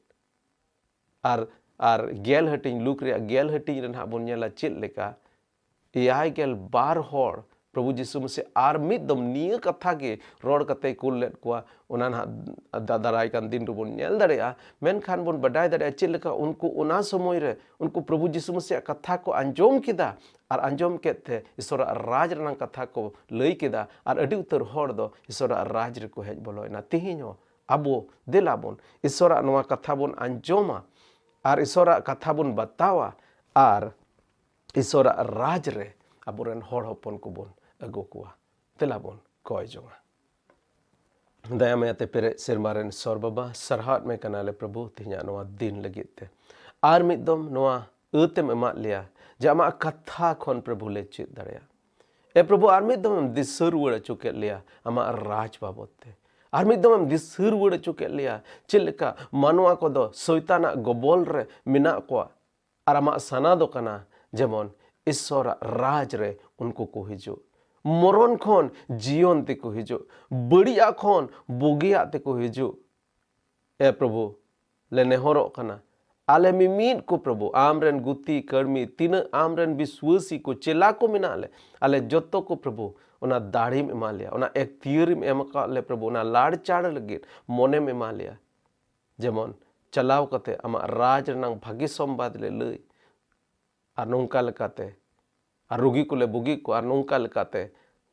ᱟᱨ, ᱟᱨ ᱜᱮᱞ ᱦᱟᱹᱴᱤᱧ, ᱞᱩᱠ ᱨᱮᱭᱟᱜ ᱜᱮᱞ ᱦᱟᱹᱴᱤᱧ ᱨᱮ ᱱᱟᱦᱟᱜ ᱵᱚᱱ ᱧᱮᱞᱟ ᱪᱮᱫ ᱞᱮᱠᱟ ᱮᱭᱟᱭ ᱜᱮᱞ ᱵᱟᱨ ᱦᱚᱲ ᱯᱨᱚᱵᱷᱩ ᱡᱤᱥᱩ ᱢᱟᱹᱥᱤ ᱟᱨ ᱢᱤᱫ ᱫᱚᱢ ᱱᱤᱭᱟᱹ ᱠᱟᱛᱷᱟ ᱜᱮ ᱨᱚᱲ ᱠᱟᱛᱮᱭ ᱠᱩᱞ ᱞᱮᱫ ᱠᱚᱣᱟ᱾ ᱚᱱᱟ ᱱᱟᱦᱟᱜ ᱫᱟ-, ᱫᱟᱨᱟᱭ ᱠᱟᱱ ᱫᱤᱱ ᱨᱮᱵᱚᱱ ᱧᱮᱞ ᱫᱟᱲᱮᱭᱟᱜᱼᱟ᱾ ᱢᱮᱱᱠᱷᱟᱱ ᱵᱚᱱ ᱵᱟᱰᱟᱭ ᱫᱟᱲᱮᱭᱟᱜᱼᱟ ᱪᱮᱫ ᱞᱮᱠᱟ ᱩᱱᱠᱩ ᱚᱱᱟ ᱥᱚᱢᱚᱭ ᱨᱮ ᱩᱱᱠᱩ ᱯᱨᱚᱵᱷᱩ ᱡᱤᱥᱩ ᱢᱟᱹᱥᱤᱭᱟᱜ ᱠᱟᱛᱷᱟ ᱠᱚ ᱟᱸᱡᱚᱢ ᱠᱮᱫᱟ ᱟᱨ ᱟᱸᱡᱚᱢ ᱠᱮᱫ ᱛᱮ ᱤᱥᱚᱨᱟᱜ ᱨᱟᱡᱽ ᱨᱮᱱᱟᱜ ᱠᱟᱛᱷᱟ ᱠᱚ ᱞᱟᱹᱭ ᱠᱮᱫᱟ ᱟᱨ ᱟᱹᱰᱤ ᱩᱛᱟᱹᱨ ᱦᱚᱲ ᱫᱚ ᱤᱥᱚᱨᱟᱜ ᱨᱟᱡᱽ ᱨᱮᱠᱚ ᱦᱮᱡ ᱵᱚᱞᱚᱭᱮᱱᱟ᱾ ᱛᱮᱦᱮᱧ ᱦᱚᱸ ᱟᱵᱚ ᱫᱮᱞᱟ ᱵᱚᱱ ᱤᱥᱚᱨᱟᱜ ᱱᱚᱣᱟ ᱠᱟᱛᱷᱟ ᱵᱚᱱ ᱟᱸᱡᱚᱢᱟ ᱟᱨ ᱤᱥᱚᱨᱟᱜ ᱠᱟᱛᱷᱟ ᱵᱚᱱ ᱵᱟᱛᱟᱣᱟ ᱟᱨ ᱤᱥᱚᱨᱟᱜ ᱨᱟᱡᱽ ᱨᱮ ᱟᱵᱚᱨᱮᱱ ᱦᱚᱲ ᱦᱚᱯᱚᱱ ᱠᱚᱵᱚᱱ ᱟᱹᱜᱩ ᱠᱚᱣᱟ᱾ ᱫᱮᱞᱟ ᱵᱚᱱ ᱠᱚᱭ ᱡᱚᱝᱟ᱾ ᱫᱟᱭᱟ ᱢᱟᱭᱟᱛᱮ ᱯᱮᱨᱮᱡ ᱥᱮᱨᱢᱟ ᱨᱮᱱ ᱥᱚᱨ ᱵᱟᱵᱟ, ᱥᱟᱨᱦᱟᱣᱮᱫ ᱢᱮ ᱠᱟᱱᱟᱞᱮ ᱯᱨᱚᱵᱷᱩ, ᱛᱮᱦᱮᱧᱟᱜ ᱱᱚᱣᱟ ᱫᱤᱱ ᱞᱟᱹᱜᱤᱫ ᱛᱮ᱾ ᱟᱨ ᱢᱤᱫ ᱫᱚᱢ ᱱᱚᱣᱟ ᱟᱹᱛᱮᱢ ᱮᱢᱟᱫ ᱞᱮᱭᱟ ᱡᱮ ᱟᱢᱟᱜ ᱠᱟᱛᱷᱟ ᱠᱷᱚᱱ ᱯᱨᱚᱵᱷᱩ ᱞᱮ ᱪᱮᱫ ᱫᱟᱲᱮᱭᱟᱜᱼᱟ᱾ ᱮ ᱯᱨᱚᱵᱷᱩ, ᱟᱨ ᱢᱤᱫ ᱫᱚᱢ ᱮᱢ ᱫᱤᱥᱟᱹ ᱨᱩᱣᱟᱹᱲ ᱦᱚᱪᱚ ᱠᱮᱫ ᱞᱮᱭᱟ ᱟᱢᱟᱜ ᱨᱟᱡᱽ ᱵᱟᱵᱚᱫ ᱛᱮ᱾ ᱟᱨ ᱢᱤᱫ ᱫᱚᱢ ᱮᱢ ᱫᱤᱥᱟᱹ ᱨᱩᱣᱟᱹᱲ ᱦᱚᱪᱚ ᱠᱮᱫ ᱞᱮᱭᱟ ᱪᱮᱫ ᱞᱮᱠᱟ ᱢᱟᱱᱣᱟ ᱠᱚᱫᱚ ᱥᱚᱭᱛᱟᱱᱟᱜ ᱜᱚᱵᱚᱞ ᱨᱮ ᱢᱮᱱᱟᱜ ᱠᱚᱣᱟ᱾ ᱟᱨ ᱟᱢᱟᱜ ᱥᱟᱱᱟ ᱫᱚ ᱠᱟᱱᱟ ᱡᱮᱢᱚᱱ ᱤᱥᱥᱚᱨᱟᱜ ᱨᱟᱡᱽ ᱨᱮ ᱩᱱᱠᱩ ᱠᱚ ᱦᱤᱡᱩᱜ, ᱢᱚᱨᱚᱱ ᱠᱷᱚᱱ ᱡᱤᱭᱚᱱ ᱛᱮᱠᱚ ᱦᱤᱡᱩᱜ, ᱵᱟᱹᱲᱤᱡᱟᱜ ᱠᱷᱚᱱ ᱵᱩᱜᱤᱭᱟᱜ ᱛᱮᱠᱚ ᱦᱤᱡᱩᱜ᱾ ᱮ ᱯᱨᱚᱵᱷᱩ, ᱞᱮ ᱱᱮᱦᱚᱨᱚᱜ ᱠᱟᱱᱟ, ᱟᱞᱮ ᱢᱤᱢᱤᱫ ᱠᱚ ᱯᱨᱚᱵᱷᱩ, ᱟᱢ ᱨᱮᱱ ᱜᱩᱛᱤ ᱠᱟᱹᱲᱢᱤ, ᱛᱤᱱᱟᱹᱜ ᱟᱢ ᱨᱮᱱ ᱵᱤᱥᱣᱟᱹᱥᱤ ᱠᱚ, ᱪᱮᱞᱟ ᱠᱚ ᱢᱮᱱᱟᱜ ᱞᱮ, ᱟᱞᱮ ᱡᱚᱛᱚ ᱠᱚ ᱯᱨᱚᱵᱷᱩ, ᱚᱱᱟ ᱫᱟᱲᱮᱢ ᱮᱢᱟ ᱞᱮᱭᱟ, ᱚᱱᱟ ᱮᱠᱛᱤᱭᱟᱹᱨᱮᱢ ᱮᱢ ᱟᱠᱟᱫ ᱞᱮ ᱯᱨᱚᱵᱷᱩ, ᱚᱱᱟ ᱞᱟᱲᱪᱟᱲ ᱞᱟᱹᱜᱤᱫ ᱢᱚᱱᱮᱢ ᱮᱢᱟ ᱞᱮᱭᱟ᱾ ᱡᱮᱢᱚᱱ ᱪᱟᱞᱟᱣ ᱠᱟᱛᱮ ᱟᱢᱟᱜ ᱨᱟᱡᱽ ᱨᱮᱱᱟᱝ ᱵᱷᱟᱹᱜᱤ ᱥᱚᱢᱵᱟᱫ ᱞᱮ ᱞᱟᱹᱭ, ᱟᱨ ᱱᱚᱝᱠᱟ ᱞᱮᱠᱟᱛᱮ, ᱟᱨ ᱨᱩᱜᱤ ᱠᱚᱞᱮ ᱵᱩᱜᱤ ᱠᱚᱣᱟ, ᱟᱨ ᱱᱚᱝᱠᱟ ᱞᱮᱠᱟᱛᱮ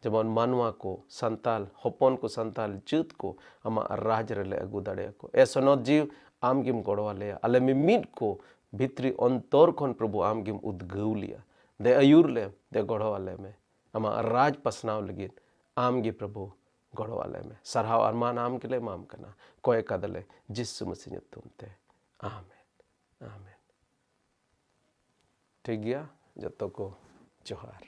ᱡᱮᱢᱚᱱ ᱢᱟᱱᱣᱟ ᱠᱚ, ᱥᱟᱱᱛᱟᱞ ᱦᱚᱯᱚᱱ ᱠᱚ, ᱥᱟᱱᱛᱟᱞ ᱡᱟᱹᱛ ᱠᱚ ᱟᱢᱟᱜ ᱨᱟᱡᱽ ᱨᱮᱞᱮ ᱟᱹᱜᱩ ᱫᱟᱲᱮᱭᱟᱠᱚ᱾ ᱮ ᱥᱚᱱᱚᱛ ᱡᱤᱣᱤ, ᱟᱢ ᱜᱮᱢ ᱜᱚᱲᱚ ᱟᱞᱮᱭᱟ᱾ ᱟᱞᱮ ᱢᱤᱢᱤᱫ ᱠᱚ ᱵᱷᱤᱛᱨᱤ ᱚᱱᱛᱚᱨ ᱠᱷᱚᱱ ᱯᱨᱚᱵᱷᱩ ᱟᱢ ᱜᱮᱢ ᱩᱫᱽᱜᱟᱹᱣ ᱞᱮᱭᱟ᱾ ᱫᱮ ᱟᱹᱭᱩᱨ ᱞᱮᱢ, ᱫᱮ ᱜᱚᱲᱚ ᱟᱞᱮ ᱢᱮ᱾ ᱟᱢᱟᱜ ᱨᱟᱡᱽ ᱯᱟᱥᱱᱟᱣ ᱞᱟᱹᱜᱤᱫ ᱟᱢ ᱜᱮ ᱯᱨᱚᱵᱷᱩ ᱜᱚᱲᱚ ᱟᱞᱮ ᱢᱮ᱾ ᱥᱟᱨᱦᱟᱣ ᱟᱨ ᱢᱟᱱ ᱟᱢ ᱜᱮᱞᱮ ᱮᱢᱟᱢ ᱠᱟᱱᱟ᱾ ᱠᱚᱭ ᱠᱟᱫᱟᱞᱮ ᱡᱤᱥᱩ ᱢᱟᱹᱥᱤ ᱧᱩᱛᱩᱢ ᱛᱮ᱾ ᱟᱢᱮᱱ, ᱟᱢᱮᱱ᱾ ᱴᱷᱤᱠ ᱜᱮᱭᱟ, ᱡᱚᱛᱚ ᱠᱚ ᱡᱚᱦᱟᱨ᱾